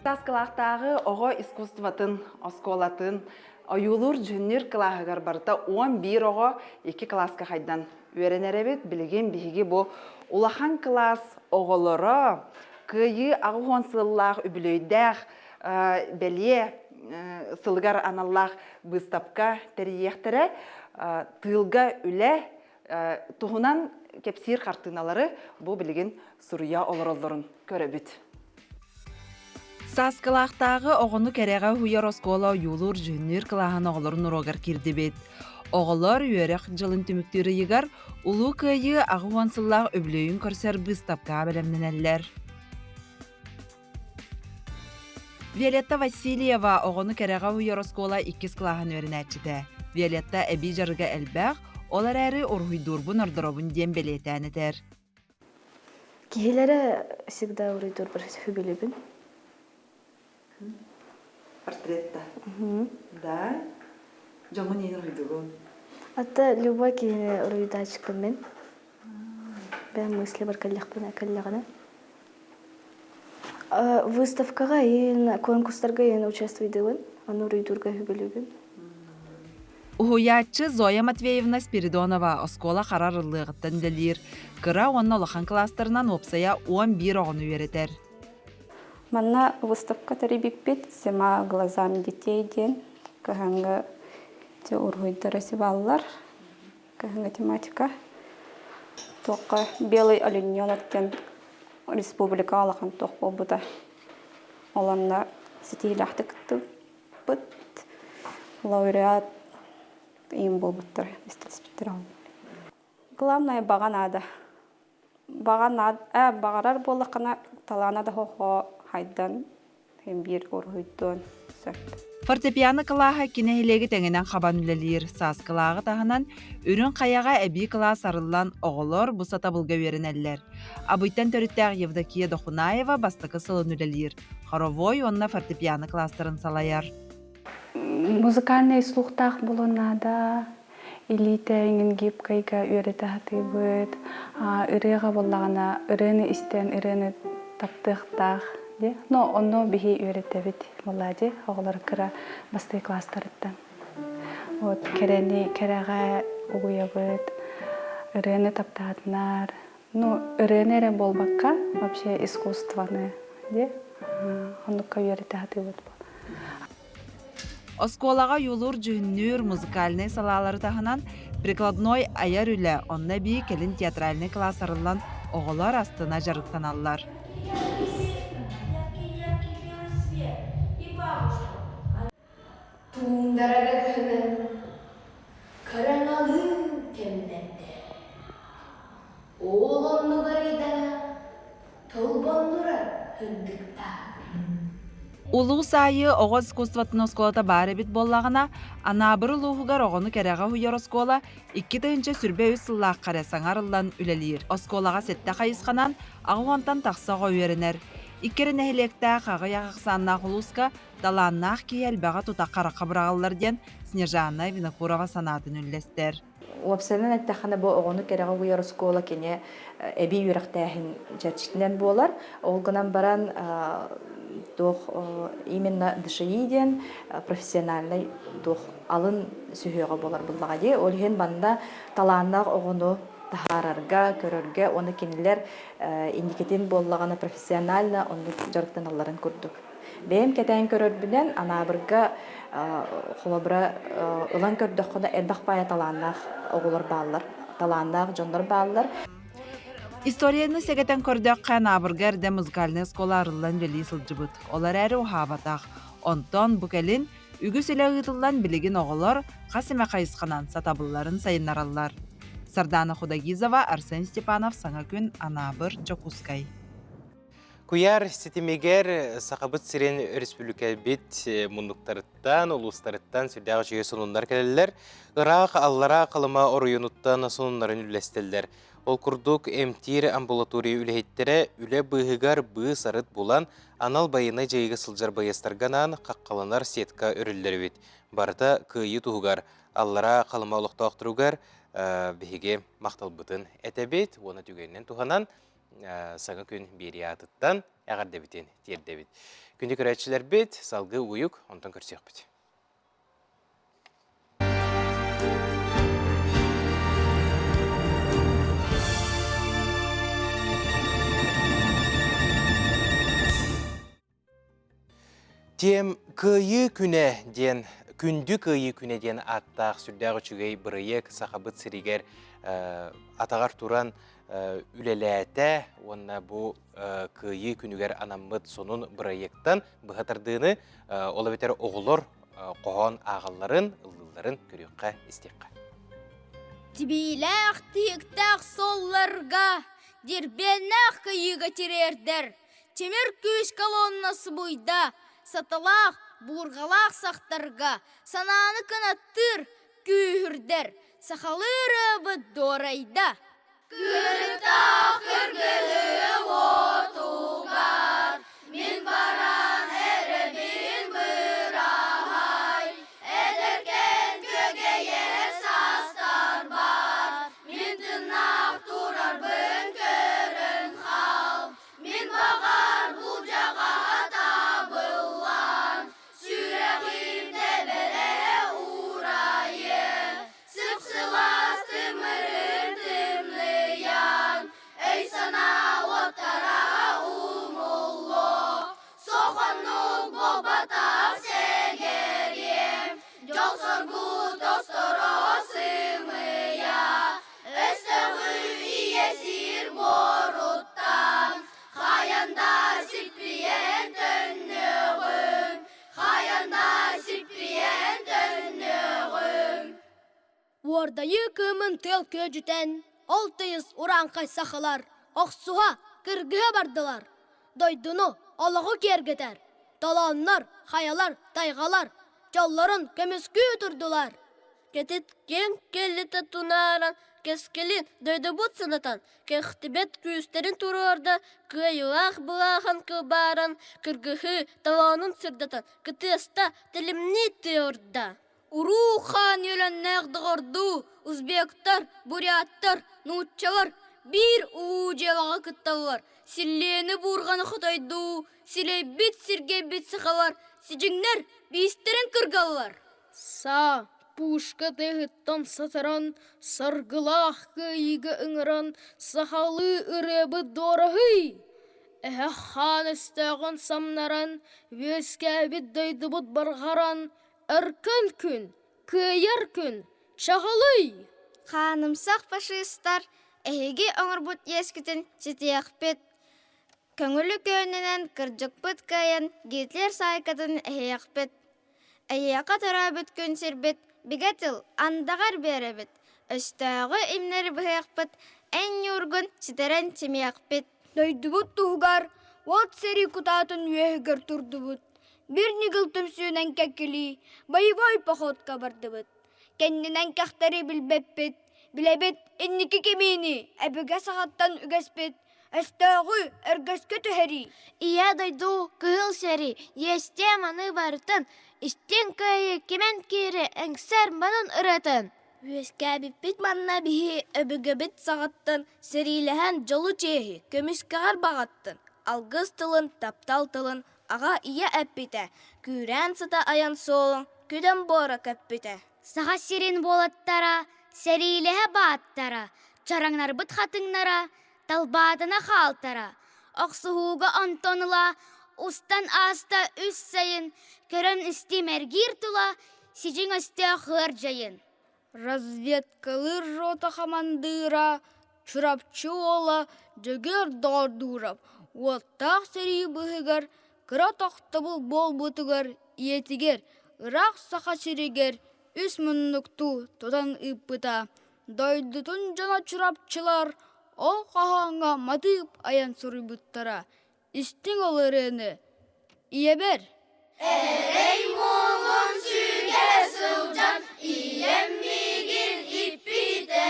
Сааскылаахтааҕы оҕо искусствотын оскуолатын ойуулуур-дьүһүннүүр кылааһыгар барыта 11 оҕо икки кылааска хайдан үөрэнэр эбит. Билигин биһиги бу улахан кылаас оҕолоро Кыайыы 80 сыллаах үбүлүөйдээх бэлиэ сылыгар аналлаах быыстапка тэрийиэхтэрэ. Тыылга үлэ туһунан кэпсиир хартыыналары бу билигин суруйа олороллорун көрөбүт. Сааскылаахтааҕы оҕону кэрэҕэ уһуйар оскуола ойуулуур-дьүһүннүүр кылааһын оҕолорун уруогар киирдибит. Оҕолор үөрэх дьылын түмүктүүр ыйыгар Улуу Кыайыы 80 сыллаах үбүлүөйүн көрсөр быыстапкаҕа бэлэмнэнэллэр. Виолетта Васильева оҕону кэрэҕэ уһуйар оскуола иккис кылааһын үөрэнээччитэ. Виолетта эбии дьарыга элбэх, ол эрээри уруһуйдуурбун ордоробун диэн бэлиэтээн этэр. Киһилэрэ всегда уруйдуурбар сөбүлүүбүн. Портретта? Да. Дьоҥҥун иһин уруйдугун? Ата любой киһини уруйдааччыкпын мин. Бэйэм мысли бар кэллэхпинэ кэллэҕинэ. Выставкаҕа иһин, конкурстарга иһин участвуйдуубун. Ону уруйдуурга сөбүлүүбүн. Уһуйааччы Зоя Матвеевна Спиридонова оскуола хара арыллыаҕыттан үлэлиир. Кыра уонна улахан кылаастарынан уопсайа 11 оҕону үөрэтэр. Манна выставка тэрийбиппит «Зима глазами детей» диэн кыһыҥҥы уруһуйдара сибаллар. Кыһыҥҥы тематика. Туохха «Белый олененок» диэн республика улахан туох буолбута. Ол онно ситиһиилээхтик кыттыбыппыт. Лауреат им буолбуттар, истиспиттэр. Главное баҕа наада. Баҕа наада, баҕарар буоллаххына талаана да хохо хайдан биир уруһуйдуон сөп. Фортепиано кылааһа кинэһилиэги тэҥинэн хабан үлэлиир. Сааскылааҕы таһынан Үрүҥ Хайаҕа эбии кылаас арыллан оҕолор бу сатабылга үөрэнэллэр. Абыйтан төрүттээх Евдокия Дохунаева бастакы сылын үлэлиир. Хоровой уонна фортепиано кылаастарын салайар. Музыкальнай слухтаах буолуон наада. Илиитэ иҥин гибкайга үөрэтэ сатыыбыт. Ырыаҕа буоллаҕына ырыаны истэн ырыаны таптыахтаах дии. Но онно биһи үөрэтэбит буоллаа дии оҕолор кыра бастакы класстарыттан. Вот кэрэни кэрэҕэ угуйабыт, ырыаны таптаатынар. Ну, ырыаны эрэ буолбакка, вообще искусствоны дии. Оннукка үөрэтэ сатыыбыт. Оскуолаҕа ойуулуур-дьүһүннүүр музыкальнай салаалары таһынан прикладной айар үлэ, онно эбии кэлин театральнай кылаас арыллан оҕолор астына дьарыктаналлар. Туундарага кыһынын кыраҥалыы кэмнэрдэ. Ол оннугар ыйдаҥа толбоннура ырдыктаах. Улуус аайы оҕо искусствотын оскуолата баар эбит буоллаҕына, Анаабыр улууһугар оҕону кэрэҕэ уһуйар оскуола 2023 сыллаахха эрэ саҥа арыллан үлэлиир. Оскуолаҕа сэттэ хайысханан 80-тан тахса оҕо үөрэнэр. Икки эрэ нэһилиэктээх аҕыйах ахсааннаах улууска талааннаах киһи элбэҕи тута харахха быраҕыллар диэн Снежана Винокурова санаатын үллэстэр. Уопсайынан эттэххинэ, бу оҕону кэрэҕэ угуйар оскуола кини эбии үөрэхтээһин чэрчитинэн буолар. Ол гынан баран туох именно ДШИ диэн профессиональнай туох алын сүһүөҕэ буолар буллаҕа дии. Ол иһин манна талааннаах оҕону таһаарарга, көрөргө уонна кинилэр инникитин буоллаҕына профессионально оннук дьарыктаналларын курдук. Бэйэм кэтээн көрөрбүнэн, Анаабырга холобура ылан көрдөххүнэ элбэх баайа талааннаах оҕолор бааллар, талааннаах дьоннор бааллар. Историяны сэгэтэн көрдөххө, Анаабырга эрдэ музыкальнай оскуола арыллан үлэлии сылдьыбыт. Ол эрээри уһаабатах. Онтон бу кэлин үгүс үлэ ыытыллан билигин оҕолор хас эмэ хайысханан сатабылларын сайыннараллар. Сардана Худогизова, Арсен Степанов, Саҥа күн, Анаабыр, Дьокуускай. Куйаар ситимигэр Сахабыт сирин өрөспүүбүлүкэбит муннуктарыттан, улуустарыттан сүрдээх үчүгэй сонуннар кэлэллэр. Ыраах Аллараа Халыма оройуонуттан сонуннарын үллэстэллэр. Ол курдук, эмтиир амбулатория үлэһиттэрэ үлэ быыһыгар быыс-арыт булан, анал байыаннай дьайыыга сылдьар байыастарга анаан хаххаланар сетка өрүллэр эбит. Барыта кыайыы туһугар Аллараа Халыма олохтоохторугар биһиги махталбытын этэбит уонна түгэнинэн туһанан саҥа күн биэрии аатыттан эҕэрдэбитин тиэрдэбит. Күндү көрөөччүлэрбит, салгыы угуйук, онтон көрсүөхпүт. Тиэм Кыайыы күнэ диэн Күндү Кыайыы күнэ диэн ааттаах сүрдээх үчүгэй бырайыак Сахабыт сиригэр атаҕар туран үлэлээтэ уонна бу Кыайыы күнүгэр анаммыт сонун бырайыактан быһа тардыыны, ол эбэтэр оҕолор хоһоон ааҕалларын, ыллыылларын көрүөххэ, истиэххэ. Тибиилээх тиһиктээх суолларга дирбиэннээх кыайыыга тириэрдэр тимир күүс колонна субуйда, саталаах, буурҕалаах сахтарга санааны кынаттыыр, күүһүрдэр, сахалыы ырыабыт дуорайда. Кырыктаах кыргыһыы уотугар мин баран эрэбин быраһай, эдэркээн күөгэйэр саастарбар мин тыыннаах турарбын көрөн хаал, мин баҕар булдьаҕа табыллан, сүрэҕим тэбэрэ уурайыа, Сып-сылаас тымырын тымныйан, өй-санаа уоттара умуллуо. Сохоннук буолбатах сэгэриэм, дьол-соргу тосторо сымыйа. Өстөөҕү ийэ сир буоруттан, хайан да сиппийэн төннүөҕүм, хайан да сиппийэн төннүөҕүм. Уордайыы кыымын тыал күөдьүтэн, ол тыйыс урааҥхай сахалар охсуһа, кыргыһа бардылар. Дойдуну, олоҕу киэргэтэр, толооннор, хайалар, тайҕалар дьоллорун көмүскүү турдулар. Кэтит киэҥ кэллитэ тунааран, кэскилин дойдубут санатан, кэхтибэт күүстэрин туруорда, кыайыылаах былаахан кылбааран, кыргыһыы толоонун сырдатан, кытыаста тэлимнии тыорда. Уруу хаан үөлэннээх доҕордуу узбектар, буряттар, нууччалар биир улуу дьыалаҕа кытталлар. Силлиэни буурҕаны хотойдуу, силэйбит сиргэйбит сахалар сидьиҥнэр биистэрин кыргаллар. Саа, пушка тыаһыттан сатаран, саргылаах кыайыыга ыҥыран, сахалыы ырыабыт дуораһый! Эһэх хаан өстөөҕүн самнаран, үөскээбит дойдубут барҕаран, Өркөн күн, кыайар күн, чаҕылый! Хаанымсах фашистар эһиги оҥорбут иэскитин ситиэхпит. Көҥүлү көөнүнэн кырдьыкпыт кыайан Гитлер саайкатын эһиэхпит. Эйиэхэ төрөөбүт күн сирбит бигэ тыл андаҕар биэрэбит. Өстөөҕү имнэри быһыахпыт, эн ньуургун ситэрэн симиэхпит. Дойдубут туһугар уот сэрии кутаатын үөһүгэр турдубут. Биир ньыгыл түмсүүнэн кэккилии боевой походка бардыбыт. Кэннинэн кэхтэри билбэппит, билэбит инники кимиини өбүгэ саҕаттан үгэспит, өстөөҕү өргөскө түһэрии. Ийэ дойду кыһыл сэрии, иэстиэ маны барытын, истиҥ кыайыы кимэн киири эҥсэр манын ырыатын. Үөскээбиппит манна биһи өбүгэбит саҕаттан сэриилэһэн дьолу чиэһи көмүскэҕэр баҕаттын, алгыс тылын, таптал тылын аҕа ийэ эппитэ, күүрээн сыта айан суолун күдэн буора көппүтэ. Саха сирин буолаттара, сэриилэһэ бааттара, чараҥнарбыт хатыҥнара, талбаатана хаалтара, охсуһууга онтон ыла устан ааста үс сайын, көрөн истим эргиир тула сидьиҥ өстөөх ыар дьайын. Разведкалыыр рота хамандыыра Чурапчы уола Дьөгүөр Доҕордуурап уоттаах сэрии быыһыгар кыра тохтобул буолбутугар ийэтигэр ыраах Саха сиригэр үс муннуктуу тутан ыыппыта. Дойдутун дьоно чурапчылар ол хоһооҥҥо матыып айан суруйбуттара. Истиҥ ол ырыаны, ийэбэр Эрэй муҥун сүгэ сылдьан ийэм миигин иппитэ,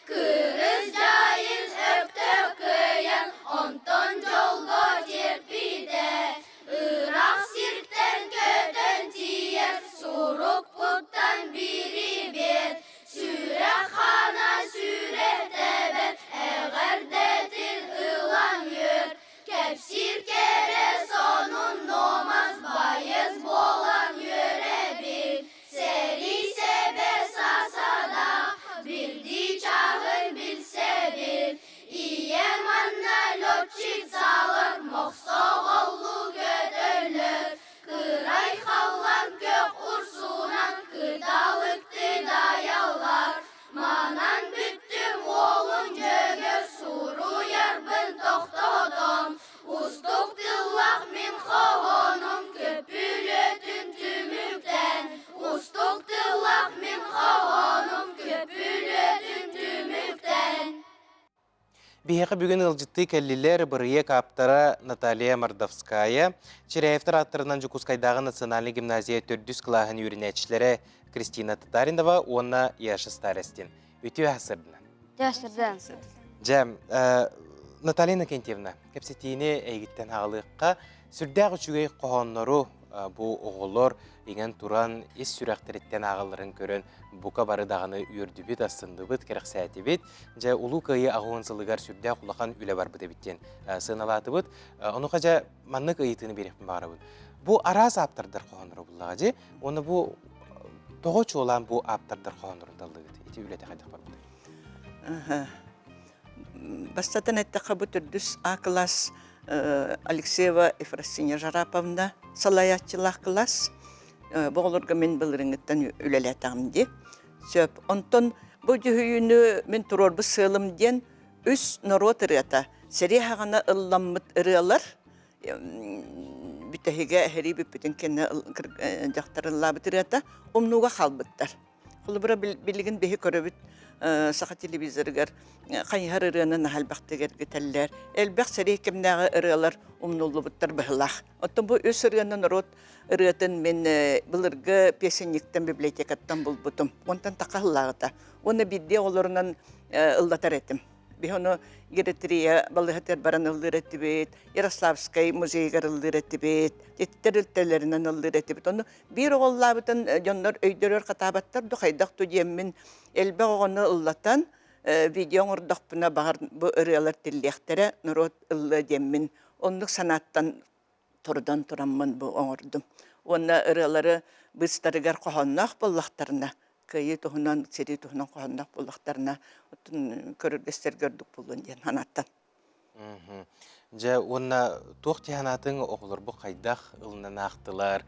кырыс дьайын өктөп кыайан, онтон дьолго тиэрпитэ. Ыраах сиртэн көтөн тиийэр сурукпуттан бириибиэт, сүрэх хаана сүрэх тэбэр, эҕэрдэтин ылан үөр. Кэпсиир кэрэ сонун нуомас байыс буолан үөрэбин. Сэрии. Биһиэхэ бүгүн ыалдьыттыы кэллилэр бырайыак ааптара Наталья Мордовская, Чиряевтар ааттарынан Дьокуускайдааҕы национальнай гимназия төрдүс кылааһын үөрэнээччилэрэ Кристина Татаринова уонна Яша Старостин. Үтүө сырдынан. Үтүө сырдынан. Дьэ, Наталья Иннокентьевна, кэпсэтиини эйигиттэн аҕалыахха. Сүрдээх үчүгэй хоһооннору бу оҕолор иҥэн туран ис сүрэхтэриттэн ааҕалларын көрөн бука бары даҕаны үөрдүбүт, астынныбыт, кэрэхсээтибит. Дьэ, Улуу Кыайыы аҕыс сылыгар сүрдээх улахан үлэ барбыт эбит диэн сыаналаатыбыт. Онуоха дьэ маннык ыйытыыны биэриэхпин баҕарабын. Бу араас ааптардар хоһоонноро буллаҕа дии. Уонна бу тоҕо чуолаан бу ааптардар хоһооннорун таллыгыт? Ити үлэтэ хайдах барбытай? Бастатан эттэххэ, бу төрдүс А кылаас Алексеева Ефросинья Жараповна салайааччылаах кылаас. Бу оҕолорго мин былырыҥҥыттан үлэлээтэҕим дии. Сөп. Онтон бу дьүһүйүүнү мин туруорбут сыалым диэн үс норуот ырыата. Сэрии хаҕана ылламмыт ырыалар бүтэһигэ эһэрии бүппүтүн кэннэ дьахтар ыллаабыт ырыата умнууга хаалбыттар. Холобура, билигин биһи көрөбүт саха телевизорыгар хайыһар ырыаны наһаа элбэхтик эргитэллэр. Элбэх сэрии кэмнээҕи ырыалар умнуллубуттар быһылаах. Оттон бу үс ырыаны норуот ырыатын мин былыргы песенниктэн библиотекаттан булбутум. Онтон таха ыллааҕыта. Уонна биирдии оҕолорунан ыллатар этим. Биһи ону Геритрия балыыһатыгар баран ыллыыр этибит, Ярославскай музейыгар ыллыыр этибит, тэрилтэлэринэн ыллыыр этибит. Ону биир оҕоллаабытын дьоннор өйдөрөр хатаабаттар ду хайдах ду диэммин элбэх оҕону ыллатан видео оҥордохпуна баҕар бу ырыалар тиллиэхтэрэ, норуот ыллыа диэммин оннук санааттан турдан тураммын бу оҥордум. Уонна ырыалары быыстарыгар хоһоонноох буоллахтарына, кыайыы туһунан, сэрии туһунан хоһоонноох буоллахтарына, оттон көрөргө-истэргэ ордук буолуон диэн санааттан. Дьэ, уонна туох дии санаатыҥ, оҕолорбут хайдах ылынан аахтылар,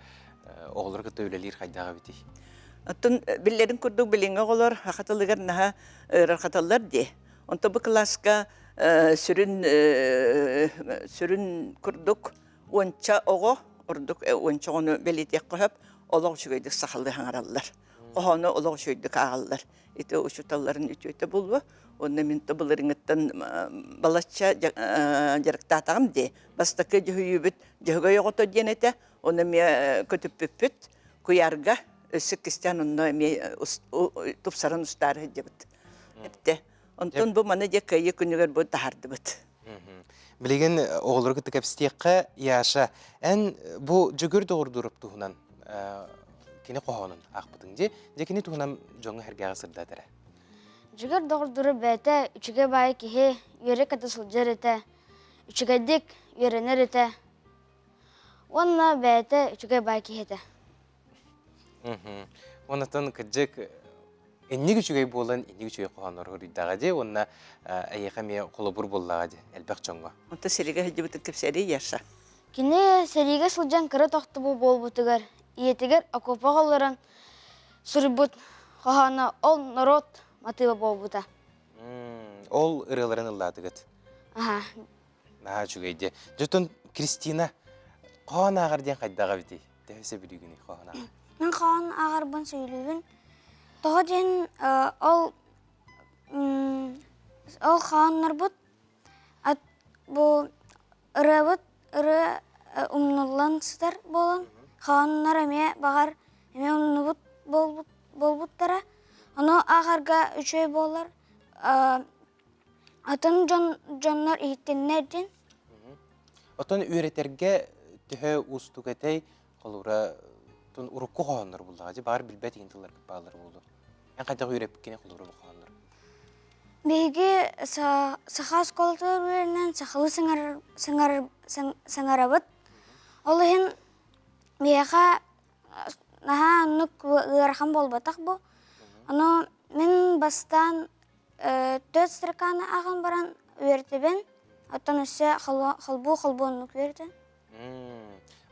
оҕолору кытта үлэлиир хайдах эбитий? Оттон биллэрин курдук билиҥҥи оҕолор саха тылыгар наһаа ыарырҕаталлар дии. Онтон бу кылааска сүрүн сүрүн курдук уонча оҕо ордук уонча оҕону бэлиэтиэххэ сөп олох үчүгэйдик сахалыы саҥараллар. Хоһоону олох үчүгэйдик ааҕаллар. Ити учууталларын үтүөтэ буолуо. Уонна мин то былырыҥҥыттан балачча дьарыктаатаҕым дии. Бастакы дьүһүйүүбүт Дьөһөгөй оҕото диэн этэ. Ону эмиэ көтүппүппүт куйаарга. Өссө иккистээн онно эмиэ тупсаран устаары сылдьабыт. Эптэ. Онтон бу маны дьэ кыайыы күнүгэр бу таһаардыбыт. Билигин оҕолору кытта кэпсэтиэххэ, Яша, эн бу Дьөгүөр Доҕордуурап туһунан кини хоһоонун аахпытыҥ дии. Дьэ кини туһунан дьоҥҥо сэргээҕэ сырдат эрэ. Дьөгүөр Доҕордуурап бэйэтэ үчүгэй баайы киһи, үөрэ-көтө сылдьар этэ, үчүгэйдик үөрэнэр этэ уонна бэйэтэ үчүгэй баай киһи этэ. Онтон кырдьык инник үчүгэй буолан инник үчүгэй хоһооннор хоруйдаҕа дии уонна эйиэхэ эмиэ холобур буоллаҕа дии элбэх дьоҥҥо. Онто сэриигэ сылдьыбытын кэпсээри Яша. Кини сэриигэ сылдьан кыра тохтобул буолбутугар ийэтигэр окуопаҕа олорон суруйбут хоһооно ол норуот матыыба буолбута. Ол ырыаларын ыллаатыгыт? Аха. Наһаа үчүгэй дии. Дьэ, Кристина хоһоон ааҕар диэн хайдаҕа эбитий? Төһө сөбүлүүгүнүй хоһоон ааҕар? Мин хоһоон ааҕарбын сөбүлүүбүн. Тоҕо диэн ол ол хоһооннорбут бу ырыабыт ырыа умнуллан сытар буолан хоһооннор эмиэ баҕар эмиэ умнубут буолбуттара. Ону ааҕарга үчүгэй буолар. Атын дьон дьоннор иһиттиннэр диэн. Оттон үөрэтэргэ төһө уустук этэй? Холобура, урукку хоһооннор буллаҕа дьэ баҕар билбэт иһин тылларгыт бааллар буолуо. Эн хайдах үөрэппиккиний холобура бу хоһооннору? Биһиги саха оскуолатыгар үөрэнэн сахалыы саҥарабыт. Ол иһин биһиэхэ наһаа оннук ыарахан буолбатах бу. Ону мин бастаан Төрт строканы ааҕан баран үөрдэбин, оттон өссө холбуу-холбуу оннук үөрдэн.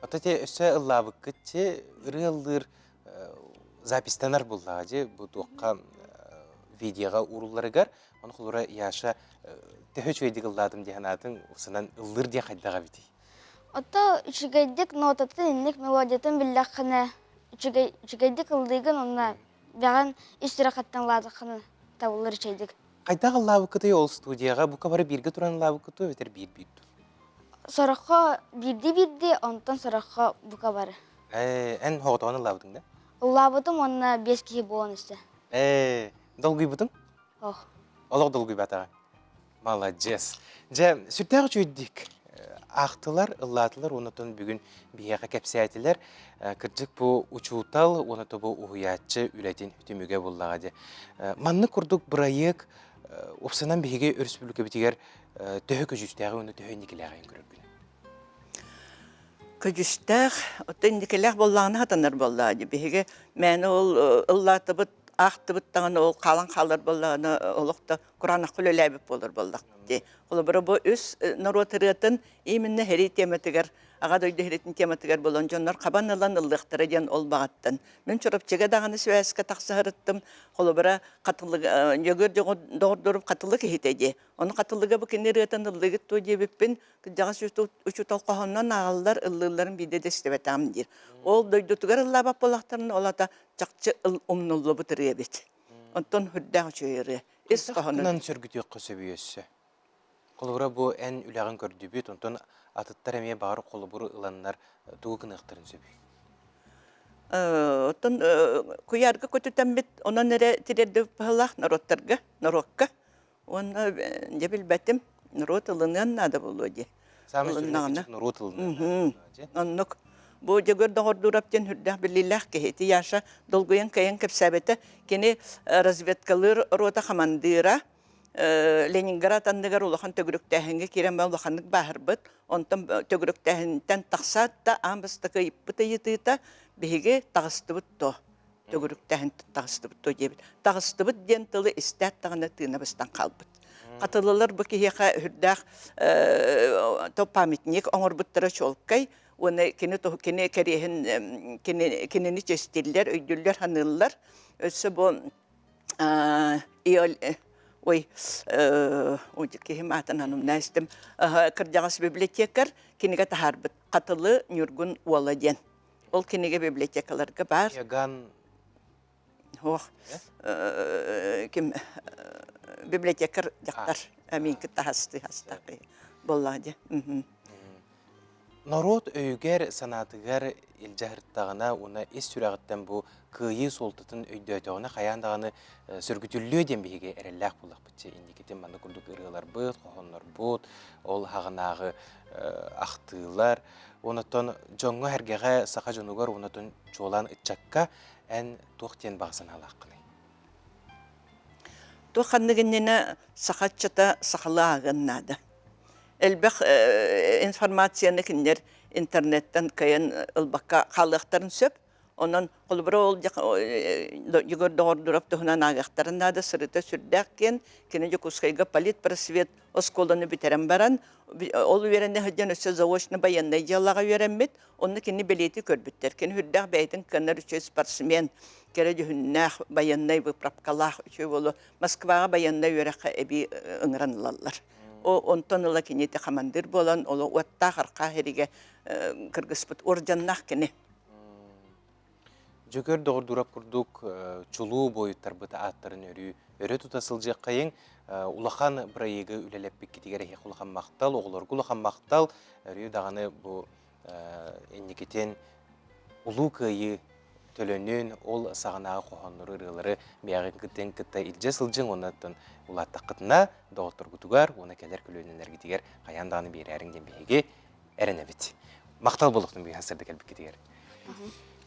Ото те өссө ыллаабыккыт чи ырыа ыллыыр запистанар буллаҕа дьи бу туохха видеоҕа уурулларыгар ону холура Яша төһө үчүгэйдик ыллаатым дии санаатыҥ уксанан ыллыыр диэн хайдаҕа эбитий? Ото үчүгэйдик нотатын инник мелодиятын биллэххинэ үчүгэй үчүгэйдик ыллыыгын уонна бэҕэн ис сүрэххиттэн ылаатаххына табыллар үчүгэйдик. Хайдах ыллаабыккытый ол студияҕа? Бука бары бииргэ туран ыллаабыккытый эбэтэр биир-биир дуу? Сороххо биирдии-биирдии, онтон сороххо бука бары. Ээ, эн хоҕотоҕун ыллаабытыҥ да? Ыллаабытым уонна биэс киһи буолан истэ. Ээ, долгуйбутуҥ? Ох. Олох долгуйбатаҕа. Маладьыас. Дьэ, сүрдээх үчүгэйдик аахтылар, ыллаатылар уонна оттон бүгүн биһиэхэ кэпсээтилэр. Кырдьык бу учуутал уонна бу уһуйааччы үлэтин түмүгэ буоллаҕа дии. Маннык курдук бырайыак уопсанан биһиги өрөспүүбүлүкэбитигэр төһө көдьүүстээҕи уонна төһө инникилээҕин көрөргүн? Көдьүүстээх, оттон инникилээх буоллаҕына сатанар буоллаҕа дии. Биһиги мээнэ ол ыллаатыбыт, аахтыбыт даҕаны ол хаалан хаалар буоллаҕына олох да кураанахха үлэлээбит буолар буоллах дии. Холобура бу үс норуот ырыатын именно сэрии тематыгар, Аҕа дойду сэриитин тематыгар буолан дьоннор хабан ылан ыллыахтара диэн ол баҕаттан. Мин Чурапчыга даҕаны сибээскэ тахсаһарыттым. Холобура, Хатылык Дьөгүөр доҕордорум Хатылык иһитэ дии. Ону Хатылыга бу кини ырыатын ыллыгыт дуо диэбиппин, кырдьаҕас учуутал хоһооннон ааҕаллар, ыллыылларын биирдэ да истибэтэҕим диир. Ол дойдутугар ыллаабат буоллахтарына, ол ата чахчы умнуллубут ырыа эбит. Онтон сүрдээх үчүгэй ырыа. Ис хоһоонун сөргүтүөххэ сөбүй өссө? Холобура, бу эн үлэҕин көрдүбүт, онтон атыттар эмиэ баҕар холобуру ыланнар тугу гыныахтарын сөбүй? Оттон куйаарга көтүтэммит онон эрэ тириэрдибит быһалаах норуоттарга, норуокка. Уонна дьэ билбэтим, норуот ылыныан наада буолуо дии. Саамай сүрүнэ норуот ылыныан Оннук. Бу Дьөгүөр Доҕордуурап диэн сүрдээх биллиилээх киһи. Ити Яша долгуйан кыайан кэпсээбэтэ. Кини разведкалыыр рота хамандыыра Ленинград анныгар улахан төгүрүктээһиҥҥэ киирэн баран улаханнык бааһырбыт. Онтон төгүрүктээһинтэн тахсаат да аан бастакы ыйыппыт ыйытыыта биһиги таҕыстыбыт дуо? Төгүрүктээһин таҕыстыбыт дуо диэбит. Таҕыстыбыт диэн тылы истээт даҕаны тыына быстан хаалбыт. Хатылылар бу киһиэхэ үрдээх то памятник оҥорбуттара чуолкай уонна кини кини кэриэһин кини кинини чэстиллэр, өйдүүллэр, саныыллар. Өссө бу ой киһим аатын анымна истим кырдьаҕас библиотекарь кинигэ таһаарбыт Хатылы Ньургун уола диэн. Ол кинигэ библиотекаларга баар. Яган Ох, ким библиотекарь дьахтар мин кытта хасты хастаахы буоллаҕа дии. Норуот өйүгэр, санаатыгар илдьэ сырыттаҕына уонна ис сүрэҕиттэн бу кыайыы суолтатын өйдөөтөҕүнэ хайаан даҕаны сөргүтүллүө диэн биһиги эрэллээх буоллахпыт. Инникитин маннык курдук ырыаларбыт, хоһооннорбут, ол хаҕынааҕы ахтыылар, онотон дьоҥҥо-сэргэҕэ, саха дьонугар, онотон чуолаан ыччакка эн туох диэн баҕа санаалааххыный? Туох ханнык иннинэ саха ыччата сахалыы ааҕыан наада. Элбэх информацияны кинилэр интернеттэн кыайан ылбакка хаалыахтарын сөп. Онон холобура ол Егор Доҕордуров туһунан ааҕыахтарын наада сырыта сүрдээх киэн. Кини Дьокуускайга политпросвет оскуоланы бүтэрэн баран, ол үөрэнэ сылдьан өссө заочно байыаннай дьыалаҕа үөрэммит. Онно кини бэлиэтии көрбүттэр. Кини сүрдээх бэйэтин кыанар үчүгэй спортсмен, кэрэ дьүһүннээх, байыаннай выправкалаах үчүгэй уолу Москваҕа байыаннай үөрэххэ эбии ыҥыран ылаллар. Онтон ыла кини ити хамандыыр буолан, ол уоттаах архаа иһиригэ кыргыспыт орденнаах кини. Дьөгүөр Доҕордуурап курдук чулуу буойуттарбыт ааттарын өрүү өрө тута сылдьыаххайыҥ. Улахан бырайыагы үлэлэппиккитигэр эһиэхэ улахан махтал, оҕолорго улахан махтал. Өрүү даҕаны бу инникитин Улуу Кыайыы төлөнүн, ол саҕанааҕы хоһооннору, ырыалары бэйэҕитин кытта илдьэ сылдьыҥ уонна улааттаххытына доҕотторгутугар уонна кэлэр көлүөнэлэргитигэр хайаан даҕаны биэрээриҥ диэн биһиги эрэнэбит. Махтал буолуохтун бүгүн сырда кэлбиккитигэр.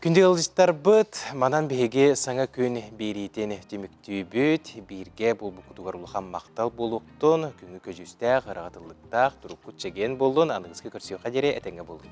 Күндү ыалдьыттарбыт, манан биһиги саҥа күн биэриитин түмүктүүбүт. Бииргэ буолбуккутугар улахан махтал буолуохтун, күҥҥү көдьүүстээх, ыраҕатыллыктаах, туруккут чэгиэн буоллун, аныгыскы көрсүөххэ диэри этэҥҥэ буолун.